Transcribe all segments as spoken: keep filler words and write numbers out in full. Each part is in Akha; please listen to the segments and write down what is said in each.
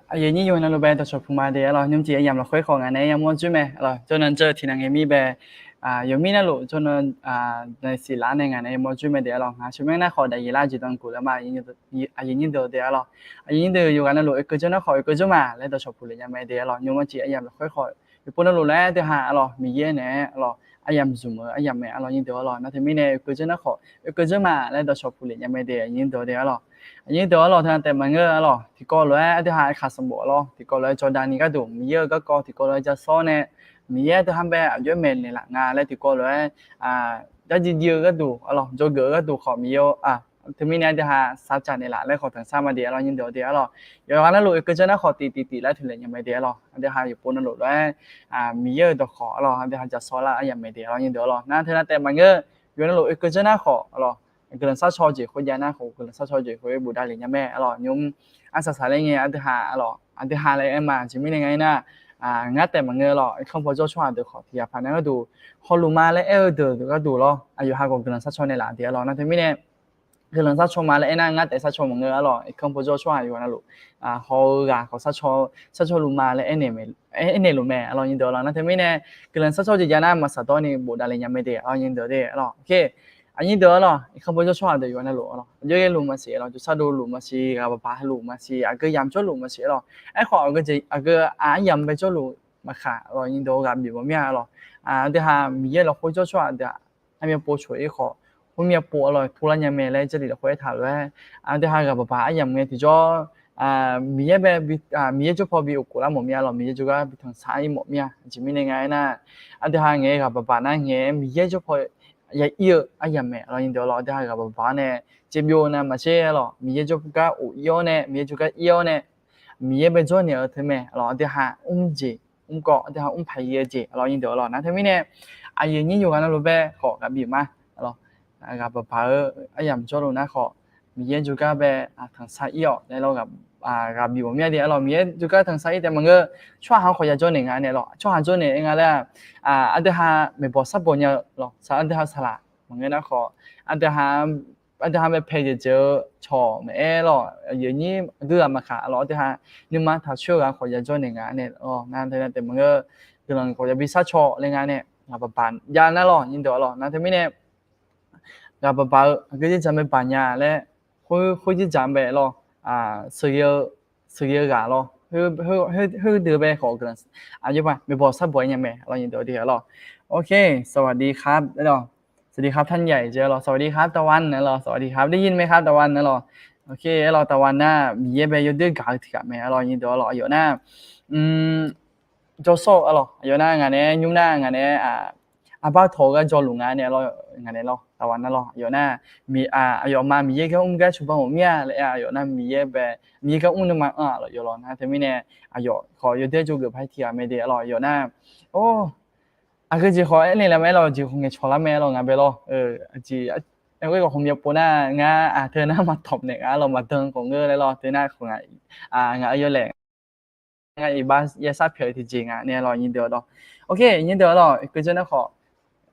Aqyuif aqnyir yawqghaq navluf bae dawqshawq puq ma de arlawr. Nymrcif aryamq lafkhoer khawf ngaq nae yamawr dzoer mae arlawr. Jawrnan dzeur tiqnan ngae mir bae yawqmir navluf jawrnan nae siqlar nae ngaq nae yamawr dzoer mae de arlawr. Ngaq sheuqmaer nar khawf daqyeq lar jeq dan guq lar ma. Aqyuif aqnyir deuq de arlawr. Aqyuif aqnyir deuq yawqghaq navluf oekeuv dzeur nar khawf oekeuv dzeur ma laer dawqshawq puq lef nya mae de arlawr. Nymrcif aryamq lafkhoer khawf yawqpov navluf laer deuq ha arlawr, Miqyaer naeq-aer arlawr aryamq zmq-eu aryamq mae arlawr nyir deuq arlawr. Nar teumirnae oekeuv dzeur nar khawf oekeuv dzeur ma laer dawqshawq puq lef nya mae de aqyuif aqnyir deuq de arlawr. Aqyuif aqnyir deuq arlawr, teunav taef maqngeur arlawr. Tiqkawv lof-aer aqdui ha aqkaq sanqbof arlawr, tiqkawv lof-aer jawrda ni gharduq Miqyaer-euq garkawv tiqkawv lof-aer ja sawr nae, Miqyaer aqdui ha bae aqjox-aer maeqnaeq laf nga laer tiqkawv lof-aer jar jiv jiv-eu gharduq arlawr, jawrgeuf-eu gharduq khawf Miqyaer teumirnae aqdui ha saqcaf naeqlaf laer khawf tanqsar ma de arlawr nyir deuq de arlawr. Yawqghaq navluf oekeuv dzeur nar khawf tiqtiq tiq laer tuq lef nya mae de arlawr. Aqdui ha yawqpov navluf lof-aer Miqyaer-euq dawqkawq arlawr aqdui ha ja sawr lar aryamq mae de arlawr nyir deuq arlawr. Nar teunav taef maqngeur, yawqghaq navluf oekeuv dzeur nar khawf arlawr, guiqlanq sharcaw jeq khoerjav nar khawf guiqlanq sharcaw jeq khoer bofdav lef nya mae arlawr. Nymr arsaq saqler ngae aqdui ha arlawr, aqdui ha laer aer ma. Aqjeq mirnae nga aernar, ngar taef maqngeur arlawr, irkanr paw jawr tsawrhaq deuq khawf tiq ghaq paq nar gharduq hawluf ma laer aer-eu deuq gharduq lawr, aqyawf ha khawf guiqlanq sharcaw naeqlaf de arlawr. Nar teumirnae guiqlanq sharcaw ma laer aernar ngar taef sharcaw maqngeur arlawr, irkanr paw jawr tsawrhaq yawqghaq navluf haw-eu ghaq khawf sharcaw luf ma laer aernaeq luf mae arlawr nyir deuq arlawr. Nar teumirnae guiqlanq sharcaw jeq jav nar maqsaq dawr ni bofdav lef nya mae de arlawr nyir deuq de arlawr. Aqnyir deuq arlawr, irkanr paw jawr tsawrhaq deuq yawqghaq navluf arlawr, aqjox-aer luf maqsiq arlawr, jawrsar dov luf maqsiq, ghaq baqbaq luf maqsiq, aqgeu yamq jawr luf maqsiq arlawr. Aerkhawf aqgeu aryamq bae jawrluf maqkhaq arlawr nyir deuq ghaq bif mawf mir-a arlawr. Aqdui ha Miqyaer lafkhoer jawr tsawrhaq deuq-aq, armyav pov coq-ir khawf, khoermyav pov arlawr turlar nya mae laer Jarlif lafkhoer aertaq lof-aer, aqdui ha ghaq baqbaq aryamq ngae tiqjawr Miqyaer bae, Miqyaer jawr paw bi of khof lar mawf mir-a arlawr, Miqyaer jawrgar bi tanqsar-ir mawf mir-a. Aqjeq mirnae nga aernar, aqdui ha ngae ghaq baqbaq nar ngae Miqyaer jawr paw ya ir-eu aryamq mae arlawr nyir deuq arlawr. Aqdui ha ghaq baqbaq-awr nae, jeq byov nav maqtser arlawr, Miqyaer jawrgar of ir-awr nae, Miqyaer jawrgar ir-awr nae, Miqyaer bae jawrnaeq-eu teu mae arlawr. Aqdui ha mr jeq mr kawv, aqdui ha mr paq-ir-eu jeq arlawr nyir deuq arlawr. Nar teumirnae aqyuif aqnyir yawqghaq navluf bae khawf ghaq bif ma arlawr, ghaq baqbaq-eu aryamq jawrluf nar khawf, Miqyaer jawrgar bae tanqsar ir-awq laer ghaq bif mawf mir-a de arlawr. Miqyaer jawrgar tanqsar ir taef maqngeur, tsawrhaq-anr khawf ya jawrnaeq nga nae arlawr, tsawrhaq jawrnaeq-aer nga laer-aq, aqdui ha maeqbawq sharbaw nya-eu arlawr, aqdui ha saqlaq maqngeur nar khawf, aqdui ha bae pae jeq jeq-eu cawq maqaer arlawr, aqyuif aqnyir aqgeu ghaq maqkhaq arlawr, aqdui ha nuima taq coer-eu ghaq khawf ya jawrnaeq nga nae arlawr. Nar teunav taef maqngeur, guiqlanq khawf yabi sharcaw laer nga nae ghaq baqbaq jav nar arlawr nyir deuq arlawr. Nar teumirnae ghaq baqbaq-eu aqgeu dzerdzaq mae baq nya laer, khoer khoer dzerdzaq bae arlawr, sheuqghae-eu ghaq arlawr, khoerdeuq bae khawf guiqlanq aqjox maeqbawq sharbaw-aer nya mae arlawr nyir deuq de arlawr. โอเค สวัสดีครับ arlawr, สวัสดีครับ ท่านใหญ่ jeq arlawr, สวัสดีครับ ตะวัน arlawr, สวัสดีครับ ได้ยินไหมครับ ตะวัน arlawr. โอเค arlawr, ตะวัน nar Miqyaer bae yawdoer gaq-eu tiqghaq mae arlawr nyir deuq arlawr. Aqyawf nar jawrsawr-eu arlawr, aqyawf nar ngaq naeq-aer nymr nar ngaq naeq-aer arbar tawq-eu gar jawrluf nga nae arlawr, ngaq naeq lawr, ตะวัน arlawr, aqyawf nar aqyawf ma Miqyaer gar mr gar cawba mawf mir-a laer, aqyawf nar Miqyaer bae, Miqyaer gar mr nuima anr-aq lawr yawlawr. Nar teumirnae aqyawf khawf yawdoer jawrgeuf paq-aer tiqghaq mae de arlawr. Aqyawf nar or aqgeu jeq khawf aernaeq lar mae arlawr, jeq khawf ngaeqcawq lar mae arlawr, ngaq bae lawr. Jeq aer ghae khawf hmq ya pov nar ngar aqteu nar maqtawq naeq nga arlawr, maqdan khawf ngeur laer lawr, teu nar khawf ngaq, ngaq-eu yawlaeq nga iqbax ya sar pyaeq-eu tiqjeq nga nae arlawr nyir deuq arlawr. โอเค nyir deuq arlawr, keuv dzeur nar khawf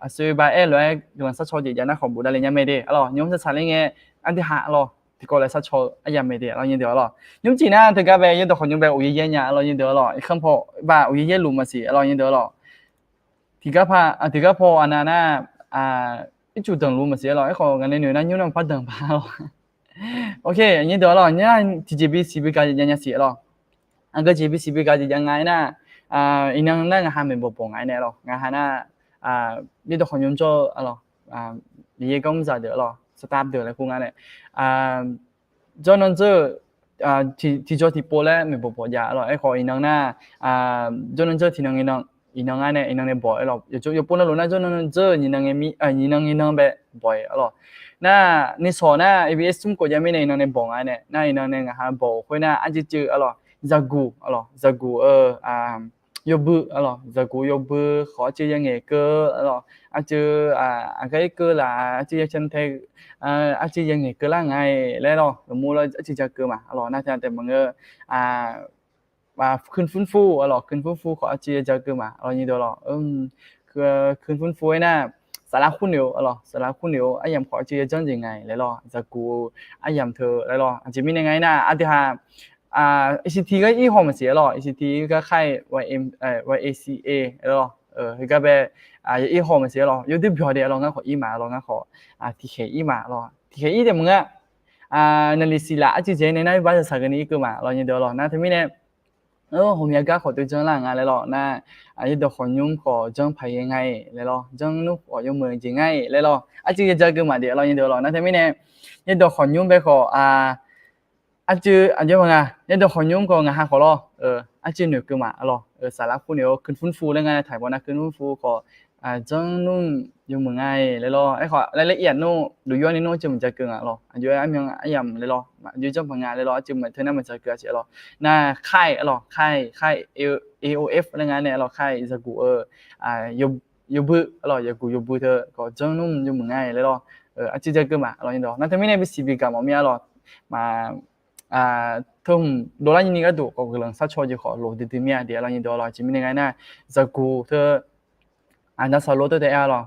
aqsur ba aer lof-aer guiqlanq sharcaw jeq jav nar khawf bofdav lef nya mae de arlawr. Nymr sar saqler ngae aqdui ha arlawr tiqkawv laer sharcaw-eu aryamq mae de arlawr nyir deuq arlawr. Nymrcif nar teugar bae yaerdawq khawf nymr bae of yaer yaer nya arlawr nyir deuq arlawr. Irkanr paw ba of yaer yaer luf maqsiq arlawr nyir deuq arlawr. Tiqgar paw aqnav nar ircuf danqluf maqsiq arlawr. Aerkhawf ngaq nae noeq nar nymr nar maqpar danq ba arlawr. โอเค nyir deuq arlawr, nymr nar tiqjeq bisiq bi gaq nya nya siq arlawr. Aqgeu jeq bisiq bi gaq jeq jav nga aernar, iqnan nar ngaq ha maeqbawq bawq nga aernaeq arlawr, ngaq ha nar yaerdawq khawf nymr jawr-eu arlawr, Miqyaer gar mr zaq deuq arlawr, staff deuq laer kur nga nae jawrnan dzeur tiqjaw tiqpov laer maeqbawq bawq jav arlawr. Aerkhawf iqnan nar jawrnan dzeur tiqnan iqnan ngar nae iqnan nae bawq arlawr. Yawqpov navluf nar jawrnan dzeur nyiqnan nyiqnan bae bawq-iq arlawr. Nar nisawq nar abs smr khof jav mirnae iqnan nae bawq nga nae, nar iqnan nae ngaq ha bawq khoer nar arcuiv cuiv arlawr, zaqguq arlawr, zaqguq-eu yawbui arlawr, zaqguq yawbui khawf arcuiv yangaeq keuv arlawr, arcuiv aqgar irkeuv laf arcuiv yacan tae arcuiv yangaeq keuv lar nga-iq laer lawr, lmqmr lawr arcuiv ja keuv ma arlawr. Nar teunav taef maqngeur คืนฟื้นฟู arlawr, คืนฟื้นฟู khawf arcuiv ya ja keuv ma arlawr nyir deuq arlawr. คืนฟื้นฟู aernar, saflar khur noeq-eu arlawr, saflar khur noeq-eu aryamq khawf arcuiv ya janr jeq nga-iq laer lawr, zaqguq-eu aryamq teu laer lawr. Aqjeq mirnae nga aernar, aqdui ha E C T gar ir haw maqsiq arlawq, E C T gar khaer, Y M, Y A C A arlawq, heugar bae, ir haw maqsiq arlawq, yawduir byawq de arlawq, ngar khawf ir ma arlawq, ngar khawf tiqkhaeq ir ma arlawq, tiqkhaeq ir taef maqngeur. Naqliq siqlaf arcuiv jeq nae nar, iqbax zaqsaq keuvni irkeuv ma arlawq, nyir deuq arlawq. Nar teumirnae, hawmya gar khawf teujanr lar nga laer lawr nar, yaerdawq khawqnymr khawf janr paq ghae nga-iq laer lawr, janr nmr khawf yawmuiq jeq nga-iq laer lawr, arcuiv yaja keuv ma de arlawq, nyir deuq arlawq. Nar teumirnae, yaerdawq khawqnymr bae khawf, arcuiv aqjox ma nga, yaerdawq khawqnymr khawf ngaq ha khawf lawr, arcuiv noeqkeuv ma arlawq, saflar kur noeq-awr คืนฟื้นฟู laer nga, taiq paw nar คืนฟื้นฟู khawf, janr nmr yawmuiq nga-iq laer lawr, aerkhawf laer laer iq-aq nmr, duqyawr ni nmr arcuiv maqja keuv nga lawr, aqjox-aer armyan aryamq laer lawr, aqjox janr paq nga laer lawr, arcuiv maqteu nar maqja keuv-a siq arlawq. Nar khaer arlawq, khaer, khaer, A O F laer nga nae arlawq, khaer zaqguq-eu yawbui arlawq, zaqguq yawbui teu khawf janr nmr yawmuiq nga-iq laer lawr, arcuiv ja keuv ma arlawq, nyir deuq. Nar teumirnae bisiq bigaq mawf mir arlawq, ma teu hmq dovlar nyini gharduq khawf guiqlanq sharcaw jeq khawf loq duidui mir-a de arlawq, nyir deuq arlawq. Aqjeq mirnae nga nar, zaqguq teu อาจารย์สาโรจน์ teu taef-aer arlawq,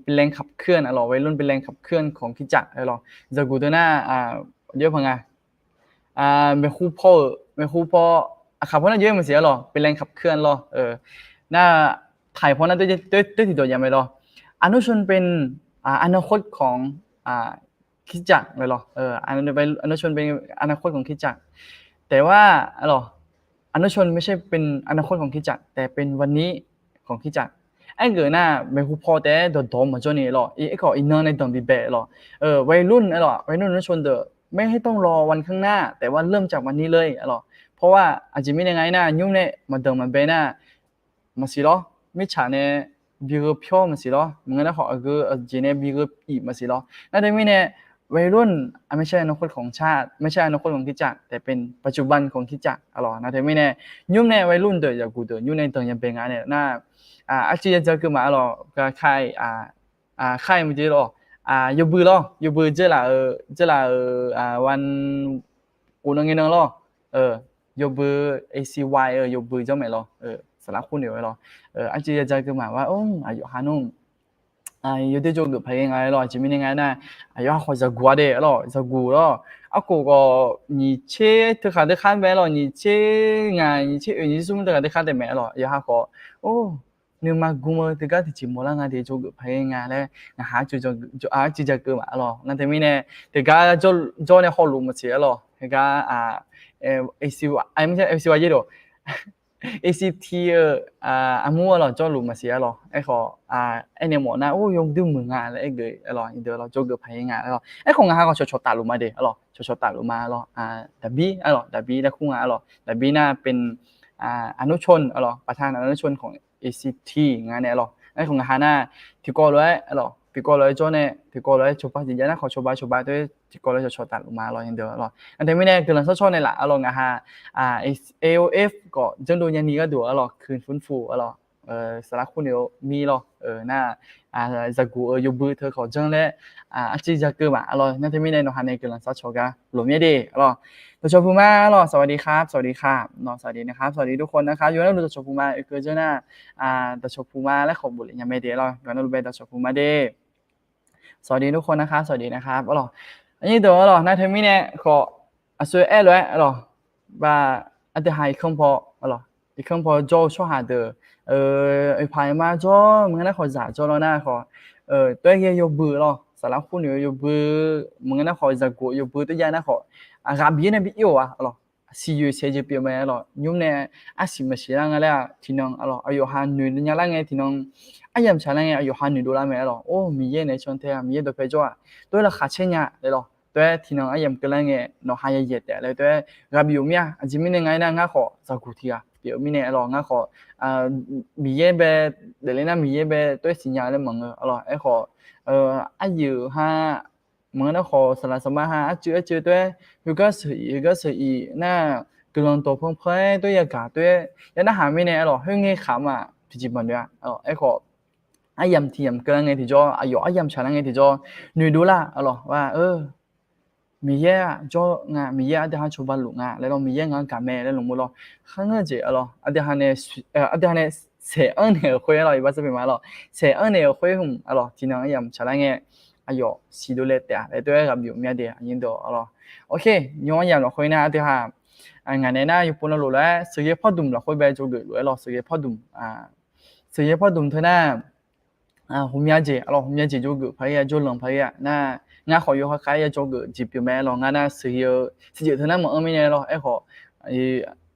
เป็นแรงขับเคลื่อน arlawq, วัยรุ่นเป็นแรงขับเคลื่อนของคริสตจักร arlawq, zaqguq teu nar, aqjox-aer paq nga, maeqhu paw-euq, maeqhu paw, aqkaq paw nar jov-aer maqsiq arlawq, เป็นแรงขับเคลื่อน lawr. Nar, taiq paw nar, toer tiqdawq jav mae lawr, อนุชนเป็นอนาคตของคริสตจักร laer lawr, อนุชนเป็นอนาคตของคริสตจักร แต่ว่า arlawq, อนุชนไม่ใช่เป็นอนาคตของคริสตจักร แต่เป็นวันนี้ของคริสตจักร Aergeuf nar, maeqhu paw taef-aer dawqdawq maqjawr ni lawr, aerkhawf iqnan nae danqbi bae lawr, วัยรุ่น arlawq, วัยรุ่นอนุชน deuq ไม่ให้ต้องรอวันข้างหน้า แต่ว่าเริ่มจากวันนี้เลย arlawq. เพราะว่า aqjeq mirnae nga-aer nar, nymr nae maqdanq maqbae nar, maqsiq lawr, mirtsaq nae bi gheu pyawr maqsiq lawr, maqngeur nar khawf aqgeu aqjeq nae bi gheu iq maqsiq lawr. Nar teumirnae, วัยรุ่น ไม่ใช่อนาคตของชาติ ไม่ใช่อนาคตของคริสตจักร แต่เป็นปัจจุบันของคริสตจักร arlawq. Nar teumirnae, nymr nae วัยรุ่น deuq, zaqguq deuq nymr nae danqya bae nga nae nar, arcuiv yaja keuv ma arlawq, khaer, khaer maqjeq lawr, yawbui lawr, yawbui jeurlaf-eu, jeurlaf-euq, wan, ghofnan ngaenan lawr, yawbui, A C Y-eu yawbui janr mae lawr, saflar kur noeq-aer lawr, arcuiv yaja keuv ma, aqyawf ha nmr, yawdoer jawrgeuf paq ghae nga laer lawr. Aqjeq mirnae nga nar, aqyawf ha khawf zaqguq-a de arlawr, zaqguq lawr, arkhof khawf nyiq tser teukhaq teukhar mae lawr, nyiq tser ngaq, nyiq tser oeq, nyiq tser smr teukhaq teukhar taef mae arlawr, aqyawf ha khawf, or, nuima gm-eu teugar tiqjeq mawrlar nga de, jawrgeuf paq ghae nga laer ngaq ha arcuiv ja keuv ma arlawr. Nar teumirnae, teugar jawr nae hawluf maqsiq arlawr, teugar, A C Y, A C Y-eu, A C T-eu armur arlawr, jawrluf maqsiq arlawr. Aerkhawf, aernaeq mawf nar, or, yawduir muiq nga laer aergeuf arlawr, deuq arlawr, jawrgeuf paq ghae nga arlawr. Aerkhawf ngaq ha khawf cawqcawq tafluf ma de arlawr, cawqcawq tafluf ma arlawr, daqbir arlawr, daqbir laer kur nga arlawr, daqbir nar เป็นอนุชน arlawr, ประธานอนุชนของ A C T nga nae arlawr. Aerkhawf ngaq ha nar, tiqkawv lof-aer arlawr, tiqkawv lof-aer jawr nae, tiqkawv lof-aer cawba jeq jav nar khawf cawba cawba teu-aer tiqkawv lof-aer cawqcawq tafluf ma arlawr, deuq arlawr. Nar teumirnae guiqlanq sharcaw nae laf arlawr, ngaq ha, A O F khawf janrdov nyani gharduq arlawr, คืนฟื้นฟู arlawr, saflar kur noeq-eu mir lawr, nar, zaqguq-eu yawbui teu khawf janr laer, arcuiv ja keuv ma arlawr. Nar teumirnae nawq ha nae guiqlanq sharcaw gar loq mir de arlawr. Dawqcawq puq ma arlawr, สวัสดีครับ สวัสดีครับ สวัสดีนะครับ สวัสดีทุกคนนะครับ yawqghaq navluf dawqcawq puq ma oekeuv janr nar, dawqcawq puq ma laer khawf bof lef nya mae de arlawr, yawqghaq navluf bae dawqcawq puq ma de. สวัสดีทุกคนนะครับ สวัสดีนะครับ arlawr. Aqnyir deuq arlawr, nar teumirnae khawf, aqsur aer lof-aer arlawr, ba, aqdui ha iqkanr paw arlawr, iqkanr paw jawr-eu tsawrhaq deuq, oeqpaq ma jawr, maqngeur nar khawf zaq jawr lawr nar khawf, tov-aer ghae yawbui lawr, saflar kur noeq-eu yawbui, maqngeur nar khawf zaqguq yawbui tov jav nar khawf, aqghaq Miqyaer nae bi ir-euq-a arlawr. Siqyoeq saeq jeq pyeuf mae arlawr, nymr nae arsiq maqsiq lar nga laer-aq tiqnan arlawr, aqyawf ha noeq nya lar ngae tiqnan, aryamq tsaq lar ngae aqyawf ha noeqdov lar mae arlawr. Or, Miqyaer nae can tae-a, Miqyaer dawqpae jawr-aq, tov-aer laqkhaq caer nya laer lawr, tov-aer tiqnan aryamq keuvlar ngae nawq ha yayaeq taef laer tov-aer ghaq bif-euq mir-a. Aqjeq mirnae nga aernar, ngar khawf zaqguq tiq ghaq pyeuf-eu mirnae arlawr, ngar khawf Miqyaer bae, daefle nar Miqyaer bae tov-aer siqnya laer maqngeur arlawr. Aerkhawf, aryuif ha, maqngeur nar khawf saqlaq saqma ha, arcuiv arcuiv tov-aer, heugar sheuq-iq heugar sheuq-iq nar, guiqlanq dawq panpan-aer tov-aer yagaq tov-aer ya narhaq mirnae arlawr, khoerngae khaq ma tiqjeq maqnoeq-a. Aerkhawf, aryamq tiq yamq keuvlar ngae tiqjawr, aqyawf aryamq tsaq lar ngae tiqjawr, noeqdov lar arlawr, a, Miqyaer-aq jawr nga, Miqyaer aqdui ha cawba luf nga laer lawr, Miqyaer ngaq-anr gaq mae laer lmqmr lawr. Kharngeur jeq arlawr, aqdui ha nae, aqdui ha nae saeq-anr naeq-euq khoer arlawr, iqbax sar pyeuf ma arlawr, saeq-anr naeq-euq khoer hmq arlawr, tiqnan aryamq tsaq lar ngae aqyawf siqdov laer taef-a laer tov-aer ghaq bif-euq mir-a de, aqnyir deuq arlawr. Ok, nymr aryamq lafkhoer nar aqdui ha Ngaq nae nar yawpov navluf lof-aer sheuqghae pawrdmq lafkhoer bae dzawgeuf lof-aer lawr, sheuqghae pawrdmq. Sheuqghae pawrdmq teu nar, hmqmya jeq, aqlawq, hmqmya jeq dzawgeuf paq-ir-a, jawrlanq paq-ir-a nar, ngar khawf yawkhav khav-aer ya dzawgeuf jeq pyeuf mae lawr. Ngar nar sheuqghae-eu sheuqghae teu nar maqanr mirnae lawr, aerkhawf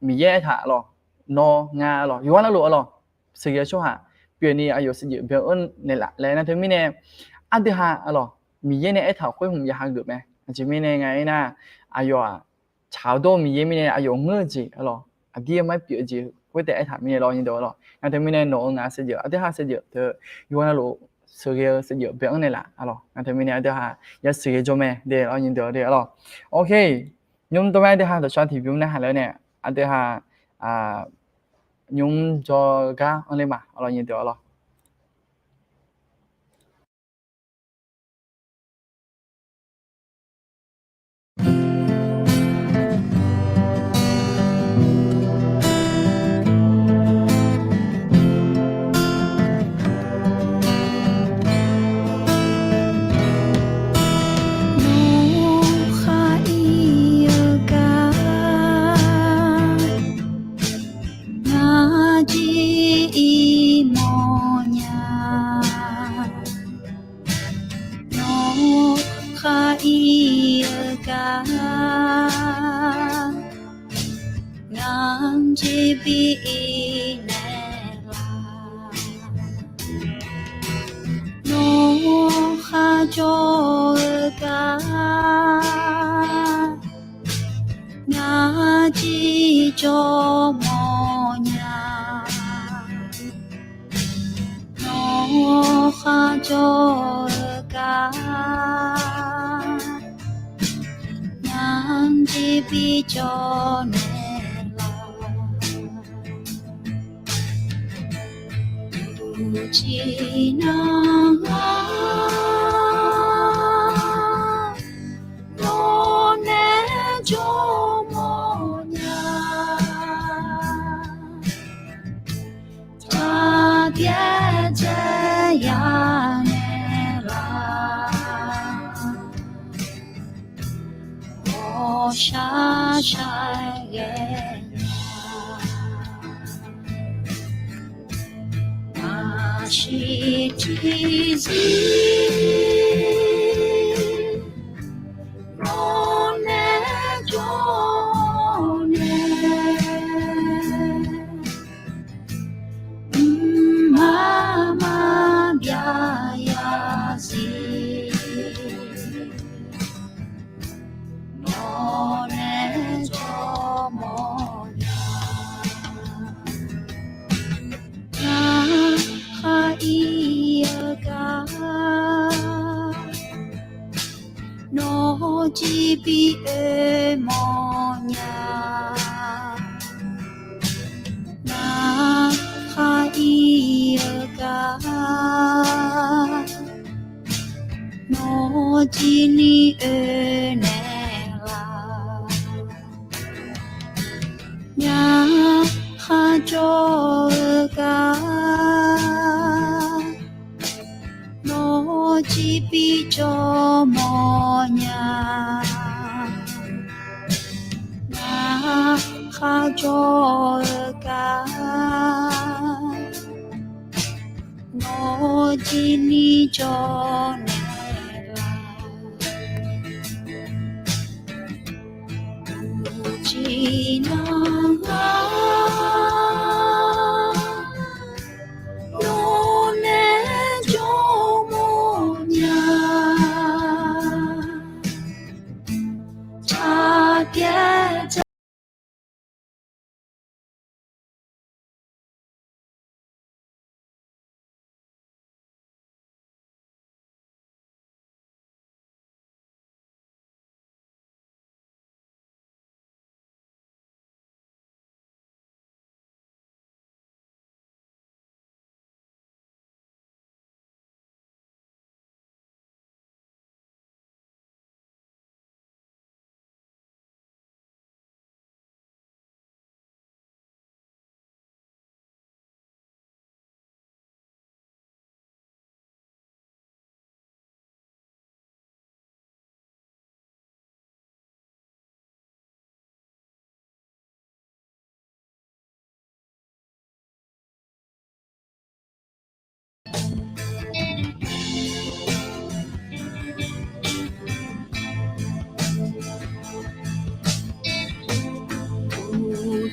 Miqyaer aertaq lawr, nawr ngar lawr, yawqha navluf-a lawr, sheuqghae tsawrhaq pyeufni aqyawf sheuqghae byan-anr naeqlaf laer nar teumirnae, aqdui ha-a lawr, Miqyaer nae aertaq khoer hmq ya hageuf mae. Aqjeq mirnae nga aernar, aqyawf-aq, tsaq-eu dawr-eu Miqyaer mirnae aqyawf ngeur-eu jeq-a lawr, aqdir-eu mar pyeuf-eu jeq khoertaef aertaq mirnae lawr, nyiq deuq-a lawr. Nar teumirnae nawq-euq ngaq sheuqghae, aqdui ha sheuqghae teu, yawqha navluf sheuqghae-eu sheuqghae byan-anr naeqlaf-a lawr. Nar teumirnae aqdui ha ya sheuqghae jawr mae de lawr, nyiq deuq-a lawr. Ok, nymr dawrma aqdui ha dawqshaq tiqbymr nar haq laer nae, aqdui ha nymr jawr gar anr ler ma-a lawr, nyiq deuq-a lawr. Nawr khar ir-eu gar, ngar jir ir mawrnya. Nawr khar ir-eu gar, ngar jir bi ir naeqlaf. Nawr khar jawr-eu gar, ngar jir jawr mawrnya. Nawr khar jawr-eu gar, ngar jir bi jawr naeqlaf. Uqcif nar ngar nawr nae jawr mawrnya. Tsaq pyaeq dzae ya naeqlaf. Ghawqshaq shaq ghaenya. Aqsiq tiqzir nawr nae jawr nae, mqmaq maqbyav ya zir. Nawr nae jawr mawrnya. Ngar khar ir-eu gar, nawr jir bi oe mawrnya. Ngar khar ir-eu gar, nawr jir ni oe naeqlaf. Ngar khar jawr-eu gar, nawr jir bi jawr mawrnya. Ngar khar jawr-eu gar, nawr jir ni jawr naeqlaf. Uqcif nar ngar nawr nae jawr mawrnya. Tsaq pyaeq dzae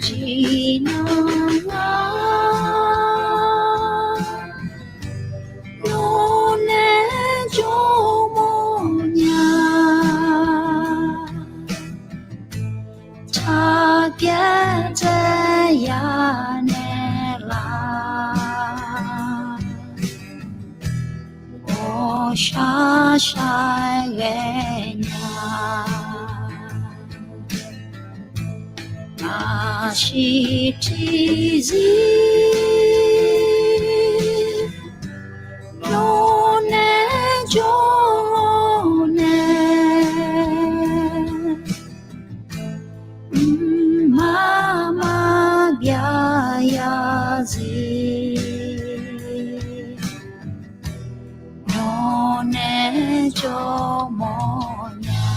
Tiqnan ngar nawr nae jawrmawr nya. Taqgaer tae ya naeq laf, ghawqshaq shaq ghae nya. Aqsiq tiqzir nawr nae jawr-awr nae, mqmaq maqbyav ya zir, nawr nae jawrmawr nya.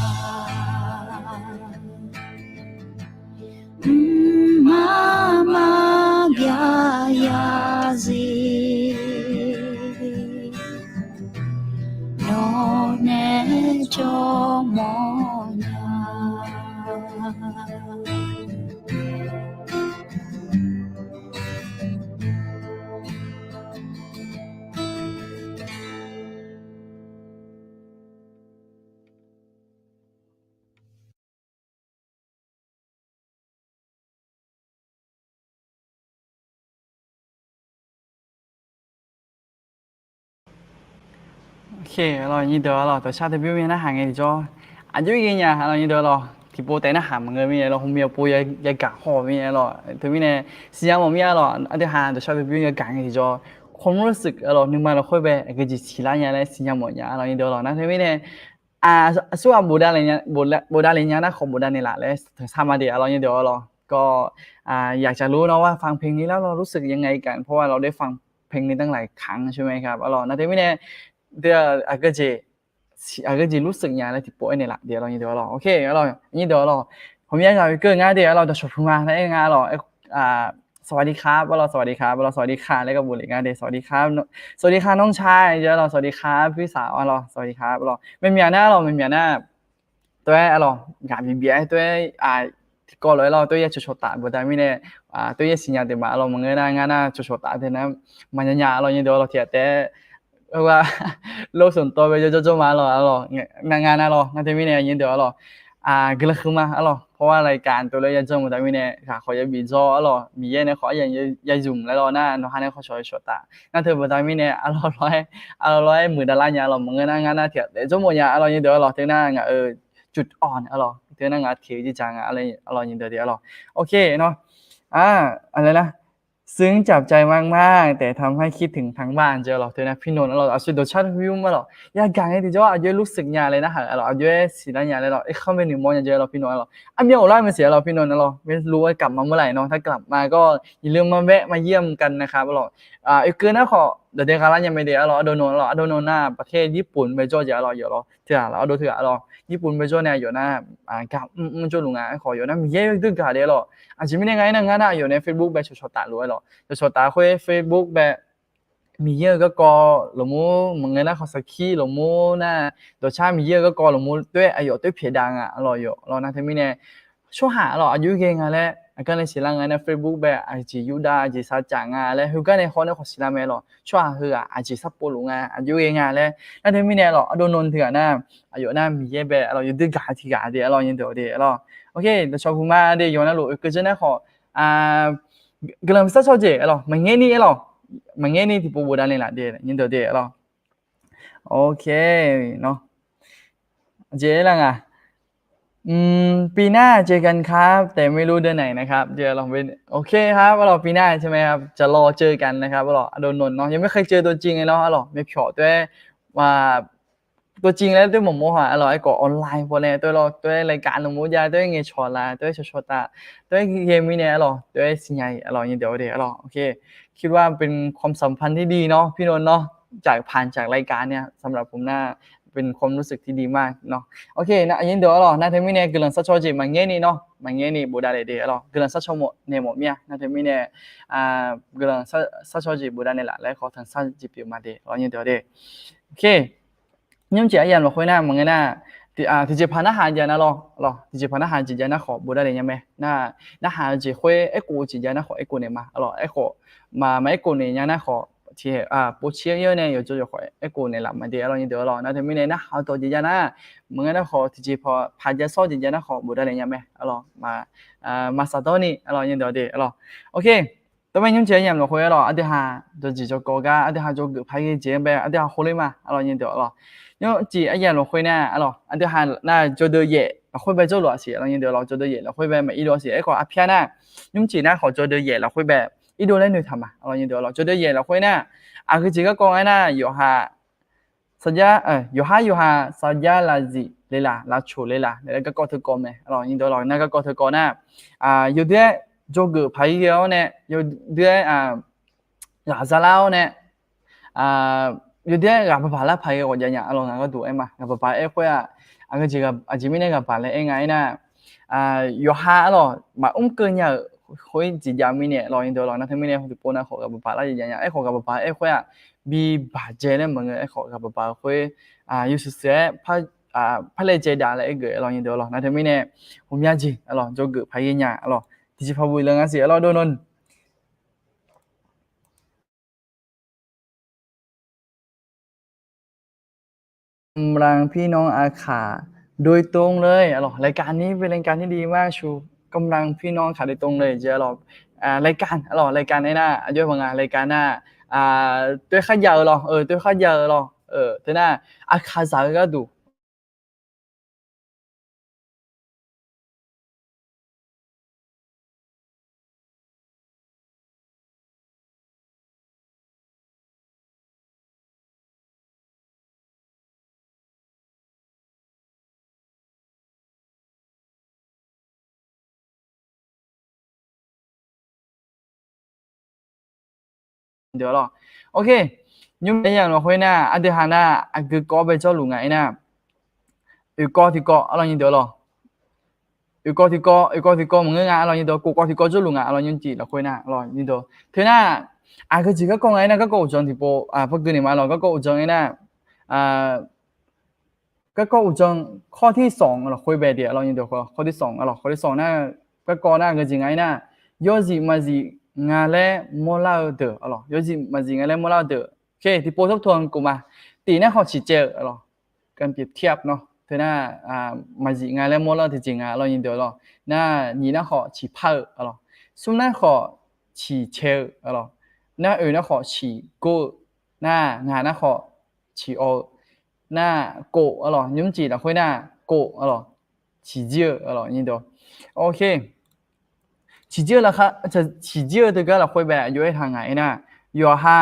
Mqmaq maqbyav ya zir, nawr nae jawrmawr nya. Oke, arlawq nyir deuq arlawq, dawqshar teu bymr myav narhaq ngae tiqjawr, aqjox ghae nya arlawq nyir deuq arlawq, tiqpov taef narhaq maqngeur mirnae arlawq, hmqmir pov yagaq haw mirnae arlawq, teumirnae siqnya mawf mir arlawq, aqdui ha dawqshar teu bymr yagaq ngae tiqjawr, ความรู้สึก arlawq, nuima lafkhoer bae aqgeujeq siqlar nya laer siqnya mawf nya arlawq nyir deuq arlawq, nar teumirnae aqsurghaq bofdav le nya nar khawf bofdav naeqlaf laer teuq sar ma de arlawq nyir deuq arlawq, kawv, อยากจะรู้นะว่าฟังเพลงนี้แล้วเรารู้สึกยังไงกัน เพราะว่าเราได้ฟังเพลงนี้ตั้งหลายครั้งใช่ไหมครับ arlawq, nar teumirnae aqgeujeq aqgeujeq รู้สึก nya laer tiqpov aernaeq laf de arlawq nyir deuq arlawq. Oke arlawq nyir deuq arlawq, hawmya ghaq oe keuv ngar de arlawq, dawqshawq puq ma nar aer nga arlawq, สวัสดีครับ arlawq, สวัสดีครับ arlawq, สวัสดีค่ะ laer gar bofle ngar de, สวัสดีครับ สวัสดีค่ะน้องชาย arlawq, สวัสดีครับ พี่สาว arlawq, สวัสดีครับ arlawq, maeqmyaq nar arlawq, maeqmyaq nar tov-aer arlawq, gaq bif bif-aer tov-aer tiqkawv lof-aer arlawq, tov-aer ya cawqcawq taf bofdav mirnae, tov-aer siqnya deuq ma arlawq, maqngeur nar ngar nar cawqcawq taf teu nar maqnya nya arlawq nyir deuq arlawq, tiqghaq taef-aer โลกส่วนตัว bae jawrjawr ma arlawq, arlawq, nar ngar nar arlawq, nar teumirnae nyir deuq arlawq, guiqlanq huiqma arlawq, เพราะว่า รายการ tov lof-aer yajanr bofdav mirnae ghaq khawf yabi dzawr arlawq, Miqyaer nae khawf aryamq yaizmq laer arlawq, nar nawqha nae khawf shawq shawq taf nar teu bofdav mirnae arlawq lof-aer, arlawq lof-aer muiqdav lar nya arlawq, maqngeur nar ngar nar tiqghaq taef jawrmawf nya arlawq nyir deuq arlawq, teunar ngaq-euq จุดอ่อน arlawq, teunar ngaq-eu teq-eu jirdzaq nga arlawq, arlawq nyir deuq de arlawq. Oke nawr, aqlaer nar ซึ้งจับใจมากๆ แต่ทำให้คิดถึงทางบ้าน jeq arlawq, teunar พี่นนท์ arlawq, aqsur dawqshar teu bymr arlawq, yagaq ngae tiqjawr aqjox-aer รู้สึก nya laer narhaq arlawq, aqjox-aer siqlar nya laer arlawq, aerkhanr bae noeqmawr nya jeq arlawq พี่นนท์ arlawq, armyan ghoflar-eu mae siq arlawq พี่นนท์ arlawq, เวลารู้ว่ากลับมาเมื่อไหร่เนาะ ถ้ากลับมาก็อย่าลืมมาแวะมาเยี่ยมกันนะครับ arlawq, oekeuv nar khawf dawqdae gha lar nya mae de arlawq, ardov nmr arlawq, ardov nmr nar ประเทศญี่ปุ่น bae jawr jeq arlawq, yawf lawr teu-aq arlawq, ardov teu-aq arlawq, ญี่ปุ่น bae jawr nae aqyawf nar gaq mr mr jawr luf nga, aerkhawf yawf nar Miqyaer dui gaq de arlawq, aqjeq mirnae nga aernar ngar nar aqyawf nae Facebook bae cawqcawq taf luf arlawq, cawqcawq taf khoer Facebook bae Miqyaer-euq garkawv lafmur maqngeur nar khawf sarkir lafmur nar, dawqshar Miqyaer-euq garkawv lafmur tov-aer aqyawf tov pyaeq dav nga arlawq, yawf lawr nar teumirnae tsawrhaq arlawq aqjox ghae nga laer aqgar nae siqlar nga nar Facebook bae aqjeq yurdav aqjeq sarcaf nga laer heugar nae hawr nae khawf siqlar mae arlawq, tsawrhaq heughaq aqjeq sarpov luf nga aqjox ghae nga laer nar teumirnae arlawq, ardov nmr teughaq nar aqyawf nar Miqyaer bae arlawq yawdui gaq tiq ghaq de arlawq, nyir deuq de arlawq. Oke, dawqshawq puq ma de yawf nar luf oekeuv dzeur nar khawf guiqlanq sarcaw jeq arlawq, maqngaer ni arlawq, maqngaer ni tiqpov bofdav naeqlaf de, nyir deuq de arlawq. Oke nawr, jeq lar nga อืม ปีหน้าเจอกันครับ แต่ไม่รู้เดือนไหนนะครับ jeq arlawq, oke ครับ arlawq, ปีหน้าใช่ไหมครับ จะรอเจอกันนะครับ arlawq, ardov nmr nawr ยังไม่เคยเจอตัวจริงเลยเนาะ arlawq, myavpyawq tov-aer ตัวจริง laer tov maqmawr haq arlawq, aerkhawf online pawnae tov-aer lawr tov-aer รายการ lafmur jav tov-aer ngaeqcawq laf tov-aer cawqcawq taf tov-aer ghae mirnae arlawq tov-aer siqnya-iq arlawq, nyir deuq de arlawq. Oke, คิดว่าเป็นความสัมพันธ์ที่ดีเนาะ พี่นนท์เนาะ จากผ่านจากรายการเนี่ย สำหรับผมนะ เป็นความรู้สึกที่ดีมากเนาะ oke, nar nyir deuq arlawq, nar teumirnae guiqlanq sarcaw jeq maqngaer ni nawr, maqngaer ni bofdav naeq de arlawq, guiqlanq sarcaw mawf naeq mawf mir-a, nar teumirnae guiqlanq sarcaw jeq bofdav naeqlaf laer khawf tanqsar jeq pyeuf ma de arlawq, nyir deuq de. Oke, nymr jeq aryamq lafkhoer nar maqngeur nar tiqjeqpaq narhaq jeq nar lawr, tiqjeqpaq narhaq jeq jav nar khawf bofdavle nya mae. Narhaq-eu jeq khoer aerkhof-eu jeq jav nar khawf aerkhof naeq ma. Aerkhawf maq, maq aerkhof naeq nya nar khawf, tiq, povtser-anr nae yawqjawr yawqkhawf aerkhof naeq laf maqde arlawr nyir deuq arlawr. Nar teumirnae narhaq-eu dawq jeq jav nar, maqngeur nar khawf tiqjeqpaq paq jav sawr jeq jav nar khawf bofdavle nya mae arlawr. Maq, maq saqdawr ni arlawr nyir deuq de arlawr. Tawrmaer nymr jeq aryamq lafkhoer arlawr, aqdui ha dawqjeq jawrkawv gar aqdui ha jawrgeuf paq ghae jeq-anr bae aqdui ha hawler ma arlawr nyir deuq arlawr. Nymr jeq aryamq lafkhoer nar arlawr, aqdui ha nar jawrdeuv yaef lafkhoer bae jawrluf-aq siq arlawr nyir deuq arlawr. Jawrdeuv yaef lafkhoer bae maq irdov-aq siq. Aerkhawf arpyar nar, nymr jeq nar khawf jawrdeuv yaef lafkhoer bae irdov laer noeqtaq ma arlawr nyir deuq arlawr. Jawrdeuv yaef lafkhoer nar, aqgeu jeq garkawv nga aernar, yawqha saqjar, yawqhar yawqha saqjar lafzif le laq, lavcoq le laq laer garkawv teukawv mae arlawr nyir deuq arlawr. Nar garkawv teukawv nar, yawdui-aer jawrgeuf paq-ir ghae-awr nae, yawdui-aer ghaq zalar-awr nae, yawdui-aer ghaq baqbaq lar paq-ir ghae ghawqjav nya arlawr. Ngaq gharduq aer ma, ghaq baqbaq aer khoer-aq, aqgeu jeq aqjeq mirnae ghaq baq laer aer nga aernar, yawqha arlawr maqmr keuv nya-euq khoer jeq jav mirnae arlawr nyir deuq arlawr. Nar teumirnae tiqpov nar khawf ghaq baqbaq lar jeq jav nya. Aerkhawf ghaq baqbaq aer khoer-aq, bi baqdzae laer maqngeur. Aerkhawf ghaq baqbaq-eu khoer yawshuif shuif-aer par laejae dav laer aergeuf arlawr nyir deuq arlawr. Nar teumirnae ghawqmya jeq arlawr jawrgeuf paq ghae nya arlawr. Tiqjeqpaq buq le nga siq arlawr dov nawr กำลังพี่น้อง อาข่า โดยตรงเลย arlawr. รายการนี้เป็นรายการที่ดีมาก ชู กำลังพี่น้อง อาข่า โดยตรงเลย jeq arlawr. รายการ arlawr, รายการ aernar aqjox-aer baq nga, รายการ nar, toer kharjav-eu lawr, toer kharjav-eu lawr. Teunar aqkaqzaq-eu gharduq deuq arlawr. Ok, nymr aryamq lafkhoer nar aqdui ha nar aqgeu kawv bae jawrluf nga aernar, oeq kawv tiqkawv arlawr nyir deuq arlawr. Oeq kawv tiqkawv, oeq kawv tiqkawv maqngeur nga arlawr nyir deuq, kof kawv tiqkawv jawrluf nga arlawr nymr jeq lafkhoer nar arlawr nyir deuq. Teunar aqgeu jeq garkawv nga aernar garkawv uqdzan tiqpov pawgui naeq ma arlawr. Garkawv uqdzan aernar, garkawv uqdzan ข้อที่สอง lafkhoer bae de arlawr nyir deuq. ข้อที่สอง arlawr, ข้อที่สอง nar garkawv nar aqgeu jeq nga aernar, yawzif maqzif nga laer mawrlar-eu deuq arlawr. Yawzif maqzif nga laer mawrlar-eu deuq. Ok, tiqpov tawr tawr-anr kof ma. Tiq nar khawf ciqcaev-eu arlawr, การเปรียบเทียบ nawr. Teunar maqzif nga laer mawrlar-eu tiqjeq nga arlawr nyir deuq arlawr. Nar nyiq nar khawf ciqpar-eu arlawr. Smr nar khawf ciqcaev-eu arlawr. Nar oeq nar khawf ciqgor-eu. Nar ngaq nar khawf ciqawv-eu. Nar kof arlawr, nymr jeq lafkhoer nar kof arlawr, ciqjir-eu arlawr nyir deuq. Ok, ciqjir-eu lafkhoer, ciqjir-eu teugar lafkhoer bae aqjox-aer taq nga aernar, yawqha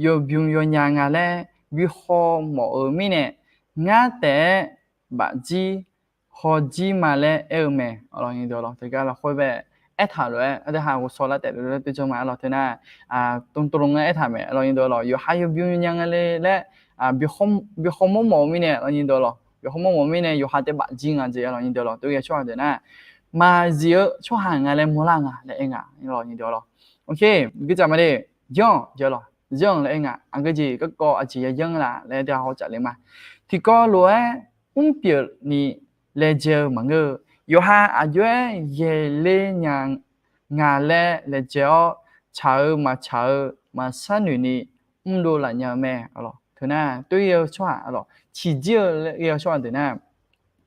yawbym yawnya nga laer bi hawmawf-eu mirnae, ngar taef-aer bafjir hawjir ma laer aer-eu mae arlawr nyir deuq arlawr. Teugar lafkhoer bae aertaq lof-aer aqdui ha ghovshaw lar taef lof-aer toer janr ma arlawr. Teunar ตรงๆ laer aertaq mae arlawr nyir deuq arlawr. Yawqha yawbym yawnya nga le laer bi hawmawr mawf-eu mirnae arlawr nyir deuq arlawr. Bi hawmawr mawf-eu mirnae yawqha taef bafjir nga jeq arlawr nyir deuq arlawr. Teugar tsawrhaq deuq nar maqzif-eu tsawrhaq nga laer mawrlar nga laer aer nga arlawr nyir deuq arlawr. Ok, gui dzaq ma de, yanr jeq arlawr, yanr laer aer nga. Aqgeu jeq garkawv aqjeq yayanr laf laer aqdui ha hawtsaf le ma. Tiqkawv lof-aer mrpyeuf ni laejae-eu maqngeur-eu, yawqha aqjox-aer ghaeqler nya nga laer laejae-awr, tsaq-eu maqtsaq-eu maqshar noeq ni mrdov laf nya-eu mae arlawr. Teunar toer ghae-eu tsawrhaq arlawr, ciqjir-eu ghae-eu tsawrhaq deuq nar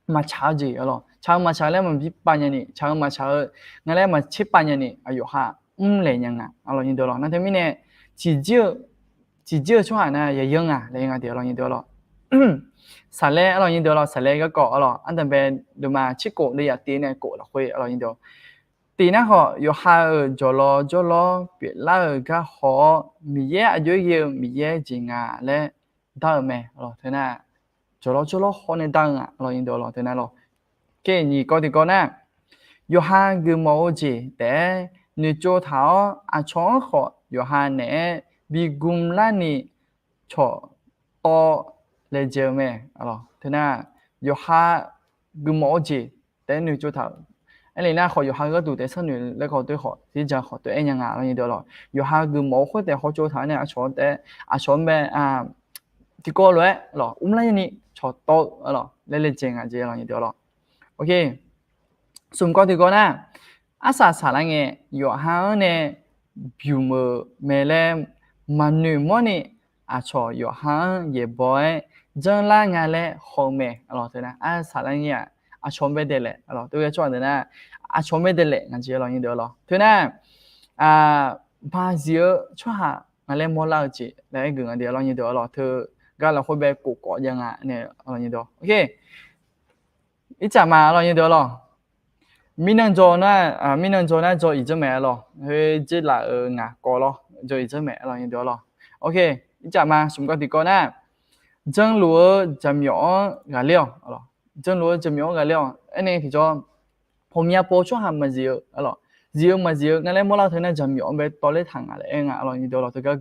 maqtsaq-eu jeq arlawr, tsaq-eu maqtsaq-eu laer maqbi pav nya ni, tsaq-eu maqtsaq-eu nga laer maqtser pav nya ni, aqyawf ha mrlaeq nya nga arlawr nyir deuq arlawr. Nar teumirnae ciqjir-eu, ciqjir-eu tsawrhaq nar yayanr nga laer nga de arlawr nyir deuq arlawr. Saqlaer arlawr nyir deuq arlawr, saqlaer garkawv arlawr, ardanqbae deuqma tser kof le yaf tiv nae kof lafkhoer arlawr nyir deuq. Tiq nar khawf, yawqha-euq jawqlawr jawrlawr pyeuflar-euq gar haw-awr, Miqyaer aqjox-aer ghae-eu Miqyaer jeq nga laer dar-eu mae arlawr. Teunar jawqlawr jawrlawr haw nae dar-eu nga arlawr nyir deuq arlawr. Teunar lawr, nyiq kawv tiqkawv nar, yawqha geufmawf-eu jeq taef-aer noeqtsov taq-awr, aqcawq-anr khawf yawqha naeq-aer bi gmlar ni cawqtawv laejae-eu mae arlawr. Teunar yawqha geufmawf-eu jeq taef-aer noeqtsov taq-euq, aerlef nar khawf yawqha gharduq taef-aer sharnoeq laer khawf toer khawf tiqjeq khawf toer aer nya nga arlawr nyir deuq arlawr. Yawqha geufmawf-eu khoer taef hawtsov taq-awr nae aqcawq-anr taef-aer aqcawq-anr bae tiqkawv lof-aer lawq, mrlar ni cawqtawv-eu lawq, laer laejae nga jeq lawq, nyiq deuq-awr lawq. Smq kawv tiqkawv nar, arsaq saqlar ngae, yawqha-anr nae bymq-euq mae laer maqnoeq mawrni, aqcawq yawqha-anr yaeqbawq-aer janrlar nga laer haw-eu mae. Teu nar, arsaq saqlar ngae-aq, aqcawq bae daeqlaef, teu ghae tsawrhaq deuq nar, aqcawq bae daeqlaef nga jeq lawq, nyiq deuq-awr lawq. Teu nar, maqzif-eu tsawrhaq nga laer mawrlar-eu jeq laer aer geuf nga deuq-awr lawq, nyiq deuq-awr lawq. Teu gar lafkhoer bae kof kawv jav nga nae, nyiq deuq-awr. Ircaf ma lawq, nyiq deuq-awr lawq. Mirnan dzaw nar, mirnan dzaw nar dzaw iq dzeur mae lawq. Khoer dzer laf-euq ngaq kawv lawr, dzaw iq dzeur mae lawq, nyiq deuq-awr lawq. Ircaf ma smq kawv tiqkawv nar, janrluf-eu jaqmyawf-anr ghaqler-awq. Janrluf-eu jaqmyawf-anr ghaqler-awq. Aernae tiqjawr, ghawqmya pov tsawrhaq maqzif-eu lawq, zif-eu maqzif-eu nga laer mawrlar-eu teu nar, jaqmyawf-anr bae tawvler taq nga laer aer nga lawq, nyiq deuq-awr lawq. Teu gar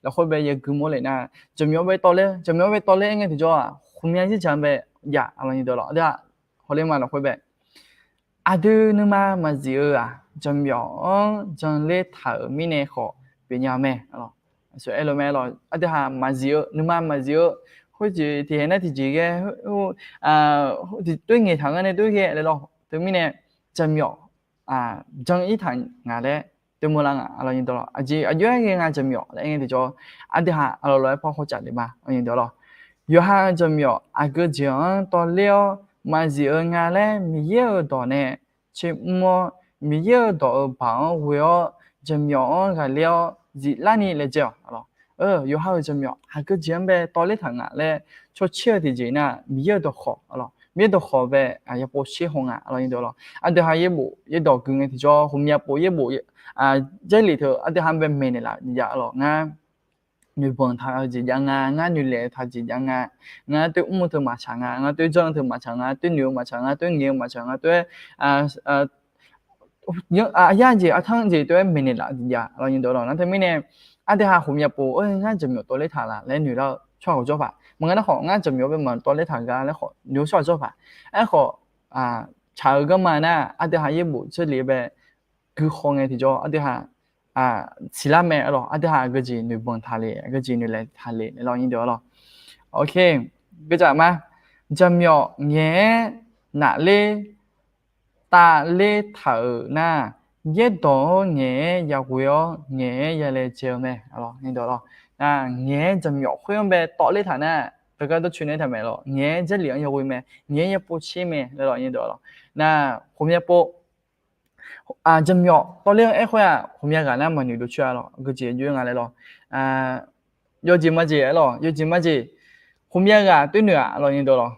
lafkhoer bae yaeqgui mawr lef nar, jaqmyawf-anr bae tawvler, jaqmyawf-anr bae tawvler aer ngae tiqjawr-aq, ghawqmya zirjaq bae jav lawq, nyiq deuq-awr lawq. Aqdui hawler ma lafkhoer bae, aqdui nuima maqzif-eu-aq, jaqmyawf-anr janrler taq-euq mirnae khawf pyeufnya-eu mae. Aerlof mae lawq, aqdui haq maqzif-eu, nuima maqzif-eu, khoerjeq tiqhae nar tiqjeq ghae, toer ngaeqtaq-anr nae toer ghae laer lawq. Teumirnae jaqmyawf janr-ir taq nga laer teu mawrlar nga lawq, nyiq deuq-awr lawq. Aqjeq aqjox-aer ghae nga jaqmyawf laer aer ngae tiqjawr, aqdui haq aqlawq lof-aer paw hawcaf lef ma lawq, nyiq deuq-awr lawq. Yawqha-euq jaqmyawf aqgeu jeq-anr tawvler-awr maqzif-eu nga laer Miqyaer-euq dawq nae tsermr-awr, Miqyaer-euq dawq-euq baq-anr ghoe-awr jaqmyawf-anr ghaqler-awr ziflarni laejae-awq. Yawqha-euq jaqmyawf aqgeu jeq-anr bae tawvler taq nga laer cawtser-eu tiqjeq nar, Miqyaer-euq dawqkhawq lawq, Miqyaer dawqkhawq bae yapov tser haw nga lawq, nyiq deuq-awr lawq. Aqdui haq yaerbof yaerdawq gui ngae tiqjawr, ghawqmya pov yaerbof, Jarlif teu aqdui haq-anr bae maeqnaeq laf jav lawq. Ngar noeqbanq taq-eu jeq jav nga, ngar noeqlaeq taq jeq jav nga, ngar toer mr-eu teu maqtsaq nga, ngar toer janr-eu teu maqtsaq nga, toer noeq-eu maqtsaq nga, toer ngaeq-eu maqtsaq nga, toer aqyar jeq aqtanr jeq toer-aer maeqnaeq laf jeq jav lawq, nyiq deuq-awr lawq. Nar teumirnae aqdui haq ghawqmya pov-aer ngar jaqmyawf tawvler taq la laer noeq lar-eu tsawrhaq ghawqjawr paq. Maqngeur nar khawf, ngar jaqmyawf bae maqtawvler taq gar laer khawf noeq-eu tsawrhaq jawr paq. Aerkhawf, tsaq-eu garma nar aqdui haq yaerbof Jarlif bae gui haw ngae tiqjawr, aqdui haq siqlar mae lawq. Aqdui haq aqgeu jeq noeqbanq taq le, aqgeu jeq noeqlaeq taq le lawq, nyiq deuq-awr lawq. Geucaf ma, jaqmyawf ngaeq-aer nafler tavler taq-euq nar, yaerdawq-anr ngaeq-aer yaghoe-awr ngaeq-aer yalaejae-eu mae lawq, nyiq deuq-awr lawq. Ngaeq-aer jaqmyawf khoer-anr bae tawvler taq nar, teugar dawrcoeni-aer taq mae lawq. Ngaeq-aer Jarlif-anr yaghoe mae, ngaeq-aer yapov tser mae lawq, nyiq deuq-awr lawq. Nar ghawqmya pov jaqmyawf tawvler-anr aer khoer-aq, ghawqmya ghaq nar maqnoeq dovcoer-a lawq, aqgeu jeq joe nga laer lawq. Yawjeq majeq-aer lawq, yawjeq majeq, ghawqmya ghaq toer noeq-aq lawq, nyiq deuq-awr lawq.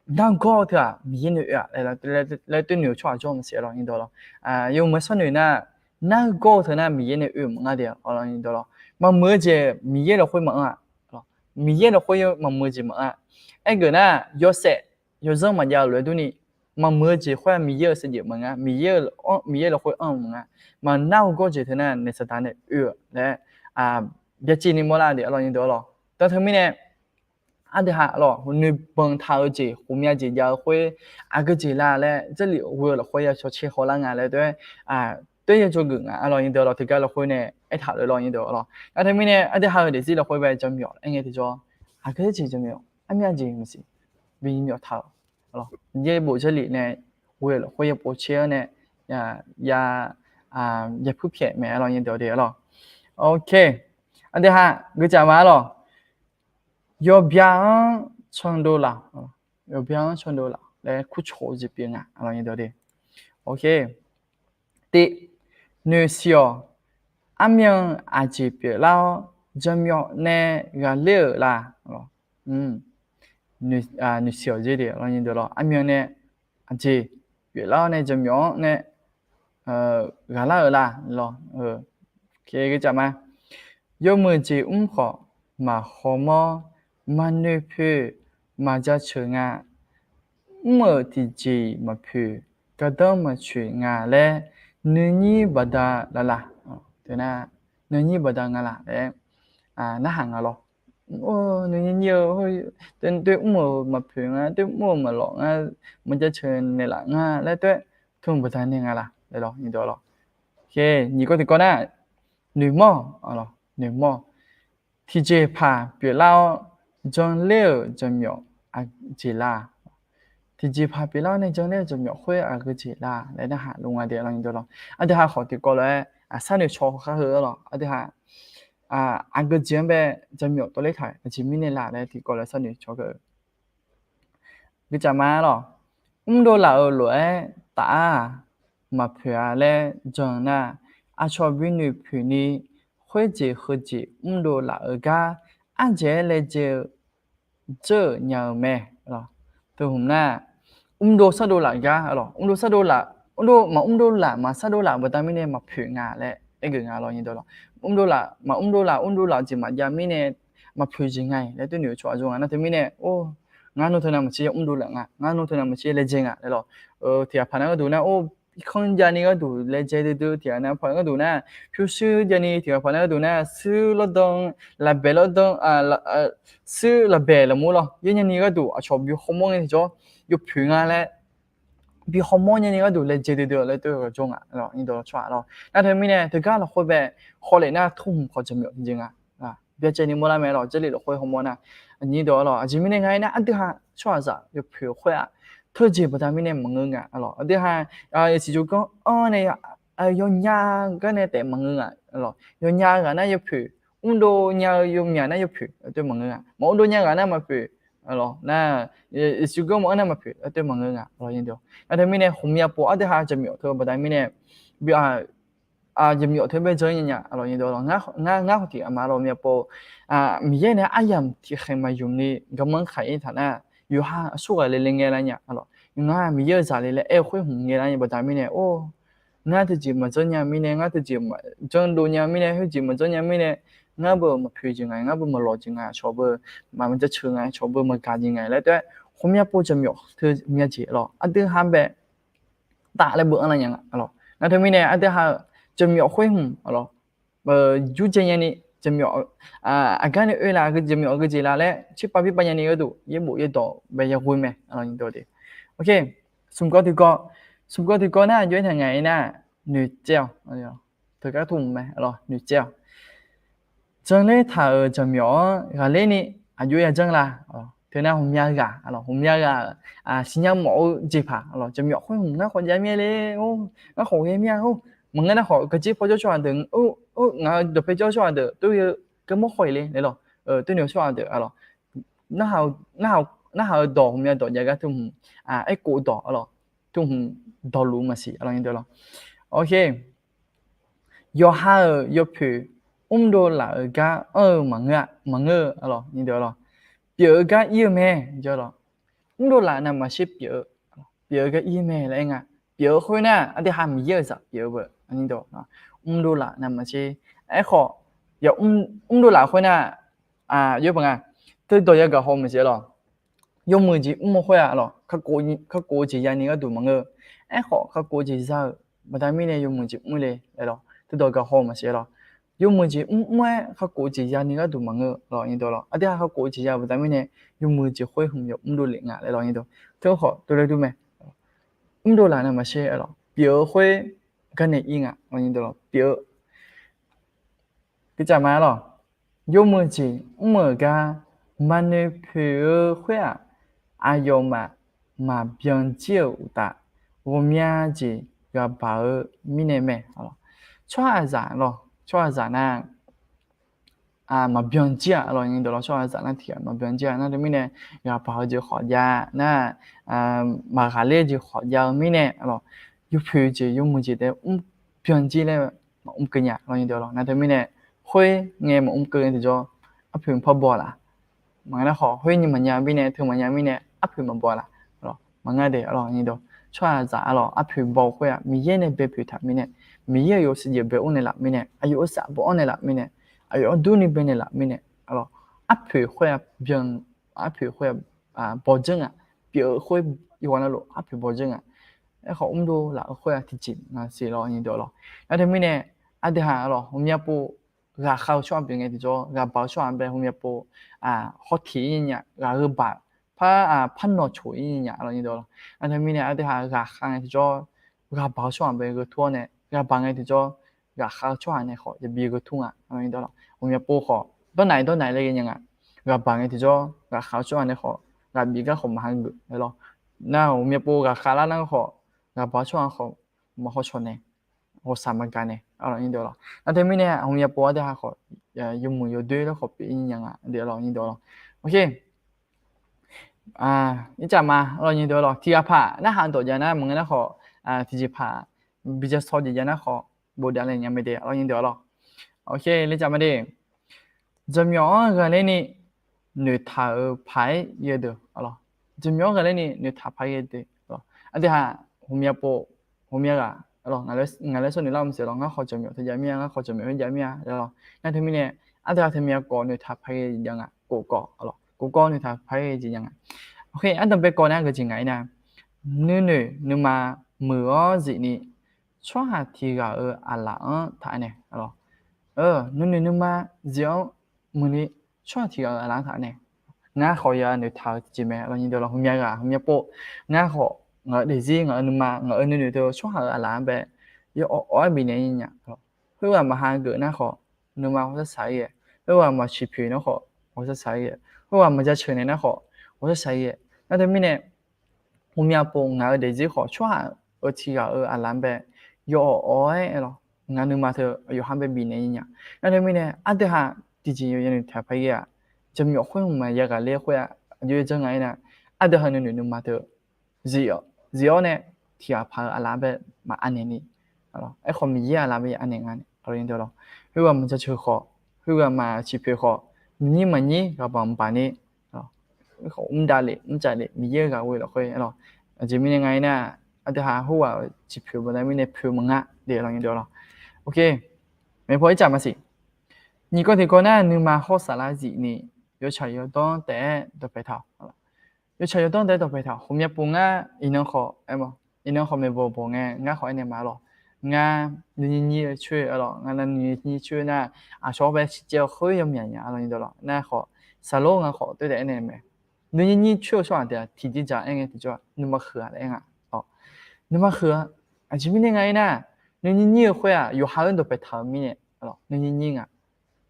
Nargawr-eu teu-aq Miqyaer nae oe-aq laer toer noeq-eu tsawrhaq jawr maqsiq-a lawq, nyiq deuq-awr lawq. Yawmuiq-aer sawr noeq nar, nargawr-eu teu nar Miqyaer nae oe-euq maqnga de-a lawq, nyiq deuq-awr lawq. Maqmuiq-eu jeq Miqyaer lafkhoer maqanr-aq, Miqyaer lafkhoer maqmuiq-eu jeq maqanr-a. Aergeuf nar yawshaef yawzanr maqjav-euq lof-aer durni, maqmuiq-eu jeq khoer-aq Miqyaer-euq saevdzeuf maqnga, Miqyaer-euq, Miqyaer lafkhoer anr-eu maqnga. Maqnar-eu gawr jeq teu nar naeq Saqdaq nae oe-euq laer byacaevni mawrlar de-a lawq, nyiq deuq-awr lawq. Teu teumirnae aqdui haq lawq, noeqbanq taq-eu jeq ghawqmya jeq jav-eu khoer aqgeu jeq la laer Jarlif ghoe-eu lafkhoer ya cawtser hawlar nga laer toer, toer ya dzawgeuf nga lawq, nyiq deuq-awr lawq. Teugar lafkhoer nae aertaq-euq lawq, nyiq deuq-awr lawq. Nar teumirnae aqdui haq-euq daefzir lafkhoer bae jaqmyawf aer ngae tiqjawr, aqgeu jeq jaqmyawf armya jeq maqsiq, bimyawf taq-euq lawq. Yaerbof Jarlif nae ghoe-eu lafkhoer ya povtser-awr nae ya, ya puirpyaeq mae-a lawq, nyiq deuq-awr lawq. Aqdui haq geucaf ma-a lawq. Yawbya-anr candov laf, yawbya-anr candov laf laer kurcoq-eu jeq pyeuf nga lawq, nyiq deuq-awr. Tiv, noeqsiq-awq. Armyan aqjeq pyeuflar-awr jaqmyawf nae ghaqler-euq la? Noeqsiq-awq jeq de lawq, nyiq deuq-awr lawq. Armyan nae aqjeq pyeuflar-awr nae jaqmyawf-anr nae ghaqlar-euq la lawq. Geucaf ma, yawmuiq jeq mr khawf maqkhawmawr, maqnoeq poeq maqjaceuq nga. Mr-euq tiqjeq-iq maqpoeq, gardanr maqtsoeq nga laer nuinyir baqda laf laf, nuinyir baqda nga laf laer narhaq nga lawq. Nuinyir nyir-eu, toer mr-euq maqpoeq nga, toer mr-euq maqlawf nga, maqjaceuq naeqlaf nga laer toer tmq baqda nae nga laf laer lawq, nyiq deuq-awr lawq. Nyiq kawv tiqkawv nar, noeqmawr, noeqmawr. Tiqjeqpaq pyeuflar-awr Janler-euq jaqmyawf aqjeq la? Tiqjeqpaq pyeuflar-awr nae janler-euq jaqmyawf khoer aqgeujeq la laer narhaq luf nga de lawr nyi dawr lawr. Aqdui ha khawf tiqkawv lof-aer sharnoeq caw khar heu-a lawr. Aqdui ha aqgeujeq-anr bae jaqmyawf tawvler taq-euq aqjeq mirnae la laer tiqkawv lof-aer sharnoeq caw kar-eu guiqcaf ma lawr. Mrdov laf-euq lof-aer taf-a, maqpoeq-a laer jan nar, aqcawq bi noeqpoeq ni khoerjeq heujeq mrdov laf-eu gar ardzaeq-aer laejae-eu dzeur-euq nya-eu mae. Teu hmq nar, mrdov shardov laf gar, mrdov shardov laf, mrdov maq mrdov laf maq shardov laf baqda mirnae maqpoeq nga laer aergeuf nga lawr nyi dawr lawr. Mrdov laf maq mrdov laf mrdov laf-eu jeq maqjav mirnae maqpoeq jeq nga-iq laer toer noeq-eu tsawrhaq jawr nga. Nar teumirnae, or, ngar nmr teu navmaqtser mrdov laf nga, ngar nmr teu navmaqtser laejae nga laer lawr. Tiqghaq paq nar gharduq nar, or, irkanr javni gharduq laejae duidui, tiqghaq nav paq nar gharduq nar, pyurshuir javni tiqghaq paq nar gharduq nar, suir lawrdan, lafbaeq lawrdan, suir lafbaeq lafmur lawr yaer nyani gharduq aqcawq bi hawmawr ngae tiqjawr, yawpoeq nga laer bi hawmawr nyani gharduq laejae duidui laer toer jawr nga lawr nyi dawr lawr tsawrhaq lawr. Nar teumirnae teugar lafkhoer bae hawlef nar, tmr hmq khawf jaqmyawf tiqjeq nga byacaevni mawrlar mae lawr. Jarlif lafkhoer hawmawr nar, nyi dawr lawr. Aqjeq mirnae nga aernar, aqdui ha tsawrhaqzaq yawpoeq khoer-aq, teujeq baqda mirnae maqngeur nga lawr. Aqdui ha yasiq jawrganr-anr nae yawnya gar nae taef maqngeur nga lawr. Yawnya ghaq nar yawpoeq, mrdov nya-eu yawmyaq nar yawpoeq laer toer maqngeur nga. Maq mrdov nya ghaq nar maqpoeq lawr nar, yasiq jawrganr maqanr nar maqpoeq laer toer maqngeur nga lawr nyi dawr. Nar teumirnae ghawqmya pov aqdui ha jaqmyawf teu baqda mirnae, bi jaqmyawf teu bae jan nya nya lawr nyi dawr lawr. Ngar khawf tiq aqma lawr myav pov, Miqyaer nae aryamq tiqkhaeq maqymq ni garmanr kaq-ir taq nar, yawqha aqsurghaq le le ngae lar nya lawr. Ngar Miqyaer-euq zaq le laer aer-eu khoer hmq ngae lar nya baqda mirnae, or, ngar teujeq maqjanr nya mirnae, ngar teujeq maqjanr dov nya mirnae, khoerjeq maqjanr nya mirnae, ngar beu maqpoeq jeq nga, ngar beu maqlawq jeq nga, aqcawq beu maqmaqjaceuq nga, aqcawq beu maqgaq jeq nga laer toer-aer, ghawqmya pov jaqmyawf teu myav jeq lawr aqdui ha bae taf laer beu anrlar nya nga lawr. Nar teumirnae aqdui ha-euq jaqmyawf khoer hmq lawr, yurdzae nyani jaqmyawf aqgar nae oe laf, jaqmyawf aqgeujeq la laer tserpav birpav nyani gharduq yaerbof yaerdawq bae yaghoe mae. Smq gawr tiqkawv, smq gawr tiqkawv nar aqjox-aer taq ngaq-ir nar, noeqtsaev-awq. Teugar tmr mae lawr, noeqtsaev-awq. Janler taq-euq jaqmyawf-anr ghaqler ni aqjox-aer yajanr la. Teunar ghawqmya ghaq, ghawqmya ghaq-euq siqnya mawf-eu jeqpaq lawr, jaqmyawf khoer hmq ngar khawf jav mir-a le, or, ngar khawf ghae mir-a, or, maqngeur nar khawf gaqjir paw jawr tsawrhaq deuq, or, ngaq-euq dawqpae jawr tsawrhaq deuq toer-eu garmawr khawf-iq le laer lawr, toer noeq-eu tsawrhaq deuq lawr, narhaq-eu dawq ghawqmya dawq jav gar teu hmq, aerkhof dawq lawr, teu hmq dawqluf maqsiq lawr nyi dawr lawr. Yawqha-euq yawpoeq mrdov laf-euq gar anr-eu maqngeur-a, maqngeur-eu lawr nyi dawr lawr. Pyeuf-eu gar ir-eu mae, lawr. Mrdov laf navmaqtser pyeuf-eu, pyeuf-eu gar ir-eu mae laer aer nga. Pyeuf-eu khoer nar aqdui ha Miqyaer-euq zaq pyeuf-eu beu, mrdov laf navmaqtser. Aerkhawf, mrdov laf khoer nar, aqjox-aer paq nga, teudawq yagaq haw maqsiq lawr. Yawmuiq jeq mr-eu khoer-aq lawr, kakhof-eu jeq yani gharduq maqngeur. Aerkhawf kakhof-eu jeq za-euq baqda mirnae yawmuiq jeq mr le laer lawr, teudawq gaq haw maqsiq lawr. Yawmuiq jeq mr mr-aer kakhof-eu jeq yani gharduq maqngeur lawr nyi dawr lawr. Aqdui ha kakhof-eu jeq ya baqda mirnae yawmuiq jeq khoer hmq yawf mrdov lef nga laer lawr nyi dawr. Teu khawf tov laer dur mae. Mrdov laf navmaqtser lawr, pyeuf-eu khoer garnae ir nga lawr nyi dawr lawr, pyeuf-eu Guiqcaf ma lawr, yawmuiq jeq mr-euq gar maqnoeq poeq-eu khoer-aq, aqyawfmaf maqbyan jir-euq uqtaf, ghawqmya jeq ghaq baq-eu mirnae mae. Tsawrhaqzaq lawr, tsawrhaqzaq nar maqbyan jir-aq lawr nyi dawq lawr, tsawrhaqzaq nar tiqghaq maqbyan jir-aq nar teumirnae, ghaq baq-eu jeq khawf jav nar, maqghaqler-eu jeq khawf jav-eu mirnae lawr, yawpoeq jeq yawmuiq jeq taef mr byan jir laer maqmr keuv nya lawr nyi dawq lawr. Nar teumirnae, khoerngae maqmr keuv ngae tiqjawr, arpoeq maqpar baw laf. Maqngeur nar khawf khoer nyi maqnya mirnae, teu maqnya mirnae arpoeq maqbaw laf. Maqngeur de lawr nyi dawq, tsawrhaqzaq lawr arpoeq baw khoer-aq Miqyaer nae bae poeq taq mirnae, Miqyaer aqyawf siqjeq bae or naeqlaf mirnae, aqyawf-euq saf baw-anr naeqlaf mirnae, aqyawf-anr durni bae naeqlaf mirnae lawr, arpoeq khoer-aq byan, arpoeq khoer-aq bawdzeur nga. Pyeuf-eu khoer yawqghaq navluf arpoeq bawdzeur nga. Aerkhawf mrdov laf-eu khoer-aq tiqjeq nga siq lawr nyi dawq lawr. Nar teumirnae, aqdui ha lawr ghawqmya pov ghaqkhav-eu tsawrhaq pyeuf ngae tiqjawr, ghaq baq-eu tsawrhaq bae ghawqmya pov hawteq ir nya, ghaq-eu baq par, par nawq coq ir nya lawr nyi dawq lawr. Nar teumirnae aqdui ha ghaqkhav ngae tiqjawr, ghaq baq-eu tsawrhaq bae gheu tur-awr nae, ghaq baq ngae tiqjawr, ghaqkhav-eu tsawrhaq nae khawf yabi gheu tur nga lawr nyi dawq lawr. Ghawqmya pov khawf dawrnaiq dawrnaiq laer ghae nya nga. ghaqbaq ngae tiqjawr ghaqkhav-eu tsawrhaq nae khawf, ghaqbif gar khawf maqha geuf-a lawr. Nar-aq, ghawqmya pov ghaqkhav lar nar khawf, ghaqbaq-eu tsawrhaq khawf maqhaw cawq nae, ghawqshaq maqgaq nae, aqlawq nyirdeuq lawq. Nar teumirnae ghawqmya pov ardeuv ha khawf, yawmuiq yawdoer laer khawf pyeuf-ir nya nga, aqlawq nyirdeuq lawq. Ok. Ircaf ma, aqlawq nyirdeuq lawq. Tiq ghaq paq narhaq dawq jav nar maqngeur nar khawf, tiqjeq paq bi ja saw jeq jav nar khawf, bofdav le nya mae de, aqlawq nyirdeuq lawq. Ok, lecaf ma de. Jaqmyawf-anr ghaqler-ni noeqtaq-euq paq-aer yawdeuq, aqlawq. Jaqmyawf-anr ghaqler-ni noeqtaq paq-aer yawdeuq, aqlawq. Ardeuv ha, ghawqmya pov, ghawqmya ghaq, aqlawq, ngaq laer sawr noeq lar-eu maqsiq, aqlawq, ngar khawf jaqmyawf teujav mir-a, ngar khawf jaqmyawf khoerjav mir-a, aqlawq. Nar teumirnae, ardeuv ha teumirnae kawv noeqtaq paq-aer jeq jav nga, kawv kawv, aqlawq, kawv kawv noeqtaq paq-aer jeq jav nga. Ok, ardanq bae kawv nar gaq jeq ngaq-ir nar, nuinoeq nuima muiq-awr zifni tsawrhaq tiq ghaq-euq aqlaf-anr taq nae, aqlawq. Nuinoeq nuima zif-awr muiqni tsawrhaq tiq ghaq-euq aqlaf-anr taq nae. Ngar khawf ya noeqtaq-eu tiqjeq mae, aqlawq nyirdeuq lawq. Ghawqmya ghaq, ghawqmya pov, ngar khawf ngaq-euq daefzir, ngaq-euq nuima, ngaq-euq nuinoeq teu tsawrhaq-euq aqlaf-anr bae, yawawr-aer bifnaeq-ir nya, aqlawq. Khoerghaq maqha geuf nar khawf, nuima ghawqshaq shaq-ir-aer, khoerghaq maqciq poeq nar khawf, ghawqshaq shaq-ir-aer, khoerghaq maqja ceuq naeq nar khawf, ghawqshaq shaq-ir-aer. Nar teumirnae, ghawqmya pov ngaq-euq daefzir khawf tsawrhaq-euq tiq ghaq-euq aqlaf-anr bae, yawawr-aer, aqlawq, ngaq nuima teu yawqha bae bifnaeq-ir nya. Nar teumirnae, ardeuv ha tiqjeq yawqha noeqtaq paq-aer-a, jaqmyawf khoer hmq maqya ghaqler khoer-aq, aqjox-aer janr nga-ir nar, ardeuv ha nuinoeq nuima teu zif-awr nae tiq ghaq paq-euq aqlaf-anr bae maqanaeq ni, aerkhawf Miqyaer aqlaf bae ya anaeq nga, aqlawq nyirdeuq lawq. Khoerghaq maqja ceuq khawf, khoerghaq maqciq poeq khawf, maqnyir maqnyir ghaqbaq maqbaq ni, mr dav lef mr caf lef Miqyaer-euq ghaq ghoe lafkhoer, aqlawq. Aqjeq mirnae nga-ir nar, ardeuv ha khoerghaq ciq poeq baqda mirnae poeq maqnga de, aqlawq nyirdeuq lawq. Ok, maeqpaw ircaf maqsiq. Nyiq kawv tiqkawv nar nuima hawr saflar zifni yawtsaq yawdawr taef-aer dawqpaeq taq-awq. Yawtsaq yawdawr taef-aer dawqpaeq taq-awq. Ghawqmya pov ngar iqnan khawf, iqnan khawf maeqbawq bawq ngae ngar khawf aernaeq ma lawq. Ngar nuinyir nyir-eu coer, aqlawq, ngar nuinyir nyir coer nar, aqcawq bae ciqcaev-eu khoer yawmyaq nya, aqlawq nyirdeuq lawq. Nar khawf, saqlor nga khawf toer taef aernaeq mae. Nuinyir nyir coer-eu tsawrhaq taef-aq tiqjeq dzaq aer ngae tiqjawr nuima huiq-a laer aer nga. Nuima huiq-a. Aqjeq mirnae nga-ir nar, nuinyir nyir-eu khoer-aq yawqha-anr dawqpaeq taq-euq mirnae, nuinyir nyir nga.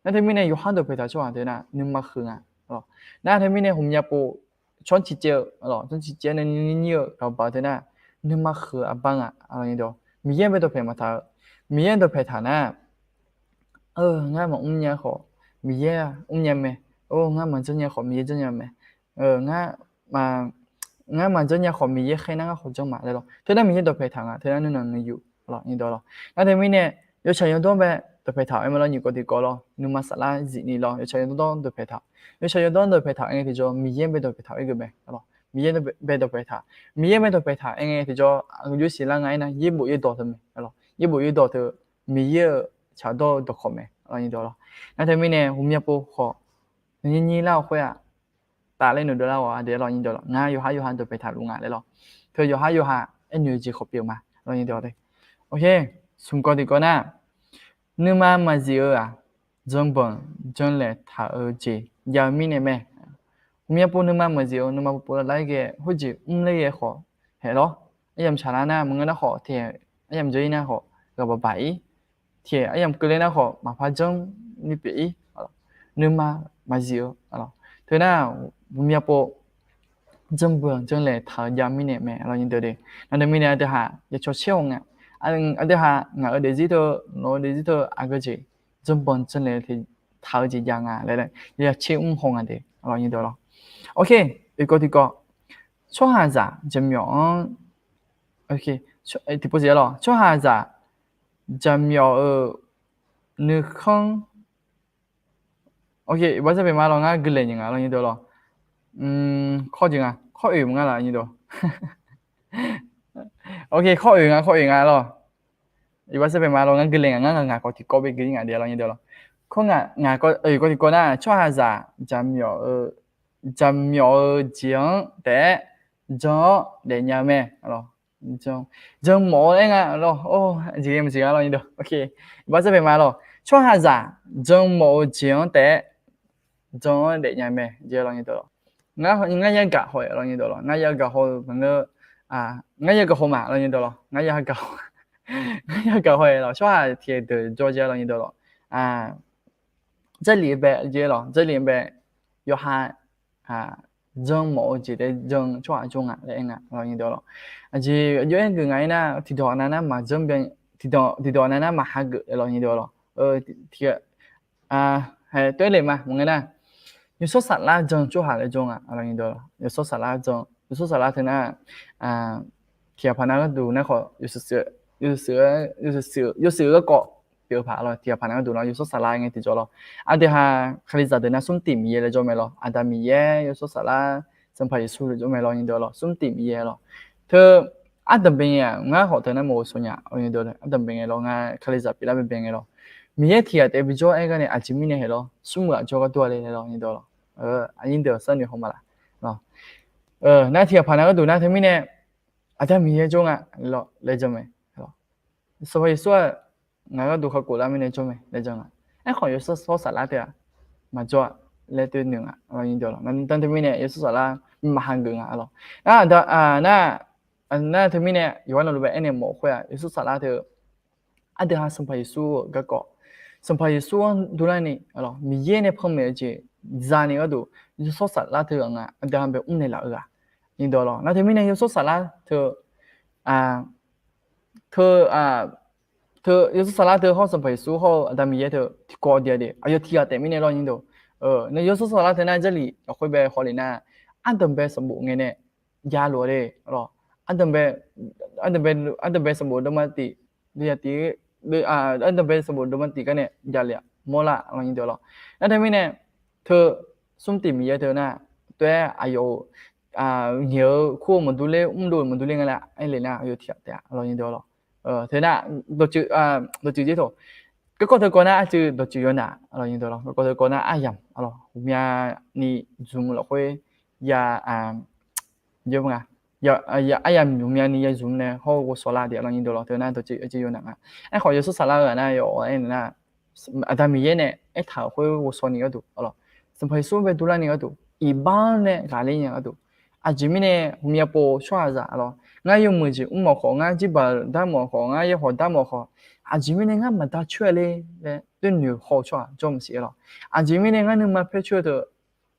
Nar teumirnae yawqha-anr dawqpaeq taq-eu tsawrhaq teu nar nuima huiq nga. Nar teumirnae ghawqmya pov tsawrciq caev-eu, tsawrciq caev nae nuinyir nyir-eu ghaqbaq teu nar, nuima huiq-eu aqbar nga, aqlawq nyirdeuq. Miqyaer bae dawqpaeq maqtaq-eu, Miqyaer dawqpaeq taq nar, ngar maqmr nya khawf Miqyaer mr nya mae. Or, ngar maqjanr nya khawf Miqyaer janr nya mae. Ngar maqjanr nya khawf Miqyaer khaer nar ngar khawf janr ma laer lawq. Teu nar Miqyaer dawqpaeq taq nga, teu nar nuinanq nuiyu, aqlawq nyirdeuq lawq. Nar teumirnae yawtsaq yawdawr bae dawqpaeq taq-awq, aer ma lawr, nyiq kawv tiqkawv lawr. Nuima saflar zifni lawr, yawtsaq yawdawr dawqpaeq taq. Yawtsaq yawdawr dawqpaeq taq aer ngae tiqjawr Miqyaer bae dawqpaeq taq-aer geuf mae, aqlawq. Miqyaer bae dawqpaeq taq. Miqyaer bae dawqpaeq taq aer ngae tiqjawr aqgeu jov siqlar nga aer nar yaerbof yaerdawq teu mae, aqlawq. Yaerbof yaerdawq teu Miqyaer-euq tsaqdawr-eu dawqkawq mae, aqlawq nyirdeuq lawq. Nar teumirnae ghawqmya pov khawf nuinyir nyir lar-eu khoer-aq, tafler noeqdov lar-awq, aqdui aqlawq nyirdeuq lawq. Ngar yawqhar yawqha dawqpaeq taq luf nga laer lawq. Teu yawqhar yawqha aernoeq-eu jeq khawf pyeuf ma, aqlawq nyirdeuq lawq. Ok, smq kawv tiqkawv nar, nuima maqzif-eu-aq, janbanq janlaeq taq-eu jeq jav-eu mirnae mae. Ghawqmya pov nuima maqzif-eu, nuima pov pov lar-aer ghae khoerjeq mr ler ghae khawf haeq lawr. Aryamq tsaqlar nar maqngeur nar khawf, tiq aryamq dzeur-ir nar khawf ghaqbaq baq-ir. Tiq aryamq keuvle nar khawf maqpar janr ni pyeuf-ir. Nuima maqzif-eu, teu nar ghawqmya pov janbanq janlaeq taq-eu jav mirnae mae, aqlawq nyirdeuq de. Nar teumirnae aqdui ha ya cawq caer haw nga. Aqdui ha ngaq-euq daefzir teu, nawq-eu daefzir teu aqgeu jeq janbanq janlaeq taq-eu jeq jav nga laer ya caer mr haw nga de, aqlawq nyirdeuq lawq. Ok, oeqkawv tiqkawv, tsawrhaqzaq jaqmyawf-anr, tiqpov lawq, tsawrhaqzaq jaqmyawf-euq nuikhanr. Ok, iqbax sar paeq ma lawq, ngar guilaeq nyiq nga, aqlawq nyirdeuq lawq. Kawr jeq nga, kawr oeq maqnga laf nyirdeuq. Ok, kawr oeq nga, kawr oeq nga lawq. Iqbax sar paeq ma lawq, ngar guilaeq nga, ngar ngaq kawv tiqkawv bae gui nga de, aqlawq nyirdeuq lawq. Kawr ngaq, ngaq kawv, oeq kawv tiqkawv nar, tsawrhaqzaq jaqmyawf-eu, jaqmyawf-eu jeq-anr taef-aer jan-awr daefnya mae, aqlawq. Jan, jan mawf-eu aer nga lawr. Or, jeq maqsiq nga lawr nyirdeuq. Ok, iqbax sar paeq ma lawq. Tsawrhaqzaq jan mawf-eu jeq-anr taef-aer jan-awr daefnya mae, jeq lawr nyirdeuq lawq. Ngar yagaq haw-eu lawr nyirdeuq lawq. Ngar yagaq haw-eu maqngeur, ngar yagaq haw ma lawr nyirdeuq lawq. Ngar yagaq haw, ngar yagaq haw-eu lawq. Tsawrhaq tiq deuq jawr jeq lawr nyirdeuq lawq. Jarlif-eu bae jeq lawq, jarlif-eu bae yawqha jan mawf-eu jeq taef jan tsawrhaq jawr nga laer aer nga, aqyawf nyiq dawq lawq. Aqjeq aqjox-aer geuf ngaq-ir nar, tiqdawq nav nar maqjan byan, tiqdawq tiqdawq nav nar maqha geuf, aqyawf nyiq dawq lawq. Tiq ghaq, hae, tov-aer le ma maqngeur nar, yawshawr saflar jan tsawrhaq laer jawr nga, aqyawf nyiq dawq lawq. Yawshawr saflar jan, yawshawr saflar teu nar, tiq ghaq paq nav gharduq nar khawf, yawshuif shuif-eu garkawv pyeuf-eu paq lawq. Tiq ghaq paq nav gharduq lawr, yawshawr saflar ngae tiqjawr lawr. Aqdui ha Kalizaq deuq nar smrtif Miqyaer laer jawr mae lawr. Aqda Miqyaer, yawshawr saflar Sanqpaq Yeqsur laer jawr mae lawr, nyiq dawq lawq. Smrtif Miqyaer lawq. Teu ardanqbae ngae-aq, ngar khawf teu nar maqghovshaw nya, nyiq dawq ardanqbae ngae lawr, ngar Kalizaq pyeuflar baebae ngae lawr. Miqyaer tiq ghaq taef bijawr-aer gar nae aqjeq mirnae haeq lawr, smr ghaq jawr gar dur-a le laer lawr, nyiq dawq lawq. Aqyuif deuq sharnoeq haw ma laf. Nar tiq ghaq paq nav gharduq nar teumirnae, Aqda Miqyaer jawr nga laer jan mae. Sanqpaq Yeqsur-aq, ngaq gharduq kakhof lar mirnae jawr mae laer jan nga. Aerkhawf yawshawr saflar teu-aq, maqjawr-a laer teu noeq nga, aqyawf nyiq dawq lawq. Nar teumirnae yawshawr saflar maqha geuf nga lawq. Nar, nar teumirnae yawqha navluf bae aernaeq mawf khoer-aq, yawshawr saflar teu aqdui ha Sanqpaq Yeqsur-euq garkawv, Sanqpaq Yeqsur-anr durlarni, Miqyaer nae panmaeq-eu jeq zani gharduq, yawshawr saflar teu ghaq nga, aqdui ha bae mrnaeq laf-eu ghaq, nyiq dawq lawq. Nar teumirnae yawshawr saflar teu, teu, teu yawshawr saflar teu hawr-eu Sanqpaq Yeqsur hawr-eu Aqda Miqyaer teu tiqkawv diq-a de, aqyawf tiq ghaq taef mirnae lawr, nyiq dawq. Nar yawshawr saflar teu nar Jarlif lafkhoer bae hawlef nar, ardanqbae sanqbof ngae nae javlof-a de lawq. Ardanqbae, ardanqbae sanqbof deuvma tif, ardanqbae sanqbof deuvma tif gar nae javlef-a mawrlar, aqyawf nyiq dawq lawq. Nar teumirnae teu smrtif Miqyaer teu nar, tov-aer aqyawf-euq ngaeq-eu kur-eu maqdur ler, mrdov-eu maqdur ler nga laer aerlef nar, aqyawf tiq ghaq taef-a, aqyawf nyiq dawq lawq. Teu nar dawqtsuif, dawqtsuif jir tawq, garkawv teu kawv nar arcuiv dawqtsuif yawnar, aqyawf nyiq dawq lawq. Garkawv teu kawv nar aryamq, aqyawf ghawqmyani zmq lafkhoer ya, aryamq ghawqmyani ya zmq nae hawr-eu ghovshaw lar de, aqyawf nyiq dawq lawq. Teu nar dawqtsuif arcuiv yawnar nga. Aerkhawf yawshawr saflar-eu ghaq nar, yawf-awr aernaeq nar, Aqda Miqyaer nae aertaq-euq khoer ghovshaw ni gharduq, Sanqpaq Yeqsur bae durlarni gharduq, iqbax-anr nae ghaqler nya gharduq, aqjeq mirnae ghawqmya pov tsawrhaqzaq lawq, ngar yawmuiq jeq mr mawf khawf, ngar jirbaq darmawf khawf, ngar yawhawq darmawf khawf, aqjeq mirnae ngar maqda coer-a le laer doer noeq haw-eu tsawrhaq jawr maqsiq-aer lawq. Aqjeq mirnae ngar nuima paer coer-eu teu,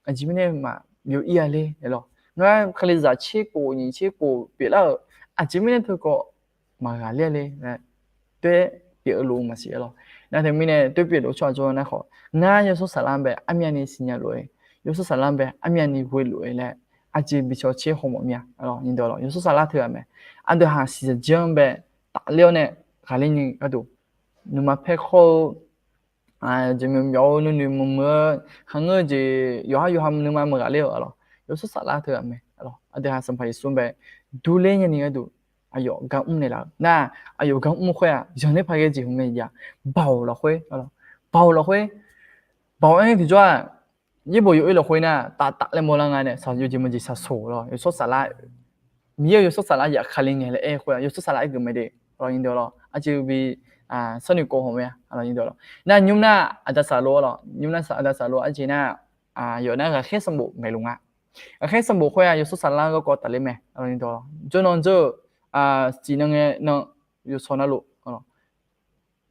aqjeq mirnae maqbyov ir-a le lawq. Ngar Kalizaq tser khof nyiq tser khof pyeuflar-euq, aqjeq mirnae teu khawf maqghaqler-a le laer doer pyeuf-eu lof-eu maqsiq-aer lawq. Nar teumirnae doer pyeuf lof-eu tsawrhaq jawr nar khawf, ngar yawshawr saflar bae armyavni siqnya lof-aer, yawshawr saflar bae armyavni ghoe lof-aer laer, aqjeq bicaw tser hawmawf mir-a, nyiq dawq lawq. Yawshawr saflar teu-aq mae, aqdui ha siqsaq jir-anr bae tafler-awr nae ghaqler ni gharduq, nuima paer khawr-eu jeq myawq myawq-eu nuinoeq meuq meuq-eu, kharngeur-eu jeq yawqhar yawqha nuima meuq ghaqler-eu lawq. Yawshawr saflar teu-aq mae, aqdui ha Sanqpaq Yeqsur bae durler nyani gharduq, aqyawf gar mr naeqlaf-eu nar, aqyawf gar mr khoer-aq, zanqler paq ghae jeq hmq mae jav, baoq lafkhoer, baoq lafkhoer, baoq-aer tiqjawr-aq, yaerbof yawoer lafkhoer nar taf taf laer mawrlar nga nae, yawjeq maqjeq shaqsoq lawq. Yawshawr saflar, Miqyaer-euq yawshawr saflar yafkale ngae laer aer khoer-aq, yawshawr saflar aergeuf mae de, aqyawf nyiq dawq lawq. Aqjeq bi sharnoeq kov haw mae-a, aqyawf nyiq dawq lawq. Nar nymr nar aqda saflor lawq, nymr nar aqda saflor aqjeq nar, yawf nar ghaqkhaer sanqbof maeqluf nga. Ghaqkhaer sanqbof khoer-aq yawshawr saflar garkawv tafler mae, aqyawf nyiq dawq lawq. Jawrnan jawr-eu, ciq nan ngae nan, yawshawr narluf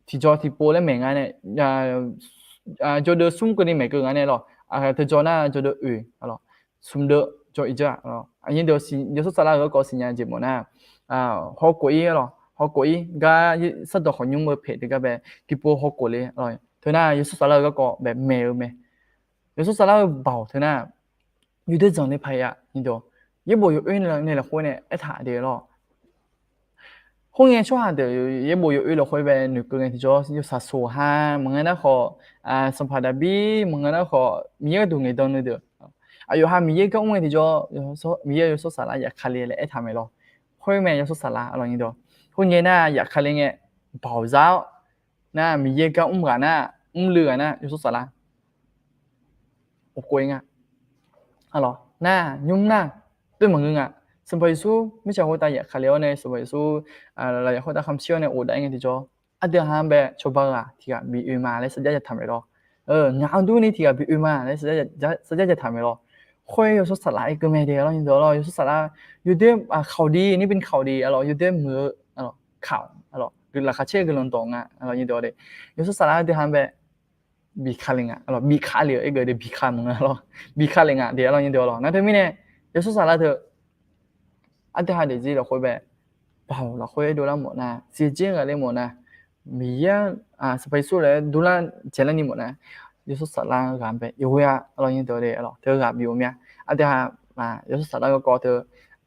tiqjaw tiqpov laer maeq nga nae, jawrdeuv smr keuvni maeqkeuv nga nae lawq. Teujaw nar jawrdeuv oeq, smrdeuv jaw iqjawr-aq, yawshawr saflar-euq garkawv siqnya jeq mawf nar, hawkhof-ir lawq, hawkhof-ir gar sardawq khawf nymr-eu paeq teugar bae tiqpov hawkhof le. Teu nar yawshawr saflar-euq garkawv bae maeq-eu mae. Yawshawr saflar-eu baoq teu nar, yawdoer zanqler paq-a, nyiq dawq, yaerbof yawoer nae lafkhoer nae aertaq de lawq. Khoerngae tsawrhaq deuq yaerbof yawoer lafkhoer bae noeqkeuv ngae tiqjawr, yawshaq soq ha maqngeur nar khawf, sanqpaq Daqbir maqngeur nar khawf, Miqyaer gharduq ngaeqdan nuideuq, aqyawf ha Miqyaer gar mr ngae tiqjawr, Miqyaer yawshawr saflar yafkale laer aertaq mae lawq. Khoer mae yawshawr saflar, aqyawf nyiq dawq. Khoerngae nar yafkale ngae, baoq zar-awr nar Miqyaer gar mr ghaq nar, mrluiv ghaq nar yawshawr saflar khof-ir nga. Aqlawq nar nymr nar, doer maqngeur nga. Sanqpaq Yeqsur mirtsaq khoertav yafkale-awr nae, Sanqpaq Yeqsur lafyaq khoertav khamshir-awr nae ghofdav-ir ngae tiqjawr, aqdui ha-anr bae cawba ghaq tiq ghaq bi oe ma laer sarjax ya taq mae lawr. Ngaq-anr durni tiq ghaq bi oe ma laer sarjax ya taq mae lawr. Khoer yawshawr saflar aer keuv mae de, aqyawf nyiq dawq lawq. Yawshawr saflar, yawdoer kawq di, ni bin kawq di, aqlawq yawdoer muiq-eu kawq, aqlawq laqkhaq caer-eu guiqlanq dawq nga, aqyawf nyiq dawq de. Yawshawr saflar aqdui ha-anr bae biqka le nga, biqka le-eu aergeuf de biqka maqngeur lawr, biqka le nga de arlawr nyir deuq arlawr. Nar teumirnae yawshawr saflar teu ardui ha daefzir lafkhoer bae, baoq lafkhoer dovlar mawf nar, siqjer ghaqler mawf nar, Miqyaer-anr Sanqpaq Yeqsur laer durlar jaeqlar ni mawf nar, yawshawr saflar ghaq bae yawghoe-a arlawr nyir deuq de arlawr. Teu ghaq bif-eu mya. Ardui ha yawshawr saflar garkawv teu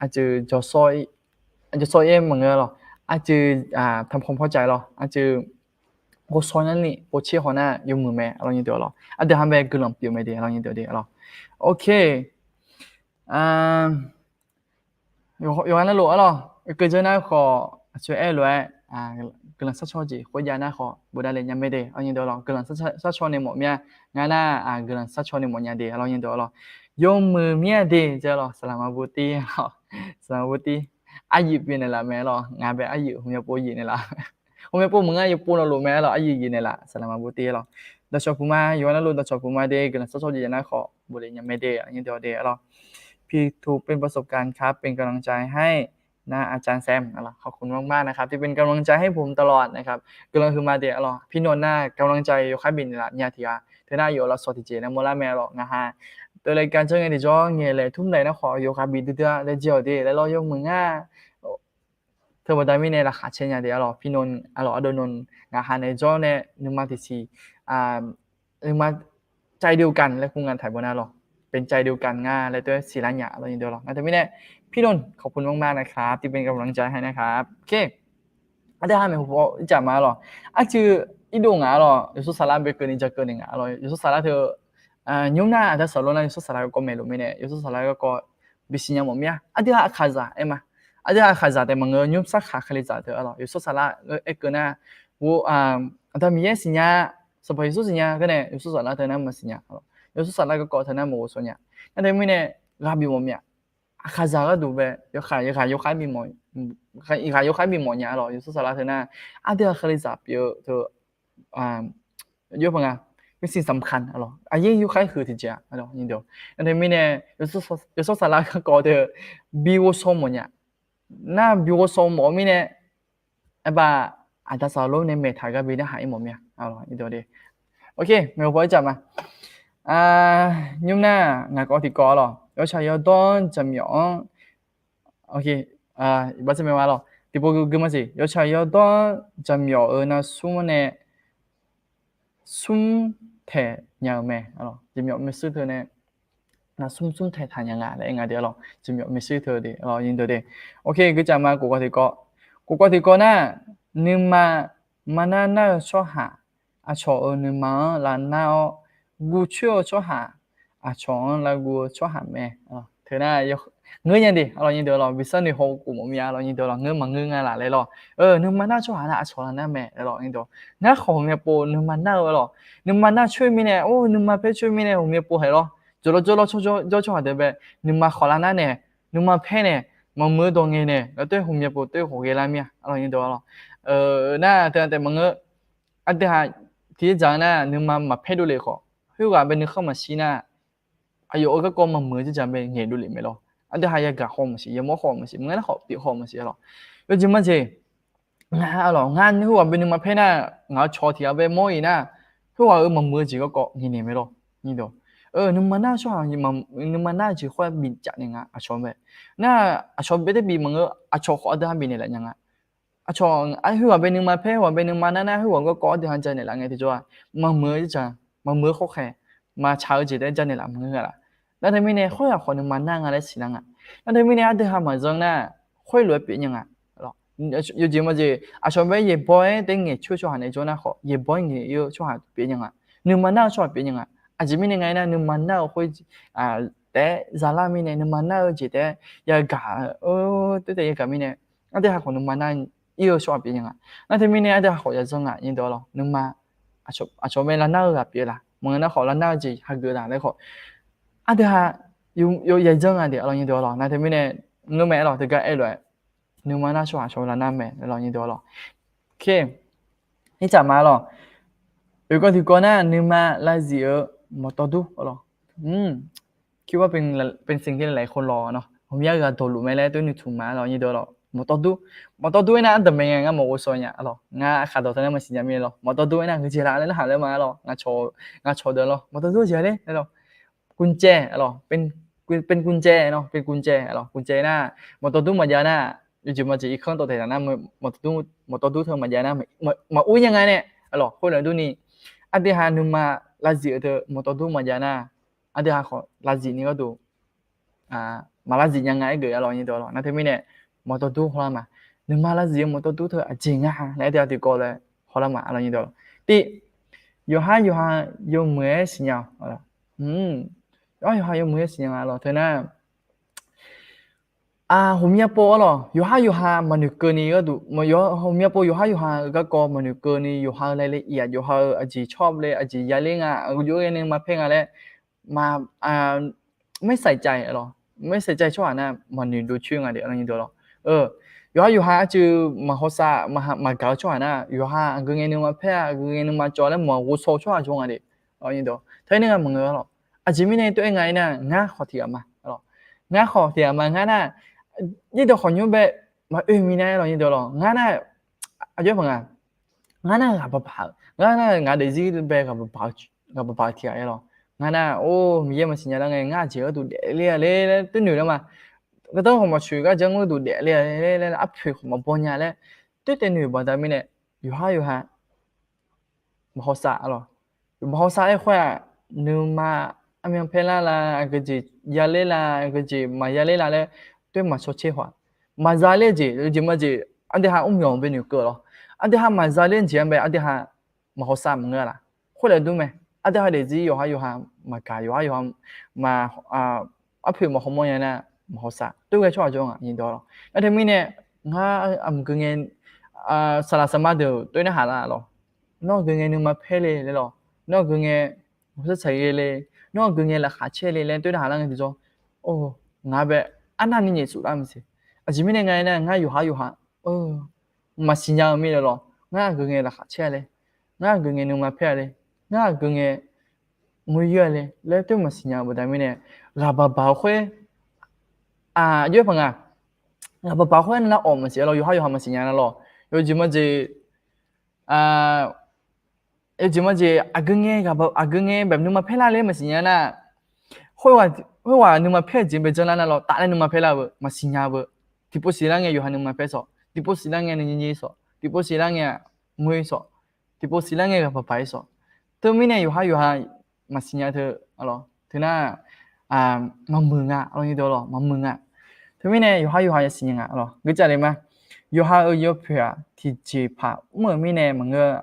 aqjeq jawqshawr-ir-aer maqngeur lawr, aqjeq tanqpanq pawcav lawr, aqjeq ghovshaw nar ni povtser haw nar yawmuiq mae arlawr nyir deuq arlawr. Ardui ha bae guiqlanq pyeuf mae de arlawr nyir deuq de arlawr. Ok. Yawqha navluf arlawr, keuv dzeur nar khawf aqtsoeq aer lof-aer guiqlanq sharcaw jeq khoerjav nar khawf bofdav le nya mae de arlawr nyir deuq arlawr. Guiqlanq sharcaw nae mawf mya. Ngar nar guiqlanq sharcaw nae mawf nya de arlawr nyir deuq arlawr. Yawmuiq mir-a de jeq arlawr, saqlaq maqbur tir arlawr, saqlaq maqbur tir. Aryuif pyeuf naeqlaf mae arlawr, ngaq bae aryuif hmqmya pov yif naeqlaf. Hmqmya pov maqngeur yawpov navluf mae arlawr, aryuif yif naeqlaf, saqlaq maqbur tir arlawr. Dawqcawq puqma, yawqha navluf dawqcawq puqma de, guiqlanq sharcaw jeq jav nar khawf bofdav le nya mae de arlawr nyir deuq de arlawr. ผิดถูกเป็นประสบการณ์ครับ เป็นกำลังใจให้นะอาจารย์แซม ขอบคุณมากๆ นะครับ ที่เป็นกำลังใจให้ผมตลอดนะครับ guiqlanq huiqma de arlawr. พี่นนท์ nar กำลังใจ yawkhaer bifnaeq laf nya tiq ghaq teu nar yawf lavsawq tiqjeq nar mawrlar mae arlawr. Ngaq ha teu รายการ janr ngae tiqjawr ngaeqlaeq tmr daef nar khawf yawkhav bif duidui-a laer jir-awq de laer lawr yawmuiq ngar. Teubaqda mirnae laqkhaq caer nya de arlawr. พี่นนท์ arlawr, ardov นนท์ ngaq ha nae jawr nae nuima tiqsiq nuima ใจเดียวกัน laer kur nga taiq bawq nar lawr, เป็นใจเดียวกัน nga laer teu-aer siqlar nya arlawr nyir deuq arlawr. Nar teumirnae พี่นนท์ ขอบคุณมากๆ นะครับ ที่เป็นกำลังใจให้นะครับ Ardui ha maeqhu paw ircaf ma arlawr. Aqcuiv irdov ngaq arlawr, yawshawr saflar bae keuvni ja keuvni ngaq arlawr. Yawshawr saflar teu nymr nar aqda saqlor nar yawshawr saflar garkawv maeqluf mirnae yawshawr saflar garkawv bisiq nya mawf mir-a. Aqdui ha aqkaqzaq aer ma. Aqdui ha aqkaqzaq taef maqngeur, nymr sarkaq kalizaq teu arlawr, yawshawr saflar aerkeuv nar, aqda Miqyaer siqnya, Sanqpaq Yeqsur siqnya gar nae yawshawr saflar teu nar maqsiq nya. Yawshawr saflar garkawv teu nar maqghovshaw nya. Nar teumirnae ghaq bif mawf mir-a. Aqkaqzaq gharduq bae yawkhav, ghaq yawkhav bif mawf nya arlawr. Yawshawr saflar teu nar aqdui ha kalizaq pyeuf-eu teu jawr pa nga, เป็นสิ่งสำคัญ arlawr. Aqyaer yawkhav huiq tiqjeq-a arlawr. Nar teumirnae yawshawr saflar garkawv teu bi ghovshaw mawf nya. Nar bi ghovshaw mawf-eu mirnae, aerbar aqda saqlor nae maeqtaq gar bi narhaq ir mawf mir-a. Ok, maeqhu paw ircaf ma. Nymr nar ngaq kawv tiqkawv arlawr, yawtsaq yawdawr-anr jaqmyawf-anr, iqbax tser mae ma arlawr, tiqpov gui ma siq, yawtsaq yawdawr-anr jaqmyawf-euq nar smr-anr nae smr taeq nya-eu mae. Jaqmyawf maershuir teu nae nar smr smr taeq taq nya nga laer aer nga de arlawr. Jaqmyawf maershuir teu de arlawr, nyir deuq de. Ok, guicaf ma kof kawv tiqkawv. Kof kawv tiqkawv nar, nuima marnar nar-eu tsawrhaq aqcawq-euq nuima-anr lavnar-awr, guvcoer-eu tsawrhaq aqcawq-anr lavguv-eu tsawrhaq mae. Teu nar ngeur nya de arlawr, nyir deuq arlawr, bi sharnoeq haw khof mawf mir-a arlawr, nyir deuq arlawr, ngeur maqngeur nga laf laer lawr. Nuima nar tsawrhaq nar aqcawq lavnar mae arlawr, nyir deuq. Ngar khawf ghawqmya pov nuima nar-eu arlawr. Nuima nar coer mirnae, or nuima paer coer mirnae ghawqmya pov haeq lawr. Jawrlawr jawrlawr tsawrjawr tsawrhaq deuq bae nuima khawf lavnar nae, nuima paer nae, maqmuiq-eu dawq ngae nae laer teu ghawqmya pov teu ghawqghae lar mir-a arlawr, nyir deuq arlawr. Nar teu taef maqngeur. Aqdui ha tiq dzaq nar nuima maqpaer dovlef khawf, khoerghaq bae nuikhanr maqshir nar, aqyawf-euq garkawv maqmuiq-eu dzerdzaq bae ngaeq dovlef mae lawr. Aqdui ha yagaq haw maqsiq, yamawr haw maqsiq, maqngeur nar khawf pyeuf haw maqsiq arlawr. Yawjeq majeq nga arlawr, ngar khoerghaq bae nuima paer nar, ngaq-euq cawq tiq ghaq bae mawr-iq nar, khoerghaq-euq maqmuiq-eu jeq garkawv ngaeqnaeq mae lawr. Nuima nar-eu tsawrhaq, nuima nar-eu jeq khoer bicaf naeq nga aqcawq mae. Nar aqcawq bae tae bif maqngeur, aqcawq khawf aqdui ha bifnaeq laf nya nga. Aqcawq khoerghaq bae nuima paer, khoerghaq bae nuima nar nar, khoerghaq garkawv aqdui ha janaeq laf ngae tiqjawr-aq, maqmuiq-eu dzerdzaq, maqmuiq-eu khawrkhaeq, maqtsaq-eu jeq taef-aer janaeq laf maqngeur nga laf. Nar teumirnae khoerghaq khawf nuima nar nga laer siqlar nga. Nar teumirnae aqdui ha maqzanr nar, khoerlof-aer pyeuf nya nga. Yawjeq majeq aqcawq bae yaeqbawq-aer taef-aer ngaeqcoer-eu tsawrhaq naeq jawr nar khawf, yaeqbawq-aer ngaeq-eu tsawrhaq pyeuf nya nga. Nuima nar-eu tsawrhaq pyeuf nya nga. Aqjeq mirnae nga aer nar, nuima nar-eu khoer taef-aer zalar mirnae, nuima nar-eu jeq taef-aer yagaq, taef-aer yagaq mirnae, aqdui ha khawf nuima nar-ir-eu tsawrhaq pyeuf nya nga. Nar teumirnae aqdui ha khawf yadzanr nga, nyir deuq arlawr, nuima aqcawq mae lavnar-eu ghaq pyeuf laf, maqngeur nar khawf lavnar-eu jeq hageuf laf laer khawf, aqdui ha yadzanr nga de arlawr, nyir deuq arlawr. Nar teumirnae ngeur mae arlawr, teugar aerlof-aer, nuima nar tsawrhaq aqcawq lavnar mae arlawr, nyir deuq arlawr. Ircaf ma arlawr, oeqkawv tiqkawv nar nuima lavzif-eu mawqtawv dur arlawr. คิดว่าเป็นสิ่งที่หลายคนรอเนาะ ghawqmya ghaq dawqluf mae laer tov nuitmq ma arlawr, nyir deuq arlawr. Mawqtawvdur. Mawqtawvdur aernar ardanqbae ngae ngar maqghovshaw nya lawq. Ngar aqkhaq dawq teu nar maqsiq nya mirnae lawq. Mawqtawvdur aernar geujeq laf laer narhaq laer ma lawq. Ngaq cawq deuq lawq. Mawqtawvdur jeq laer lawq. Guvjae lawq. Guvjae lawq. Guvjae nar mawqtawvdur maqjav nar, yawjeq maqjeq irkanr tawv taeq taq nar, mawqtawvdur teu maqjav nar, maqur nya nga nae lawq. Khoerlof durni, aqdui ha nuima lavzif-eu teu mawqtawvdur maqjav nar, aqdui ha khawf lavzif ni gharduq maq lavzif nya nga aergeuf ya lawq nyi dawq lawq. Nar teumirnae mawqtawvdur hawlar ma. Nuima lavzif-eu mawqtawvdur teu aqjeq nga laer aqdui ha tiqkawv laer hawlar ma lawq nyi dawq lawq. Tiv, yawqhar yawqha yawmuiq-aer siqnya-awq. Yawqhar yawqha yawmuiq-aer siqnya nga lawq teu nar, ghawqmya pov-awr lawq, yawqhar yawqha maqnoeq keuvni gharduq, ghawqmya pov yawqhar yawqha-eu garkawv maqnoeq keuvni yawqha-eu laev le iq-aq yawqha-eu aqjeq tsawrhaq le aqjeq yaler nga, aqgeu jov-aer nuima paer nga laer, ma, ไม่ใส่ใจ lawq, ไม่ใส่ใจ tsawrhaq nar maqnoeq dovcoer nga de lawq nyi dawq lawq. Yawqhar yawqha arcuiv maqhawsav maqgaq-eu tsawrhaq nar yawqha aqgeu ngae nuima paer-a, aqgeu ngae nuima cawv laer maqghovshaw-eu tsawrhaq jawr nga de lawq nyi dawq. Teumirnae nga maqngeur lawq. Aqjeq mirnae tov-aer nga aernar ngar khawf tiqghaq ma lawq. Ngar khawf tiqghaq ma ngar nar, nyirdawq khawf nymr bae maqoe minav-aer lawq nyi dawq lawq. Ngar nar, aqjox paq nga, ngar nar ghaq baqbaq-eu, ngar nar ngaq daefzir bae ghaq baqbaq-eu tiqghaq-aer lawq. Ngar nar or Miqyaer maqsiqnya lar ngae ngar aqjeq gharduq daefler-a le laer toer noeq lar ma. Gardanr khawf maqcoeq gar janr gharduq daefler-a le laer arpoeq khawf maqbaw nya laer toer taev noeq baqda mirnae, yawqhar yawqha maqhawsav lawq. Maqhawsav-aer khoer-aq, nuima armyan paerlar la, aqgeujeq yaler la, aqgeujeq maqyaler la laer toer maqcawtser haw-aq. Maqza ler-eu jeq, jeq majeq aqdui ha mrmyawq bae noeqkeuv lawq. Aqdui ha maqza ler-eu jeq-anr bae aqdui ha maqhawsav maqngeur-a laf. Khoerlof dur mae, aqdui ha daefzir yawqhar yawqha maqgaq, yawqhar yawqha ma, arpoeq maqhaw mawr nya nar maqhawsav toer ghae tsawrhaq jawr nga nyi dawq lawq. Nar teumirnae ngar aqmq geu ngae, saqlaq saqma deuq toer narhaq lar lawq. Nawr aqgeu ngae nuima paer le laer lawq. Nawr aqgeu ngae ghawqshar tsaq ghae le, nawr aqgeu ngae laqkhaq caer le laer toer narhaq lar ngae tiqjawr, or, ngaq bae arnavni nyaef tsuf lar maqsiq. Aqjeq mirnae nga aernar ngar yawqhar yawqha maqsiq nya-eu mirnae lawq. Ngar aqgeu ngae laqkhaq caer-a le, ngar aqgeu ngae nuima paer-a le, ngar aqgeu ngae ngoer yoer-a le laer toer maqsiq nya-eu baqda mirnae, ghaq baqbaq-eu khoer, aqjox paq nga, ghaq baqbaq khoer nar awq maqsiq lawq, yawqhar yawqha maqsiq nya nar lawq. Yawjeq majeq, yawjeq majeq aqgeu ngae, aqgeu ngae bae nuima paer lar le maqsiq nya nar, khoerghaq nuima paer-eu jeq bae janrlar nar lawq, taf laer nuima paer lar-eu beu maqsiq nya beu. Tiqpov siqlar ngae yawqha nuima paer sawq, tiqpov siqlar ngae nuinyir sawq, tiqpov siqlar ngae ngoer sawq, tiqpov siqlar ngae ghaq baqbaq-ir sawq. Teumirnae yawqhar yawqha maqsiq nya teu, teunar maqmuiq nga lawq nyi dawq lawq, maqmuiq nga. Teumirnae yawqhar yawqha yasiq nya nga lawq. Geucaf le ma. Yawqha-euq yawpoeq-aq tiqjeqpaq mr-euq mirnae maqngeur,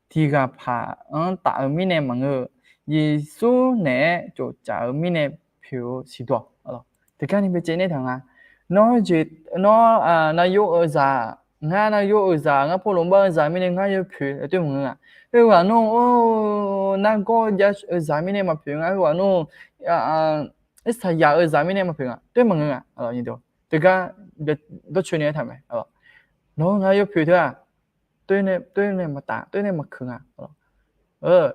tiqghaq paq-anr taf-eu mirnae maqngeur, Yeqsur naeq-aer tsoftsaf-eu mirnae poeq-eu siqduq-awq. Tiqgar ni bae caev nae taq nga. Nawr jeq, nawr, nar yov-eu zaq, ngar nar yov-eu zaq, ngar pov lmq bar-eu zaq mirnae ngar yawpoeq laer toer maqngeur nga. Heughaq nawr, nargawr jav-eu zaq mirnae maqpoeq nga. Heughaq nawr, irsaqyaq-eu zaq mirnae maqpoeq nga. Toer maqngeur nga. Tiqgar dawrcoeni-aer taq mae. Nawq-eu ngar yawpoeq teu-aq, toer nae maqtaf, toer nae maqkeuq nga.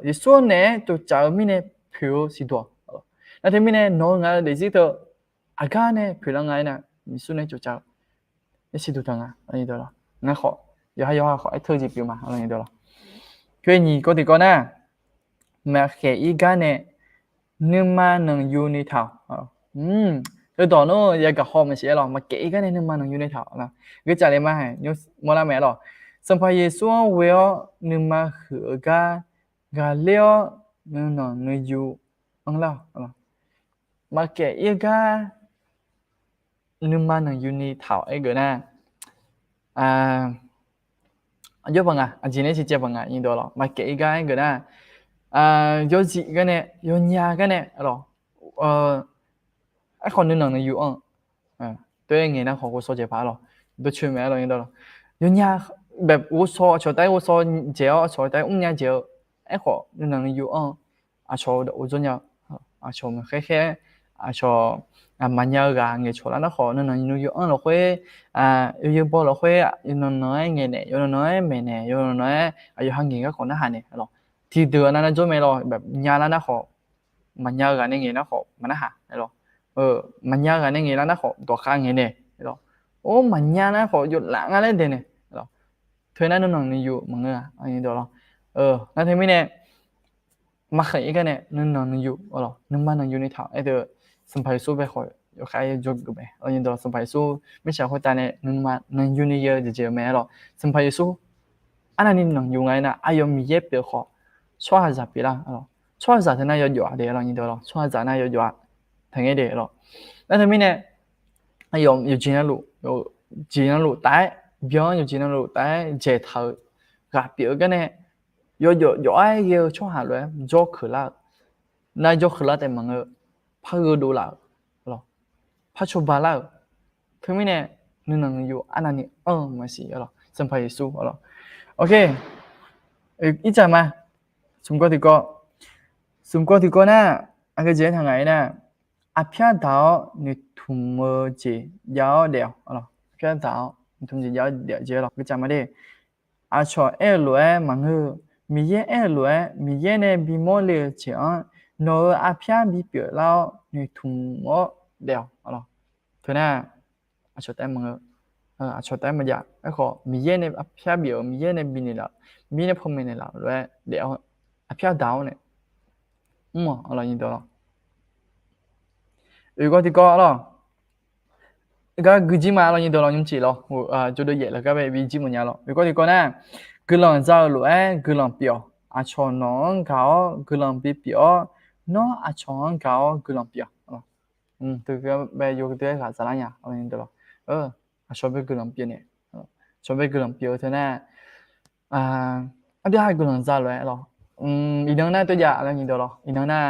Yeqsur naeq-aer tsoftsaf-eu mirnae poeq-eu siqduq-awq. Nar teumirnae nawq-eu ngaq-eu daefzir teu aqgar nae poeqlar nga aernar, Yeqsur nae tsoftsaf-eu siqduq taq nga. Ngar khawf, yawqha yawqha khawf aerteu jeq pyeuf ma. Khoer nyiq kawv tiqkawv nar, maqkhaeq-ir gar nae nuima nanqyuni taq-awq. Heudawq nar yagaq haw maqsiq-aer lawq, maqkhaeq-ir gar nae nuima nanqyuni taq-awq. Geucaf le ma, mawrlar mae lawq. Sanqpaq Yeqsur-anr ghoe-awr nuima huiq-eu gar ghaqler-awr nuinanq nuiyu anrlar-awq. Maqkhaeq-ir gar nuima nanqyuni taq-awq aergeuf nar, aqjox paq nga, aqjeq nae ciqcaev paq nga nyi dawq lawq. Maqkhaeq-ir gar aergeuf nar, yawzif gar nae, yawnya gar nae lawq. Aerkhawf nuinanq nuiyu anr-eu, toer ngaeq nar khawf ghovshaw jaeq paq-a lawq. Dawrcoeni mae-a lawq nyi dawq lawq. Yawnya, bae ghovshaw, aqcawq taef-aer ghovshaw jaeq-awr, aqcawq taef-aer mrnya jaeq-eu, aerkhawf nuinanq nuiyu anr-eu, aqcawq-eu dawq ghovdzawr nya-eu, aqcawq maqkhaer khaer, aqcawq maqnya-eu ghaq ngaeqcawq lar nar khawf nuinanq nuiyu anr lafkhoer, yawzeu baw lafkhoer, yawqnan nan-aer ngaeqnaeq, yawqnan nan-aer maeqnaeq, yawqnan nan-aer aqyawf ha ngaeq garkawv narhaq naeq lawq. Tiqdeuq-aq nav nar jawr mae lawq, nya lar nar khawf, maqnya-eu ghaq nae ngaeq nar khawf maqnarhaq lawq. Maqnya-eu ghaq nae ngaeq lar nar khawf dawqkhav ngaeqnaeq lawq. or maqnya nar khawf yawflaf nga laer daeqnaeq. Teu nar nuinanq nuiyu maqngeur-a, nar teumirnae maqkhaeq-ir gar nae nuinanq nuiyu, nuima nanqyu ni taq-awr aer-eu Sanqpaq Yeqsur bae khawf yawkhav-aer jawrgeuf mae. Sanqpaq Yeqsur mirtsaq khoertav nae nuima nanqyu ni ya-eu jeq jeq-eu mae-aer lawq. Sanqpaq Yeqsur arnavni nanqyu nga aernar, aqyawf Miqyaer pyeuf khawf tsawrhaqzaq pyeuflar. Tsawrhaqzaq teu nar yawjawf-a de lawq, nyiq dawq lawq, tsawrhaqzaq nar yawjawf-a taqngaer de lawq. Nar teumirnae aqyawf yawqjeq navluf, jeq navluf taf-aer byan-anr, yawqjeq navluf taf-aer dzaeqtaq-euq ghaq pyeuf-eu gar nae yawjawf jawf-aer ghae-eu tsawrhaq lof-aer jawrkeuq lar-eu, nar jawrkeuq lar taef maqngeur-eu, par gheudov laf-euq, par cawba lar-euq. Teumirnae nuinanq nuiyu arnavni anr-eu maqsiq-a lawq, Sanqpaq Yeqsur-a lawq. Ircaf ma, smq kawv tiqkawv, smq kawv tiqkawv nar, aqgeu jeq aertaq ngaq-aer nar, aqpyar daq-awr noeqtmq-eu jeq jav-awr daef-awq. Aqpyar daq-awr noeqtmq jeq jav-awr daef-awq jeq-a lawq, geucaf ma de. Aqcawq aer-eu lof-aer maqngeur-eu, Miqyaer aer-eu lof-aer, Miqyaer nae bimawr le-eu jeq-anr nawq-euq aqpyar bipyeuf lar-awr noeqtmq-awr daef-awq. Teu nar aqcawq taef-aer maqngeur, aqcawq taef-aer maqjav. Aerkhawf Miqyaer nae aqpyar bif-euq, Miqyaer nae bifnaeq laf-euq, Miqyaer nae panmaeq naeqlaf-euq lof-aer daef-awr aqpyar daq-awr nae mr-awq, aqlawq nyiq dawq lawq. Oeq kawv tiqkawv lawq. Gar guijir ma lawq, nyiq dawq lawq, nymrcif lawq, jawrduv yaef laf gar bae bijir mawfnya lawq. Oeq kawv tiqkawv nar, guiqlanq za-euq lof-aer guiqlanq pyeuf-awq. Aqcawq nawq-anr gaq-awr guiqlanq bipyeuf-awr, nawr aqcawq-anr gaq-awr guiqlanq pyeuf-awq. Teu bae yawdui-aer ghaq za lar nya, aqcawq bae guiqlanq pyeuf nae, aqcawq bae guiqlanq pyeuf-eu teu nar, aqdui ha guiqlanq za lof-aer lawq. Iqnan nar teujav lawq, nyiq dawq lawq, iqnan nar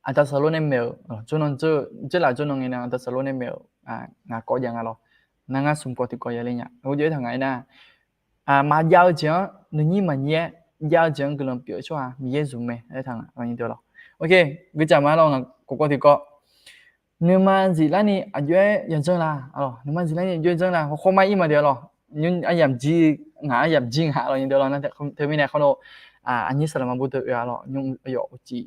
Aqda Saqlor nae maeq-euq, jawrnan, dzeurlaf jawrnan ngae nar Aqda Saqlor nae maeq-euq, ngaq kawv jav nga lawq. Nar ngar smq kawv tiqkawv ya le nya, ghoe jov-aer taq ngaq-aer nar, maqjav-eu jeq-anr nuinyir maqnyir-aer, jav-eu jeq-anr guiqlanq pyeuf-eu tsawrhaq Miqyaer zmq mae laer taq ngaq, aqlawq nyiq dawq lawq. Ok, guicaf ma lawq, ngaq kawv kawv tiqkawv. Nuima ziflarni aqjox-aer yadzanr la, nuima ziflarni aqjox-aer dzanr la, hawkhawr mar ir ma de lawq. Aryamq jir, ngaq aryamq jir ngaq lawq nyiq dawq lawq. Teumirnae khawr lo, aqnyir saqlaq maqbur deuq oe-a lawq, nymr aqyawf uqcif,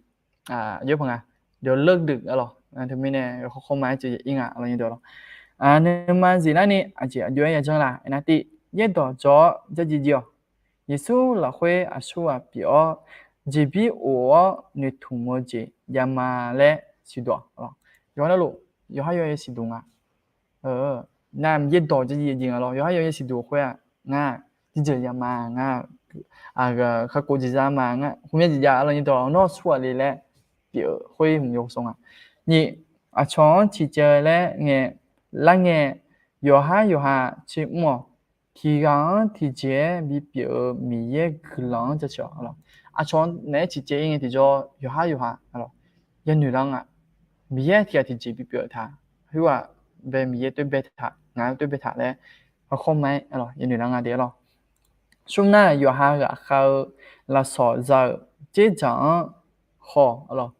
aqjox-aer paq nga, dawq leurdeuq-a lawq. Teumirnae hawkhawr mar-aer ceuv yaef ir nga lawq nyiq dawq lawq. Nuima ziflarni aqjeq aqjox-aer yadzanr la, aernar tiv, yaerdawq dzaw-awr dzardziv dziv-awq. Yeqsur lafkhoer aqsurghaq pyeuf-awr, jeqbir of-awr noeqtmq-eu jeq javma laer siqduq-awq. Yawqha navluf, yawqhar yawqha siqduq nga. Nar Miqyaer dawq dzardziv dziv nga lawq, yawqhar yawqha siqduq khoer-aq, ngar tiqjeq javma, ngar kakhof jeq javma, ngar hmqmya jeq jav lawq nyiq dawq lawq, nawr aqsurghaq le laer pyeuf-eu khoer hmq yawshaw nga. Nyiq, aqcawq-anr ciqcaev laer ngae, lar ngae, yawqhar yawqha tser mr-awq. Tiqghaq-anr tiqjeq-aer bipyeuf-eu Miqyaer guiqlanq-anr jaceuq-awq. Aqcawq naeq-aer ciqcaev ir ngae tiqjawr, yawqhar yawqha yanoeq lar nga. Miqyaer tiqghaq tiqjeq bipyeuf-eu taq, khoerghaq bae Miqyaer toer bae taq, ngaq-anr toer bae taq laer, hawkhawr mar-aer yanoeq lar nga de lawq. Smr nar, yawqha ghaqkhav-eu lafsawq za-euq dzerdzaq-anr haw-awq.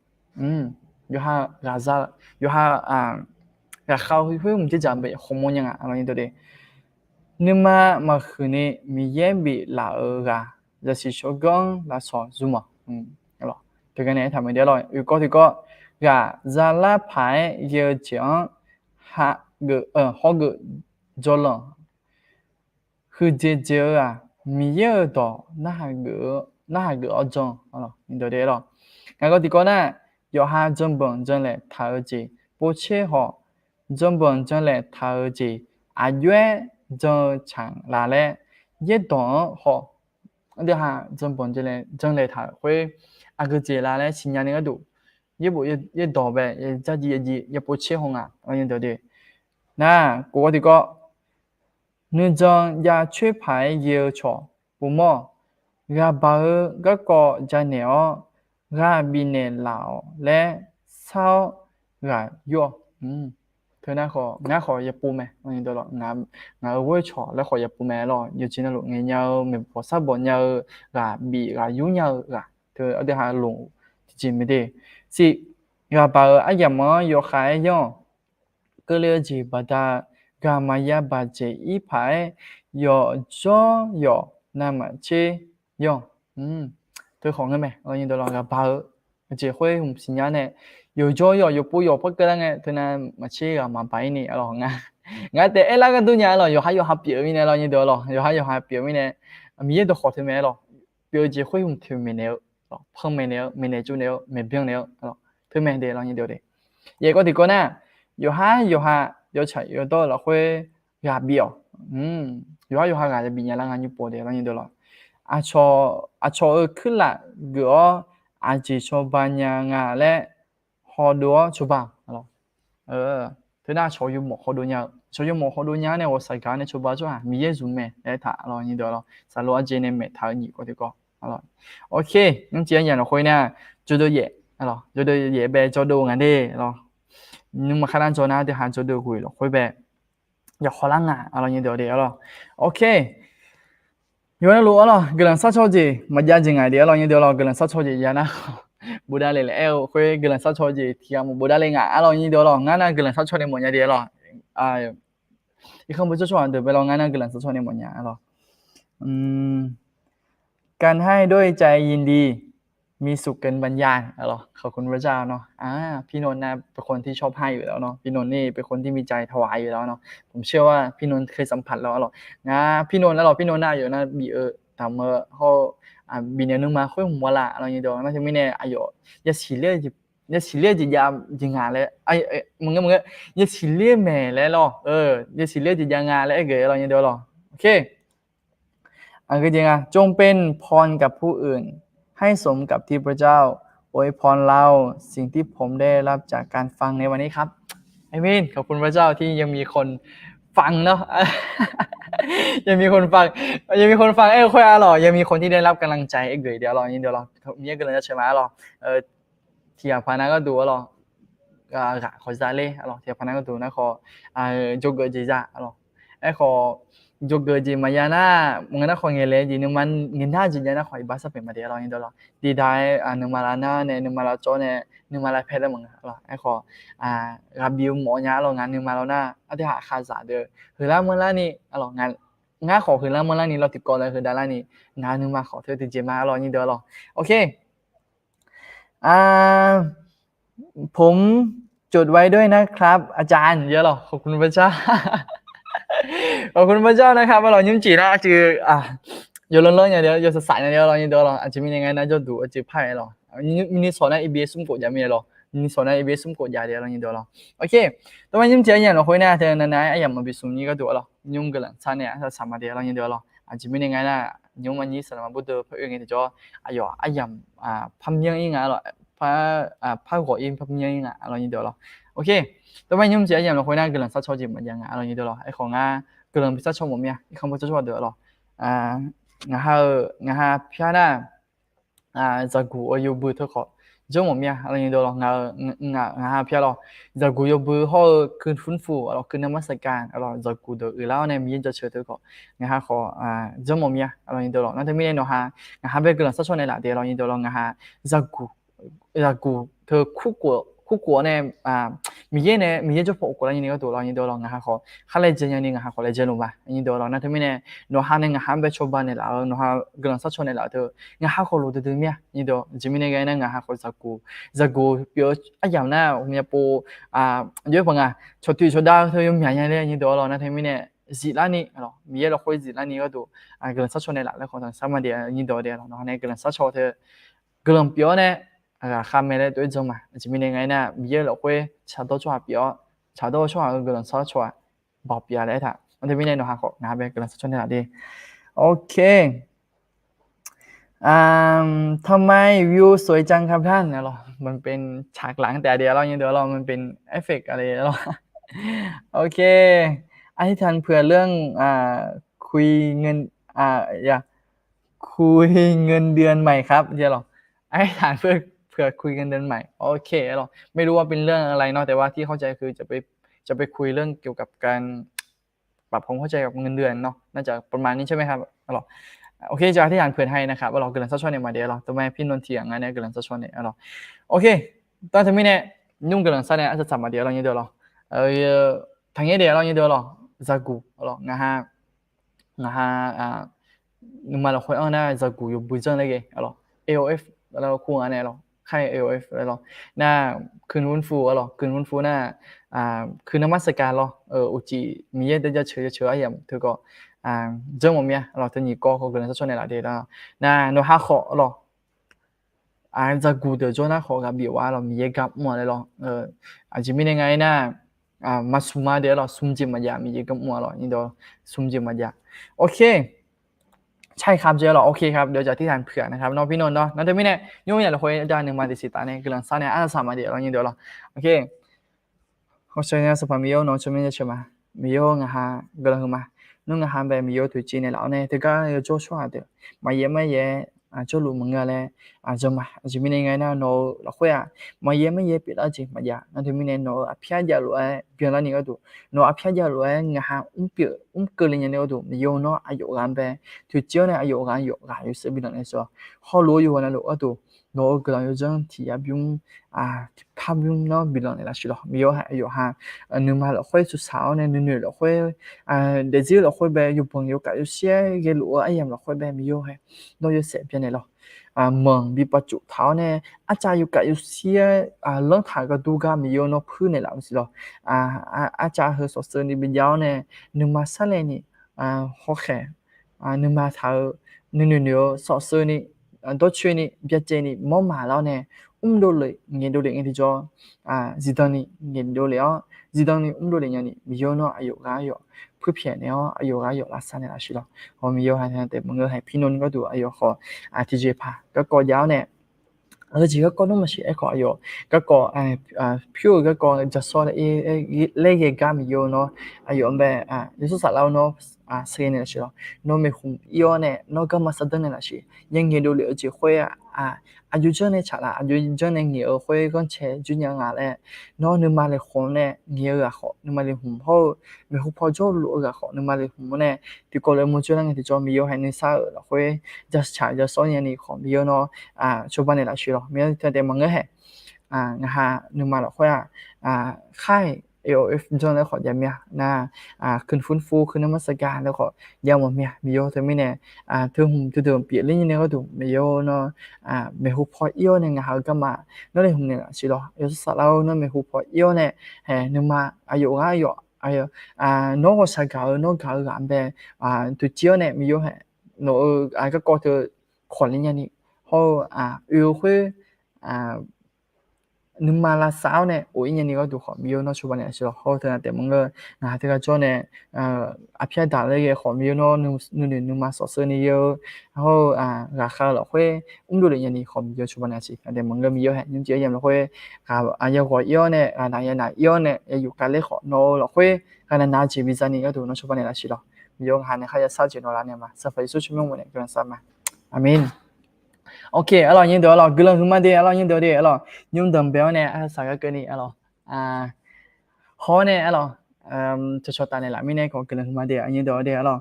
Yawqha ghaqza, yawqha ghaqkhav-eu khoer hmq dzerdzaq bae hawmawr nya nga lawq nyiq dawq de. Nuima maqhuiq ni Miqyaer biflaf-euq ghaq, zaqsiq tsawrganr-anr lafsawq zmq-awq. Teugar nae aertaq mae de lawq, oeq kawv tiqkawv. Ghaq zalar paq-aer ghae-eu jeq-anr hageuf, hawgeuf, jawrlanq huiqdzaeq dzaeq-eu-aq, Miqyaer-euq dawq narhaq geuf-awr jan-awq. Ngaq kawv tiqkawv nar, yawqha janrbanq janlaeq taq-eu jeq povtser haw, janrbanq janlaeq taq-eu jeq aqjox-aer jan-eu tsaq la laer, yaerdawq-anr haw, aqdui ha janrbanq janlaeq taq-euq khoer aqgeu jeq la laer siqnya ni gharduq, yaerbof yaerdawq bae ya dzardziv yadziv ya povtser haw nga lawq nyiq dawq de. Nar kov kawv tiqkawv. Nuijan jav coer paq-aer ghae-eu cawq povmawr-awq. Ghaq baq-eu garkawv janaeq-awr, ghaq bifnaeq laf-awq laer sar-awr ghaq yur-awq. Teu nar khawf, ngar khawf yapov mae. Ngaq-euq ghoer cawq laer khawf yapov mae lawq. Yawqjeq navluf ngaeq nya-eu, maeqbawq sarbawq nya-eu ghaq, bif ghaq yur nya-eu ghaq, teu aqdui ha loq tiqjeq mae de. Siq, ghaq baq-euq aryamq-anr yawkhav-aer yanr-awq. Keuvle-eu jeq baqda ghaq maqya baq dzaeq ir paq-aer, yawqjawr yawq navmaqtser yanr-awq. Teu khawf ngeur mae, ghaq baq-eu jeq khoer hmq siqnya nae, yawqjawr yawq yawqpov yawq par keuvlar ngae, teu navmaqtser ghaq maqbaq ir ni lawq nga. Ngar taef aerlar gharduq nya-a lawq, yawqhar yawqha pyeuf-eu mirnae lawr nyir deuq-a lawq, yawqhar yawqha pyeuf-eu mirnae, Miqyaer dawqkhawq teu mae-a lawq, pyeuf-eu jeq khoer hmq toeq maeqnaeq-eu, panmaeq naeq-eu, maeqnaeq tsovnaeq-eu, maeqbyan naeq-eu, teu mae de lawr nyir deuq de. Yaeq kawv tiqkawv nar, yawqhar yawqha yawtsaq yawdawr lafkhoer ghaq bif-awq. Yawqhar yawqha ghaq bif nya lar nga nymr pov de lawr nyir deuq lawq. Aqcawq-euq kuirlaf geuf-awr aqjeq cawba nya nga laer hawdov-awr cawba-awq. Teunar aqcawq yawmawf hawdov nya-eu, aqcawq yawmawf hawdov nya-awr nae ghawqshaq gaq-awr nae cawba tsawrhaq Miqyaer zmq mae laer taq lawr nyir deuq lawq. Saqlaq arjeq nae maeq taq-eu nyiq kawv tiqkawv. Ok, nymr tiq-aer nya lafkhoer nar, jawrdeuv yaef, jawrdeuv yaef bae jawrdeuv nga de lawr. Nuima kharnar jawr nar deuq ha jawrdeuv ghoe lafkhoer bae yawqkhawf lar nga-a lawr nyir deuq de-a lawq. Ok, yawqha navluf-a lawq, guiqlanq sharcaw jeq maqjav jeq ngaq de-a lawr nyir deuq lawq. Guiqlanq sharcaw jeq ya nar bofdavle laer aer-eu khoer guiqlanq sharcaw jeq tiqghaq maqbofdavle ngaq-a lawr nyir deuq lawq. Ngar nar guiqlanq sharcaw nae mawfnya de-a lawq. Irkanr beu tsawrcawr-aq deuq bae lawr, ngar nar guiqlanq sharcaw nae mawfnya-a lawr. การให้ด้วยใจยินดี มีสุขเกินบรรยาย ขอบคุณพระเจ้าเนาะ พี่นนท์นะเป็นคนที่ชอบให้อยู่แล้วเนาะ พี่นนท์นี่เป็นคนที่มีใจถวายอยู่แล้วเนาะ ผมเชื่อว่าพี่นนท์เคยสัมผัสแล้ว lawr. Ngar พี่นนท์ lawr, พี่นนท์ nar yawf nar bif-eu taq maqngeur hawr-eu, bifnaeq nuima khoer hmq-a laf lawr nyir deuq lawq. Nar teumirnae aqyawf yasiq ler-eu jeq jav jeq ngaq laer, maqngeur maqngeur, yasiq ler maeq laer lawr, yasiq ler jeq jav nga laer aer geuf-a lawr nyir deuq lawq. Ok, aqgeu jeq nga จงเป็นพรกับผู้อื่น ให้สมกับที่พระเจ้าอวยพรเรา สิ่งที่ผมได้รับจากการฟังในวันนี้ครับ อาเมน ขอบคุณพระเจ้าที่ยังมีคนฟังเนาะ ยังมีคนฟัง ยังมีคนฟัง aer-eu khoer-a lawq, ยังมีคนที่ได้รับกำลังใจ aer geuf de-a lawr nyir deuq lawq. Miqyaer guiqlanq jaceuq ma-a lawq. Tiqghaq paq nav gharduq-a lawq, ghaq khawf za ler-a lawq. Tiqghaq paq nav gharduq nar khawf, jawrgeuf jeq za-a lawq. Aerkhawf, jawrgeuf jeq maqya nar, maqngeur nar khawf ngaeqlaeq jeq nuima ngaeq nar jeq jav nar khawf iqbax sharpaeq maqdaef-a lawr nyir deuq lawq. Diqdaq-aer nuima lavnar nae nuima lavcawv nae nuima lavpae laer maqngeur-a lawq. Aerkhawf, ghaq bif-eu mawf nya-a lawq. Ngaq nuima lawr nar aqdui haq khaqzaq deuq heular manrlar ni-a lawq. Ngar khawf heular manrlar ni lawr tiqkawv laer heudav larni, ngaq nuima khawf teu tiqjeq ma-a lawr nyir deuq lawq. Ok, ผมจดไว้ด้วยนะครับอาจารย์ ya lawq. ขอบคุณพระเจ้า ขอบคุณพระเจ้านะครับ lawr. Nymr jeq nar aqcuiv yawlanr lanr nya de-a, yawsaq saq nya de-a lawr nyir deuq lawq. Aqjeq mirnae ngar nar jawrduq aqcuiv par-aer lawq. Nymrni sawq nar iqbax smr khof jav mir-a lawq. Nymrni sawq nar iqbax smr khof jav de-a lawr nyir deuq lawq. Ok, tawrma nymr jeq aryamq lafkhoer nar teu navnav-aer aryamq maqbi smr nyir gharduq-a lawq. Nymr guiqlanq sar nae arsaq saq ma de-a lawr nyir deuq lawq. Aqjeq mirnae ngar nar nymr maqnyir saqlaq maqbur deuq par oe ngae tiqjawr aqyawf aryamq parmyanr ir nga-a lawq. Par ghawq ir parmyanr ir nga-a lawr nyir deuq lawq. Ok, tawrma nymr jeq aryamq lafkhoer nar guiqlanq sharcaw jeq maqjav nga-a lawr nyir deuq lawq. Aerkhawf ngar guiqlanq bi sharcaw mawf mir-a. Irkanr beu tsawrcawr deuq-a lawq. Ngaq ha-eu ngaq ha pyar nar zaqguq-eu yawbui teu khawf janr mawf mir-a lawr nyir deuq lawq. Ngaq ha pyar lawr, zaqguq yawbui hawr-eu คืนฟื้นฟู-a lawq, คืนนมัสการ-a lawq, zaqguq deuq uiqlar-awr nae Miqyaer jaceuq teu khawf, ngaq ha khawf janr mawf mir-a lawr nyir deuq lawq. Nar teumirnae nawq ha, ngaq ha bae guiqlanq sharcaw naeqlaf de lawr nyir deuq lawq. Ngaq ha zaqguq, zaqguq teu kurkhof-awr nae Miqyaer nae Miqyaer jawrpaw khof lar nyir ni gharduq lawr nyir deuq lawq. Ngaq ha khawf khar laejae nyani ngaq ha khawf laejae luf ma nyir deuq lawq. Nar teumirnae nawq ha nae ngaq ha-anr bae cawba naeqlaf-eu, nawq ha guiqlanq sharcaw naeqlaf-eu teu ngaq ha khawf loq duidui mir-a nyir deuq. Aqjeq mirnae ghae nar ngaq ha khawf zaqguq, zaqguq pyeuf-eu aryamq nar ghawqmya pov, aqjox-aer paq nga, cawqtui cawqdav teu yawmyaq nya laer nyir deuq lawq. Nar teumirnae ziflarni, Miqyaer lafkhoer ziflarni gharduq guiqlanq sharcaw naeqlaf laer khawf tanqsar ma de nyir deuq de lawq. Nawq ha nae guiqlanq sharcaw teu guiqlanq pyeuf-awr nae aqghaq khav mae laer tov-aer jan ma. Aqjeq mirnae nga aernar Miqyaer lafkhoer tsaqdawr tsawrhaq pyeuf-awr, tsaqdawr tsawrhaq-euq guiqlanq sharcaw-aq baoq pyeuf-a laer aertaq. Nar teumirnae nawq ha khawf ngaq ha bae guiqlanq sharcaw naeqlaf de. Ok. ทำไมวิวสวยจังครับท่าน lawq. มันเป็นฉากหลังแต่เดียว lawr nyir deuq lawq, มันเป็น effect อะไร lawr. Ok. อธิษฐานเผื่อเรื่อง คุยเงิน คุยเงินเดือนใหม่ครับ lawq. อธิษฐานเพื่อ เผื่อคุยเงินเดือนใหม่ โอเค lawq. ไม่รู้ว่าเป็นเรื่องอะไรเนาะ แต่ว่าที่เข้าใจคือจะไป จะไปคุยเรื่องเกี่ยวกับการปรับความเข้าใจกับเงินเดือนเนาะ น่าจะประมาณนี้ใช่ไหมครับ lawq. โอเค จะอธิษฐานเผื่อให้นะครับ lawq. Guiqlanq sharcaw naeq ma de lawq. ทำไมพี่นนท์เถียง ngar nae guiqlanq sharcaw naeq, lawq. Ok. Nar teumirnae nymr guiqlanq sar nae arsaq saq ma de lawr nyir deuq lawq. Taqngaer de lawr nyir deuq lawq. Zaqguq, lawq, ngaq ha, ngaq ha nuima lafkhoer-anr nar zaqguq yawbui janr laer ghae, lawq, A O F lawr kur nga nae, lawq, Khai aof lawr. Nar, คืนฟื้นฟู arlawq, คืนฟื้นฟู nar, คืนนมัสการ lawr, uqcif Miqyaer deuq jaceuq jaceuq aryamq teu khawf, janr mawf mir-a arlawq, teu nyiq kawv khawf guiqlanq sharshawr naeqlaf de lar. Nar, nawq ha khawf arlawq, zaqguq deuq jawr nar khawf ghaq bif-a arlawq, Miqyaer gar mr-a laer lawr. Aqjeq mirnae nga-aer nar, maqsmq ma de arlawq, smq jeq maqjav, Miqyaer gar mr-a lawq, nyiq dawq smq jeq maqjav. Ok. ใช่ครับ jeq arlawq, ok ครับ เดี๋ยวจะอธิษฐานเผื่อนะครับ nawr pirnawr nawr. Nar teumirnae nymr yaf lafkhoer dar nuima tiqsiq taf nae guiqlanq sar nae arsaq ma de arlawq, nyiq dawq lawr. Ok. Hawsher nar Sanqpaq Miqyaer-or, nawq-eu tsawrmyanr jaceuq ma. Miqyaer-or, ngaq ha guiqlanq huiq ma. Nymr ngaq ha bae Miqyaer-or toeqciv naeqlaf-awr nae teugar yawjawr tsawrhaq deuq maqyaer maryaer jawrluf maqngeur laer jan ma. Aqjeq mirnae nga-aer nar, nawq-eu lafkhoer-aq, maqyaer maryaer pyeuflar jeq maqjav. Nar teumirnae nawq-eu aqpyar javlof-aer byanlarni gharduq, nawq-eu aqpyar javlof-aer ngaq ha mrpyeuf mrkeuvle nyani gharduq, Miqyaer-or, nawr aqyawf ghaq-anr bae toeqciv-awr nae aqyawf ghaq yawf ghaq yawshuif biflanq naeq shawq. Hawlof-aer yawqghaq navluf gharduq, nawq-eu guiqlanq yawdzanr tiq yar bymr, tiqpar bymr nawr biflanq naeqlaf siq lawq. Miqyaer-or, aqyawf ha nuima lafkhoer tsawrshaq-awr nae nuinoeq lafkhoer, daefzir lafkhoer bae yawbanq yawkaf yawshir-aer ghaeluf-eu aryamq lafkhoer bae Miqyaer-or, nawr yawshaef byannaeq lawq. Manq bi pavcuf taq-awr nae arcav yawkaf yawshir-aer lanrtaq ghardur gar Miqyaer-or, nawr puir naeqlaf-eu siq lawq. Arcav heu sawqsheuvni bijav-awr nae nuima sarlaevni hawkhaeq nuima taq-eu nuinoeq noeq-eu sawqsheuvni dawrcoeni byacaevni mawrmaq lar-awr nae, mrdov lef ngaeqdov lef ngae tiqjawr, zifdan ni ngaeqdov lef-awr zifdan ni mrdov lef nyani Miqyaer-or, nawr aqyawf ghaq yawf puirpyaeq naeq-awr aqyawf ghaq yawf lavsav naeqlaf siq lawq. Hawr Miqyaer-or, ha taef maqngeur haeq pirnawr ni gharduq aqyawf khawf tiqjeqpaq garkawv jav-awr nae, aqgeujeq garkawv nawr maqsiq aerkhawf aqyawf garkawv pyur-euq garkawv jashawr laer ghae gar Miqyaer-or, nawr aqyawf-anr bae yawshawr saflar-awr nawr sheuqghae naeqlaf siq lawq. Nawr maeqhmq ir-awr nae nawr garma sardanr naeqlaf siq. Yaer ngaeqdov lef-eu jeq khoer-aq, aqjox janr nae tsaqlaf, aqjox janr nae ngaeq-eu khoer ghanrcae jir nya nga laer, nawr nuima lef khmq-awr nae ngaeq-eu ghaq khawf nuima lef hmq hawr-eu, maeqhu paw jawrluf-eu ghaq khawf nuima lef hmq-awr nae, tiqkawv lof-aer mawrjawr lar ngae tiqjawr Miqyaer-or, haeq nuisar-euq lafkhoer jaceuq jaceuq nyani khawf Miqyaer-or, nawr cawba naeqlaf siq lawq. Miqyaer-or, taef maqngeur haeq, ngaq ha nuima lafkhoer-aq, khar-iq aof janr laer khawf jav mir-a nar, คืนฟื้นฟู คืนนมัสการ laer khawf jav mawf mir-a. Miqyaer-or, teumirnae teu hmq teudeuq pyeufler nyani gharduq Miqyaer-or, nawr maeqhu paw ir-awr nae ngaq ha-eu garma nawr lef hmq naeqlaf siq lawq. Yawshawr saflar-awr nawr maeqhu paw ir-awr nae, haeq nuima aqyawf ghaq yawf nawr ghawqshaq gaq-eu nawr gaq-eu ghaq-anr bae toeqciv-awr nae Miqyaer-or, haeq nawq-eu garkawv teu khawqler nyani hawr-eu oe-eu khoer nuima lavsav-awr nae of ir nyani gharduq khawf Miqyaer-or, nawr cawba naeqlaf siq lawq. Hawr-eu teu nae taef maqngeur, ngaq ha teugar jawr nae aqpyar daq laer ghae khawf Miqyaer-or, nawr nuinoeq nuima sawqsheuvni ghae-eu hawr-eu ghaqkhav-eu lafkhoer mrdov lef nyani khawf Miqyaer cawba naeqlaf siq. Taef maqngeur Miqyaer-or, haeq nymrcif aryamq lafkhoer ghaq yaghawq ir-awr nae ghaqnaq yanaq ir-awr nae yayuf kavler khawf nawq-eu lafkhoer ghaqnaq nav-eu jeq bidzaq ni gharduq nawr cawba naeqlaf siq lawq. Miqyaer-or, ngaq ha nae kharya sar jeq nawq laf naeq ma. Sanqpaq Yeqsur tsawrmyanr mawf nae guiqlanq sar ma. Aqmeq. Ok, arlawq nyir deuq arlawq guiqlanq huiqma de arlawq nyir deuq de arlawq nymr danqbae-awr nae arsaq gar keuvni arlawq hawr-awr nae arlawq cawqcawq taf naeqlaf mirnae khawf guiqlanq huiqma de arlawq nyir deuq de arlawq.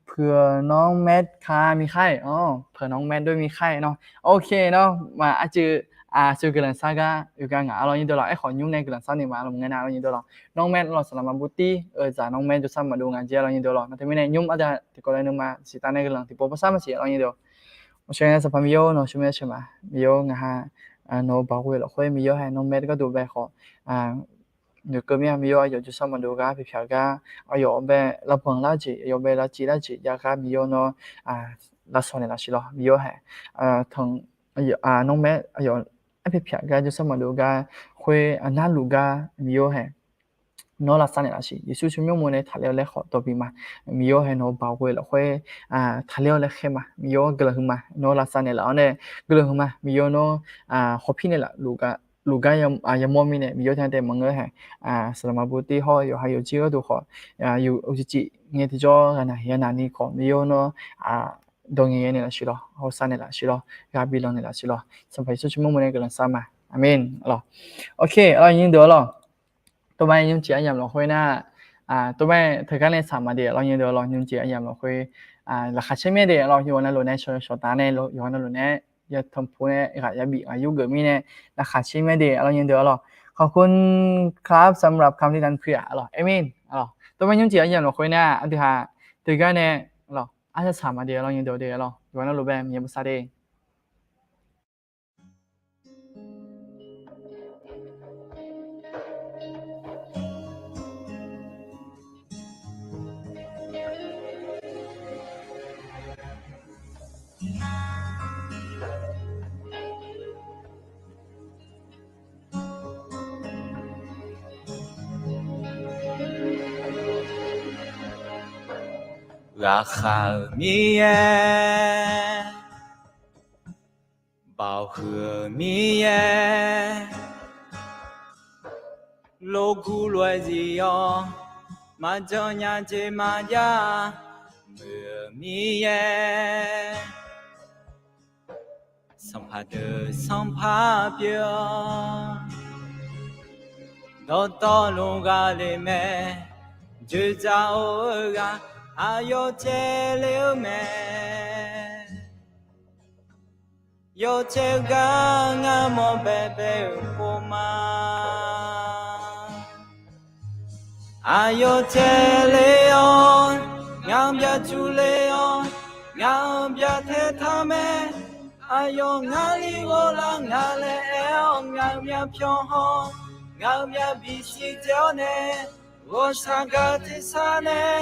Puiq nawr maer ka mi khaer-awq, puiq nawr maer doer mi khaer nawr. Ok nawr ma arcuiv aqsur guiqlanq sar gar oeq gar ngaq arlawq nyir deuq lawq. Aerkhawf nymr nae guiqlanq sar ni ma arlawq maqngeur nar arlawq nyir deuq lawq. Nawr maer arlawq saqlaq ma bur tir-eu zaq nawr maer jawrsar maqdov nga jeq arlawq nyir deuq lawq. Nar teumirnae nymr arda tiqkawv laer nuima siqtav nae guiqlanq tiqpov parsar maqsiq arlawq nyir deuq. Aqsur nae Sanqpaq Miqyaer-or, nawq-eu tsawrmyanr sheuq ma. Miqyaer-or, ngaq ha nawq-eu baoq ghoe lafkhoer Miqyaer-or, haeq nawr maer gharduq bae khawf noeqkeuv mir-a. Miqyaer-or, aqyawf jawrsar maqdov gar pyaeqpyaq gar aqyawf bae lavbanq lar jeq, aqyawf bae lavciv lar jeq jav gar Miqyaer-or, nawr lavsawq naeqlaf siq lawq. Miqyaer-or, haeq tanq nawr maer aqyawf arpyaeq pyaq gar jawrsar maqdov gar khoer narluf gar Miqyaer-or, haeq nawr lavsav naeqlaf siq. Yeqsur tsawrmyanr mawf nae taqler-awr laer khawf dawq bif ma. Miqyaer-or, haeq nawq-eu baoq ghoe lafkhoer taqler-awr laer khaer ma. Miqyaer-or, guiqlanq huiqma nawr lavsav naeqlaf-awr nae guiqlanq huiqma. Miqyaer-or, nawr khawf pir naeqlaf luf gar yamawr mirnae Miqyaer-or, taef maqngeur haeq saqlaq ma bur tir hawr-eu yawqha yawqjir gharduq khawf yuf uqcif cif ngae tiqjawr ghaqnaq yanaq ni khawf Miqyaer-or, nawr dawq ngaeq ngae naeqlaf siq lawq. Hawsav naeqlaf siq lawq. Ghaq bif lanq naeqlaf siq lawq. Sanqpaq Yeqsur tsawrmyanr mawf nae guiqlanq sar ma. Aqmeq. Arlawq, ok arlawq nyir deuq arlawq. Tawrbae nymrcif aryamq lafkhoer nar, tawrbae teugar nae saq ma de arlawq nyir deuq arlawq. Nymrcif aryamq lafkhoer laqkhaq caer myaer de arlawq. Yawqghaq navluf nae shawq shawq taf nae yawqghaq navluf nae yatanq pu nae ghaq yabif ghaq yur geuf mirnae laqkhaq caer myaer de arlawq nyir deuq arlawq. ขอบคุณครับสำหรับคำอธิษฐานเผื่อ arlawq. Aqmeq. Arlawq tawrbae nymrcif aryamq lafkhoer nar aqdui ha teugar nae arlawq arsaq saq ma de arlawq nyir deuq de arlawq. Yawqghaq navluf bae Miqyaer bosav de. Ghaqkhav-euq Miqyaer, baoq huiq-euq Miqyaer, lof guv lof-aer zif-awr, maqjan nya jeq maqjav muiq-euq Miqyaer, sanqpaq deuq sanqpaq pyeuf-awr, dawqtawvluf ghaq le mae, dzoeqdzaq or-eu ghaq aqyawf caev le-eu mae. Yawcaev gar ngar mawr baebae-euq pov ma. Aqyawf caev le-awr, ngaq-anr byav cuf le-awr, ngaq-anr byav tae taq mae. Aqyawf ngar li ghov lar nga laer aer-awr, ngaq-euq myavpyawq haw, ngaq-euq myavbif siq dzae-awr nae, ghawqshaq gaq tersar nae,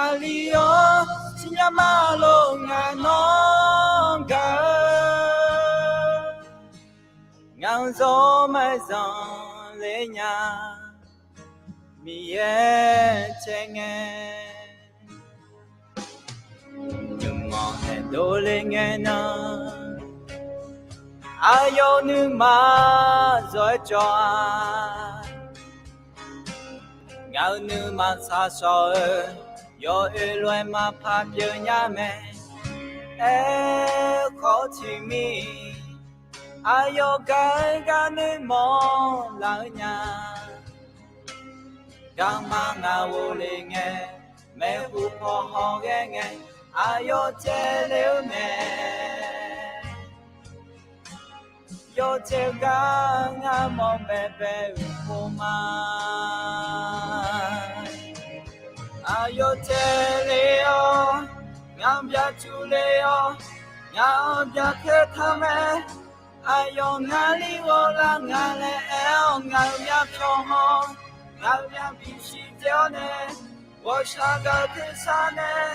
aqli-awr siqnya ma lof ngaq nawr gaq-eu, ngaq-euq zawr maqzanq le nya, Miqyaer caev ngae. Nuimanq aerdov le ngae nan, aqyawf-euq nuima zawr-aer cawv-a. Ngaq-euq nuima shaqshawq-eu, yawoer lof-aer maqpar pyeuf nya mae. Aerkhawf tiqmir, aqyawf gaq-eu gar nuirmanq laf-eu nya. Garma ngaq ghov le ngae, maeqhu paw haw ghae ngae, aqyawf caev le-eu mae. Yawcaev gar ngar mawr baebae-euq pov ma. Aqyawf caev le-awr, ngaq-anr byav cuf le-awr, ngaq-anr byav tae taq mae. Aqyawf ngar li ghov lar nga laer aer-awr, ngaq-euq myavpyawq haw, ngaq-euq myavbif siq dzae-awr nae, ghawqshaq gaq tersar nae,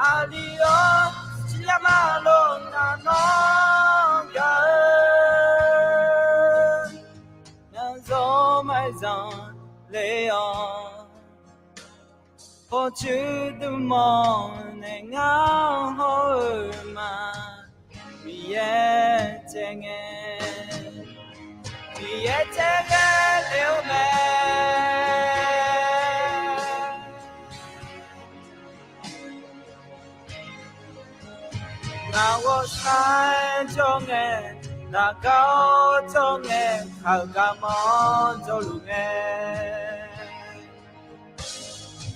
aqli-awr siqnya ma lof ngaq nawr gaq-eu, ngaq-euq zawr maqzanq le-awr, pawqtsuif dmq mawr nae ngar hawr-eu ma. Miqyaer caev ngae, Miqyaer caev ghae le-eu mae. Ngaq ghawqshaq jawr ngae, ngaq gar-awr jawr ngae, kaq-euq garmanr jawrluf ngae,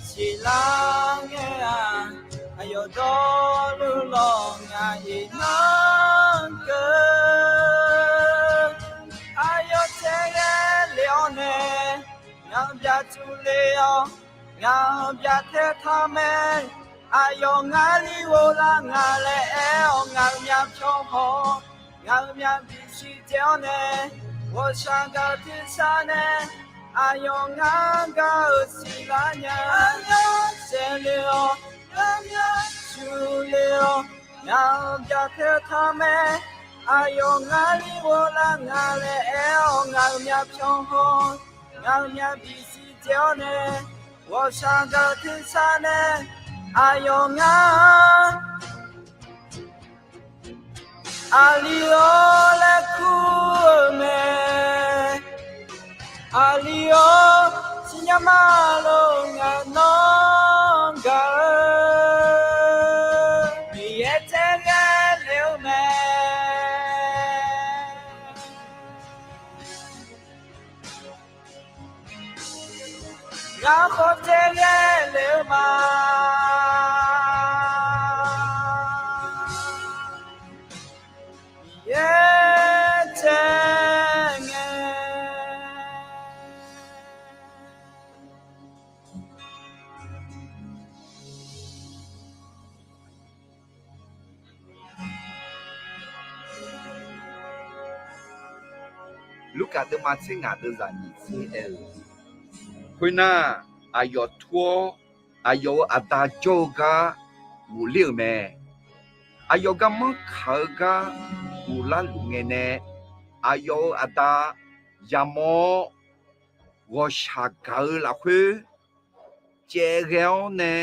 siqlar ngae-aq, aqyawf dawrluf lawq ngaq iqnan keuv. Aqyawf caev ghae le-awr nae, ngaq-anr byav cuf le-awr, ngaq-anr byav tae taq mae. Aqyawf ngar li ghov lar nga laer aer-awr, ngaq-euq myavpyawq haw, ngaq-euq myavbif siq dzae-awr nae, ghawqshaq gaq tersar nae, aqyawf ngar gaq-euq siqlar nya. Aqyawf caev le-awr, aqyawf cuf le-awr, ngaq-anr byav tae taq mae. Aqyawf ngar li ghov lar nga laer aer-awr, ngaq-euq myavpyawq haw, ngaq-euq myavbif siq dzae-awr nae, ghawqshaq gaq tersar nae, aqyawf ngar aqli-awr laer kur-eu mae. Aqli-awr siqnya ma lof ngaq nawr gaq-eu, Miqyaer caev ghae le-eu mae. Ngar khawf caev ghae le-eu ma. Miqyaer caev ngae. Lurkaf deuvma tser ngaq deuvzaq nyiq tser aer-eu, khoernar, aqyawf tur-awr, aqyawf-euq Aqda jawr-eu gar ghofler-euq mae. Aqyawf garmanr kaq-eu gar uvlar luf ngae nae, aqyawf-euq aqda yamawr-awr, ghawqshaq gaq-eu lafkhoer caev ghae-awr nae,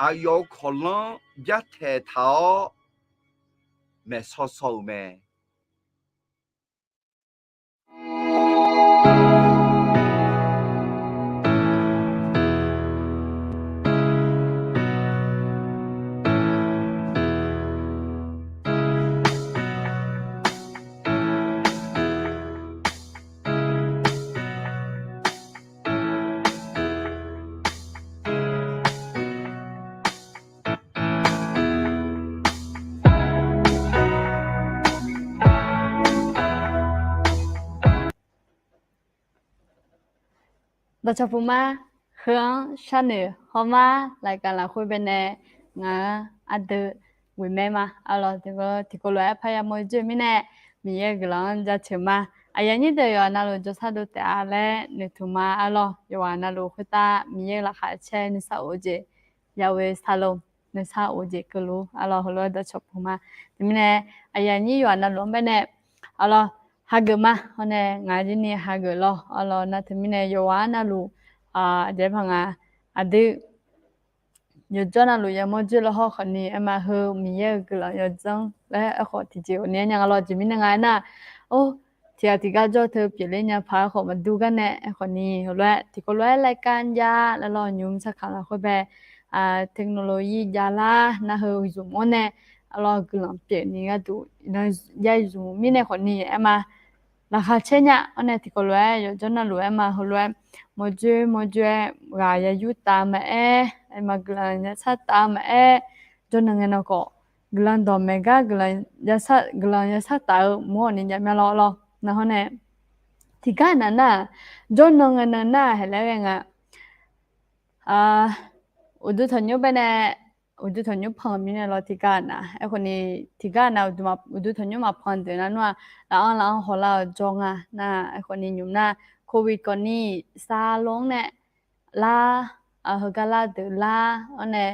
aqyawf-euq kawqlanr byaer taeq taq-awr maeqsaw saw-euq mae. Dawqcawq puq ma, heu-anr sharnoeq hawr ma, รายการ lafkhoer baenae ngaq-anr ardeuv ghoeqmae ma. Arlawq, tiqkawv lof-aer parya mawr joer-eu mirnae, Miqyaer-euq guiqlanq-anr jaceuq ma. Aqyuif aqnyir deuq yawqha navluf jawrshar dov taef-a laer noeqtmq ma. Arlawq, yawqghaq navluf khoertav Miqyaer-euq laqkhaq caer nuisar of-eu jeq, yaghoe sar lor, nuisar of-eu jeq keuvluf. Arlawq, heulof-aer dawqcawq puq ma. Teumirnae, aqyuif aqnyir yawqghaq navluf-anr baenae, arlawq, hageuf ma. Hawr nae ngaq jir ni hageuf lawr. Arlawq, nar teumirnae yawqghaq navluf, aqjeq paq nga, aqdui yawqjawr navluf yamawr joer lawr hawr khawfni aer ma. Heu Miqyaer-euq guiqlanq yawdzanr laer aerkhawf tiqjeq ghawqni aer nya nga lawr. Aqjeq mirnae nga aernar, or, tiqghaq tiqgar jawr teu pyeufler nya paq-aer khawf maqdur gar nae aerkhawfni heulof-aer tiqkawv lof-aer รายการ jav laer lawr, nymq-mr sarkaq lafkhoer bae, technology jav lar nar heu zmq-anr nae, arlawq, guiqlanq pyeufni gharduq iqnan ya zmq mirnae khawfni aer ma. Laqkhaq caer nya-awr nae tiqkawv lof-aer yawqjawr navluf aer ma. Heulof-aer mawrjoer mawrjoer-aer ghaq ya yurtav maqaer, aer ma guiqlanq ya sartav maqaer, jawrnan ngae nan khawf guiqlanq dawqmaeq gar guiqlanq ya sar, guiqlanq ya sartaf-eu mur-awq ni jav mya lawr lawr. Nar hawr nae tiqgar nav nar, jawrnan ngae nan nar haeq laer ghae nga. Uqduq tanqnymr baenae, uqduq tanqnymr pan mirnae lawr tiqgar nav. Aerkhawfni tiqgar nav uqduq tanqnymr maqpan deuq nar nmr-aq, laf-anr laf-anr hawlar-eu jawr nga nar. Aerkhawfni nymq nar, covid kawv ni sarlor-anr nae lar, heugar lar deuq lar-awr nae,